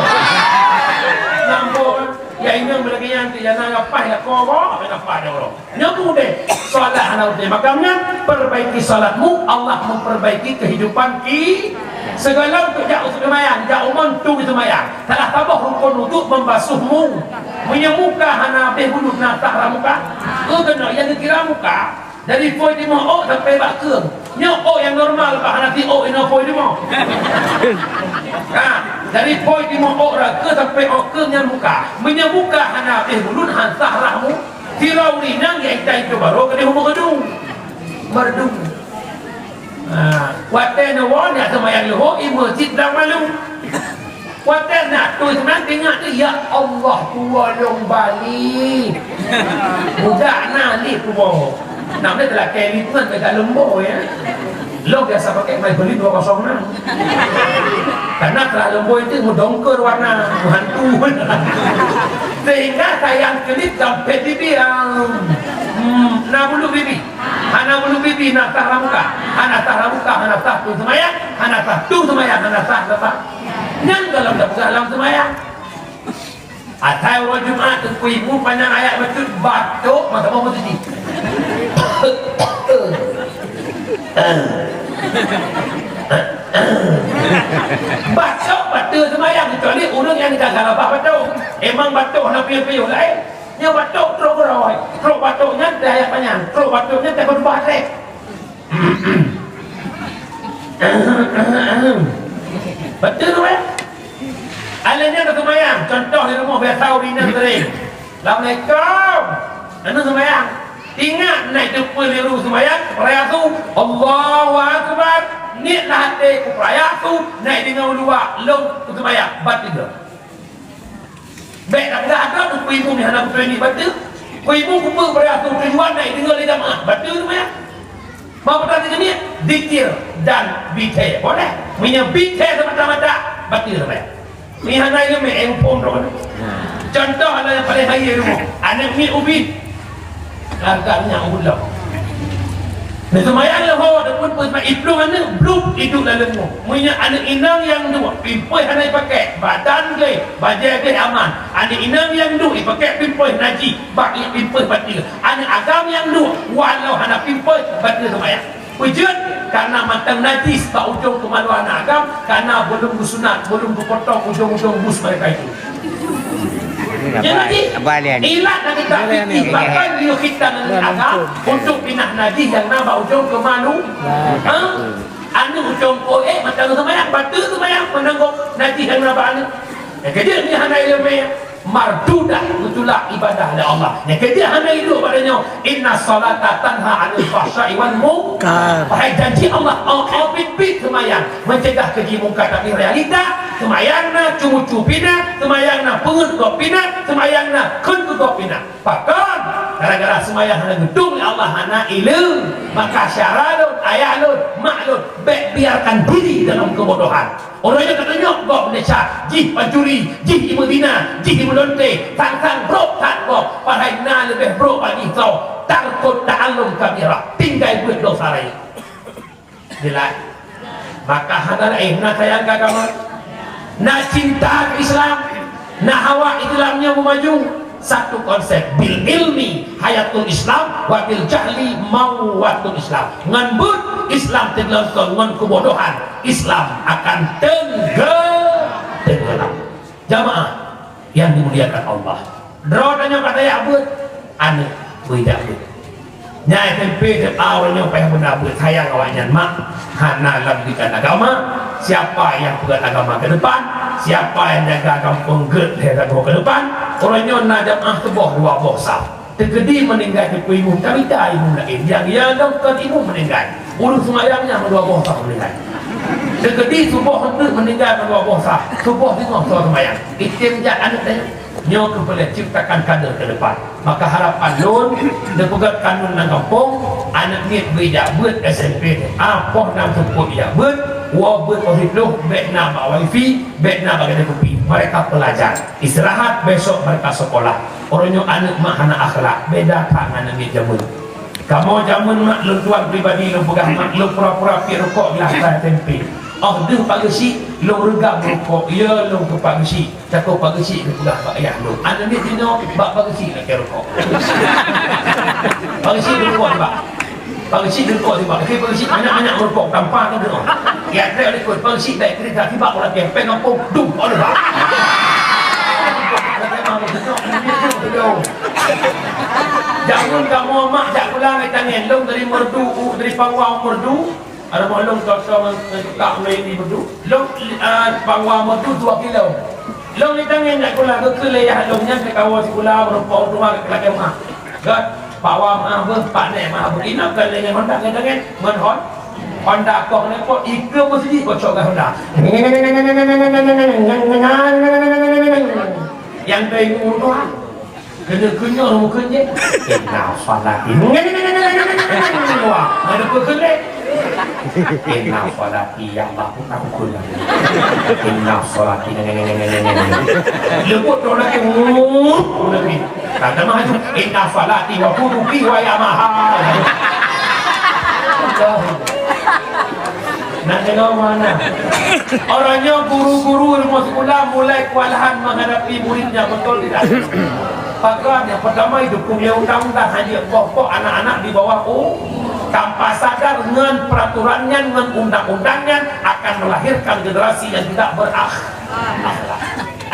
Nambon, ya inong lagèe nyan, ya na ngapai, ya ko bok, ngapai dah orang. Nyoe pun udép. Salat hana udép. Maka nyan, perbaiki salatmu, Allah memperbaiki kehidupan ki-, segala untuk jak useumayang, jak umon tu useumayang. Salah saboh rukun wudhu membasuh mu. Meunyoe muka hana habéh bulut na sah lam muka. Oh, keunoe nyang geukira muka. Dari phôi timoh ôk sampai bak keueng. Nyoe ôk nyang normal, bah hana ti ôk inoe phôi timoh. Ha, dari phôi timoh ôk raka sampai ôk keueng nyan muka. Meunyoe muka hana habéh bulut, han sah rah mu. Sira ureueng inong nyang itai itu baru keudeh umur gedung. Merdung. Ha, watèe neuwoe nyan seumayang leuhô, i meuseujid blang malu. Watèe na tueng seumayang, teuingat tu, "Ya Allah, tuwo lôn bali." Budak na lé tuwo. Nam dia teulakèe lé tueng, beda leumbô, ya. Lôn biasa pakai Maybelline dua kosong enam. Karena telah leumbô itu meudongker warna, meuhantu. Sehingga sayang kelip sampai di biang. Hmm, na bulu bibi. Hana bulu bibi, na sah lam muka. Hana sah lam muka, hana sah tueng seumayang, hana sah tueng seumayang, hana sah leupah. Nyan kalau tapeugah lam seumayang. Asai uroe Jumat teungku ibu panyang ayat bacut, batuk masa mau meusuci. Batuk, batuk seumayang, kecuali ureueng nyang ka salah batuk. Emang batuk hana piôh-piôh laén. Nyoe batuk trok keudroe, trok batuk nyan teuh ayat panyang, trok batuk nyan teuh khutbah trép. Beutôi, eh? Alèh nyan ka seumayang, contoh di rumoh biasa ureueng inong sering. Assalamualaikum. Anu seumayang. Ingat, na teupeue lé ureueng seumayang, peuraya su. Allahu Akbar. Niet lam até, kupeuraya su, na deungö u luwa, lôn seumayang, bateue. Bèk tapeugah droe teungku ibu nyan hana beutôi niet bateue. Teungku ibu kupeue peuraya su tujuan na deungö lé jamaah, bateue seumayang. Mau peugah teuk niet, zikir dan bithèe. Boleh. Meunyoe bithèe semata-mata, bateue seumayang. Meunyoe hana ileumèe, eh, muphom droe. Contoh lah nyang paleng hayeu rumoh. Aneuk miet ubit. Lagak nyan ulôn. Neuseumayang leuho, adapun peuseumayang iplueng aneuk, blub iduek lam leumo. Meunyoe aneuk inong nyang duek, pimpôi hana ipakék, badan gleh, bajèe gleh aman. Aneuk inong nyang duek ipakék pimpôi najih, bak ié pimpôi bateue. Aneuk agam nyang duek, walau hana pimpôi, bateue seumayang. Peue jeuet? Karena mantong najih bak ujong keumaluan aneuk agam, karena belum geusunat, belum geupotong ujong-ujong bus mereka itu. Jadi, ilat dan kita fikir, bahkan liuh kita ngon agam untuk pinah najih nyang na bak ujong keumalu. Ha? Aneuk ujong koek mata seumayang, bateue seumayang, meunanggong najih nyang na bak aneuk. Nyang keujeuet nyan hana ileumèe, mardudah, geutulak ibadah lé Allah. Nyang keujeuet hana iduek bak donya, "Inna salata tanha 'anil fahsya'i wal munkar." Padahai janji Allah, oh, oh, biet-biet seumayang mencegah keji mungkar, tapi realita seumayang na cucu pih na, seumayang na peungeuet gob pih na, seumayang na kheun keu gob pih na. Pakon? Gara-gara seumayang hana geudong lé Allah, hana ileumèe. Maka syedara lôn, ayah lôn, mak lôn, bèk biarkan diri dalam kebodohan. Uroe nyoe tatunyok gob desya, jih pancuri, jih imeuzina, jih imeulonte, sang-sang brok that gob, padahai na leubeh brok bak jih soe, tarkut ta'allum kabirah, tinggai beuet dosa rayeuk. Jelas? Maka hana laén, na sayang keu agama, na cinta keu Islam, na hawa Islam nyoe meumaju. Satu konsep, "Bil ilmi hayatul Islam, wa bil jahli mawatul Islam." Ngon buet Islam teugelonton, ngon keubodohan Islam akan tengge-, tenggelam. Jamaah yang dimuliakan Allah, droe tanyoe ka tajak beuet, aneuk beu jak beuet. Nyan S M P, S M A, awaknyan payah beuna beuet, sayang awaknyan mak, hana lam bidang agama. Siapa yang peugöt agama ke depan, siapa yang jaga gampông gét lhèe saboh ke depan, uroe nyoe na jamaah seuboh dua boh saf. Teukeudi meuninggai teungku imeum, tamita imeum laén, nyang ya dong kon imeum meuninggai. Ureueng seumayang nyan meudua boh saf meuninggai. Teukeudi suboh eunteuk meuninggai meudua boh saf, suboh singoh soe seumayang. Item jak aneuk tanyoe. Nyoe keuh peureulèe ciptakan kader ke depan. Maka harapan lôn, neupeugöt kanun lam gampông, aneuk miet beu jak beuet S M P, ah, poh nam seupôt jak beuet, woe beuet poh siplôh, bèk na bak wifi, bèk na bak gadai kupi. Mereka pelajar. Istirahat, besok mereka sekolah. Uroe nyoe aneuk mak hana akhlak, beda that ngon aneuk miet jameun. Kamoe jameun mak, lôn tuan pribadi lôn peugah mak, lôn pura-pura piep rukok di atra S M P. Óh deuh Pak Geuchik, lôn reugam rukok, ya lôn keu Pak Geuchik. Takot Pak Geuchik geupeugah bak ayah lôn, "Aneuk miet jinoe bak Pak Geuchik lakèe rukok." Pak Geuchik geurukok nibak. Pak Geuchik geurukok nibak. Lakèe Pak Geuchik manyak-manyak meurukok, tampa keu geuh. Ya, trép likot, Pak Geuchik bèk keureuja nibak, lakèe pèng gampông, dum, oh, nibak. Jameun kamoe mak jak sikula ngon tangen, lôn dari Meureudu, u, dari Pawa u Meureudu, Ada mak lôn cocok ngon tukang ulèe di Meureudu. Lôn, eh, Pawa Meureudu dua kilo. Lôn di tangen jak sikula, geukheun lé yah lôn nyan teukawoe sikula, meureumpok u teuma lakèe meu'ah. Gèt, Pawa meu'ah beuh, Pak Nek meu'ah beuh. Inong ka lé ngon Honda ngon tangen, ngon Hon-, Honda kong ni kok ike meuseujid kocok ngon Honda. Nyang doi ureueng tuha. Keuneuk-keuneuk meukeujeuet. Inna sholati. Wah, ada peukeulet. Inna sholati, ya Allah, aku takut. Inna sholati. Leuput tu lagi. Lagi. Kata mah, inna sholati wa nusuki wa ya mahal. Nak dengar mana? Orang nyoe guru-guru ilmu sekolah mulai kewalahan menghadapi muridnya, betul tidak? Pakon nyang pertama idukung lé undang-undang, hana poh-poh anak-anak di bawah u-, tanpa sadar ngon peraturan nyan, ngon undang-undang nyan akan melahirkan generasi yang tidak berakhlak.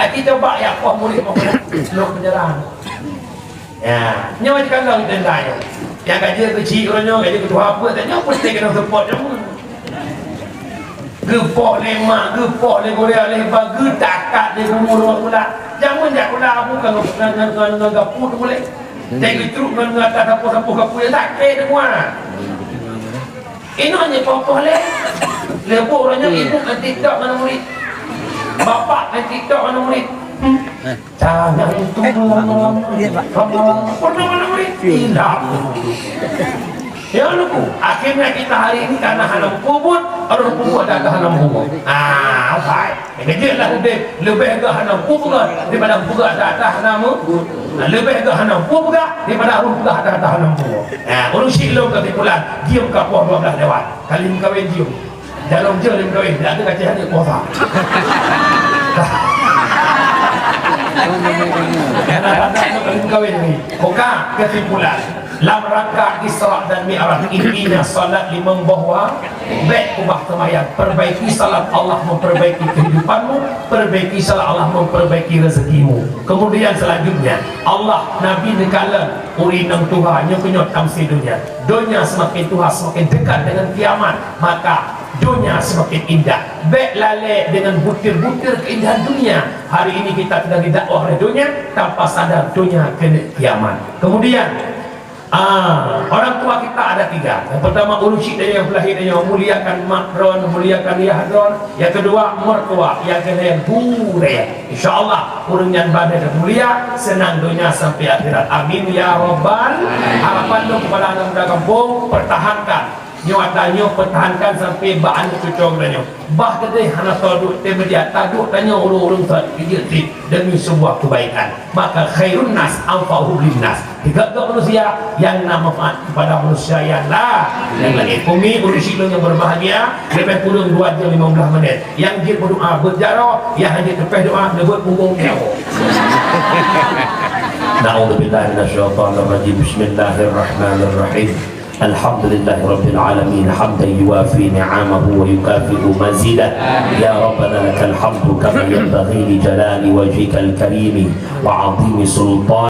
Eh, kita bak ya poh murid mau kena lok penjara. Ya, nyoe jikalon tenda nyoe. Nyang gaji keuchik uroe nyoe, gaji keutuha peuet, nyoe peureulée keuneuk seupôt jameun. Geupoh lé mak, geupoh lé gurée, lé ba geutakat lé guru rumoh sikula. Jameun jak sikula abu ka ngon, ngon, ngon, ngon gapu teumulai. Jadi geucruk ngon, ngon atas sapoh-sapoh gapu nyang sakét teuma. Inoe nyoe poh-poh lé. Lé bu uroe nyoe ibu ngon TikTok ngon murit. Bapak ngon TikTok ngon murit. Hmm. Jangan itu lama-lama. Lama-lama. Pernah mana murid? Tidak. Ya, lugu. Akhirnya kita hari ini karena hana peubuet, orang peubuet dah hana peubuet. Ah, baik. Kejutlah udeb, lebih ke hana peubuet daripada peubuet dah hana mu. Nah, lebih ke hana peubuet daripada orang peubuet dah hana peubuet. Nah, urus silong kesimpulan, jeuem ka poh dua belas lewat. Kali meukawen jeuem. Dalam jeuem kawin, dak ada kacau hati kuasa. Karena ada kawin ni. Buka kesimpulan. Lam rangka Isra dan Mi'raj, intinya salat limong boh wa-, bek ubah seumayang. Perbaiki salat, Allah memperbaiki kehidupanmu. Perbaiki salat, Allah memperbaiki rezekimu. Kemudian selanjutnya, Allah, Nabi neukalon ureueng nyang tuha nyoe keunoe tamsi donya. Donya semakin tuha, semakin dekat dengan kiamat. Maka, donya semakin indah. Bek lalé dengan butir-butir keindahan dunia. Hari ini kita sedang didakwah oleh donya, tanpa sadar donya keuneuk kiamat. Kemudian, ah, orang tua kita ada tiga. Yang pertama, ureueng chik dan nyang lahé dan nyang muliakan mak droen, muliakan yah droen. Yang kedua, mertua, yang ketiga, gurée. Insya Allah, ureueng nyan bandé mulia, seunang donya sampai akhirat. Amin ya rabbal alamin. Harapan lôn kepada anak muda kampung, pertahankan. Nyoe ata nyoe pertahankan sampai bak aneuk cucoe geutanyoe. Bah keudeh hana soe duek teumedia, taduek tanyoe ureueng-ureueng sat, jeuet cit demi sebuah kebaikan. Maka khairun nas anfa'uhum linnas. Tiga-tiga manusia yang na manfaat kepada manusia yang la-, yang lain. Umi, ureueng chik lôn yang berbahagia, lebih kurang dua jam lima belas menit. Yang jeuet berdoa, berjaroe, yang hana jeuet teupeh doa, neubeuet punggong nyoe. Na'udzubillahi minasyaitonirrajim. Bismillahirrahmanirrahim. Alhamdulillahirabbil alamin, hamdan yuwafi ni'amahu wa yukafi'u mazidah. Ya Rabbana lakal hamdu kama yanbaghi li jalali wajhikal karimi wa 'azimi sultan.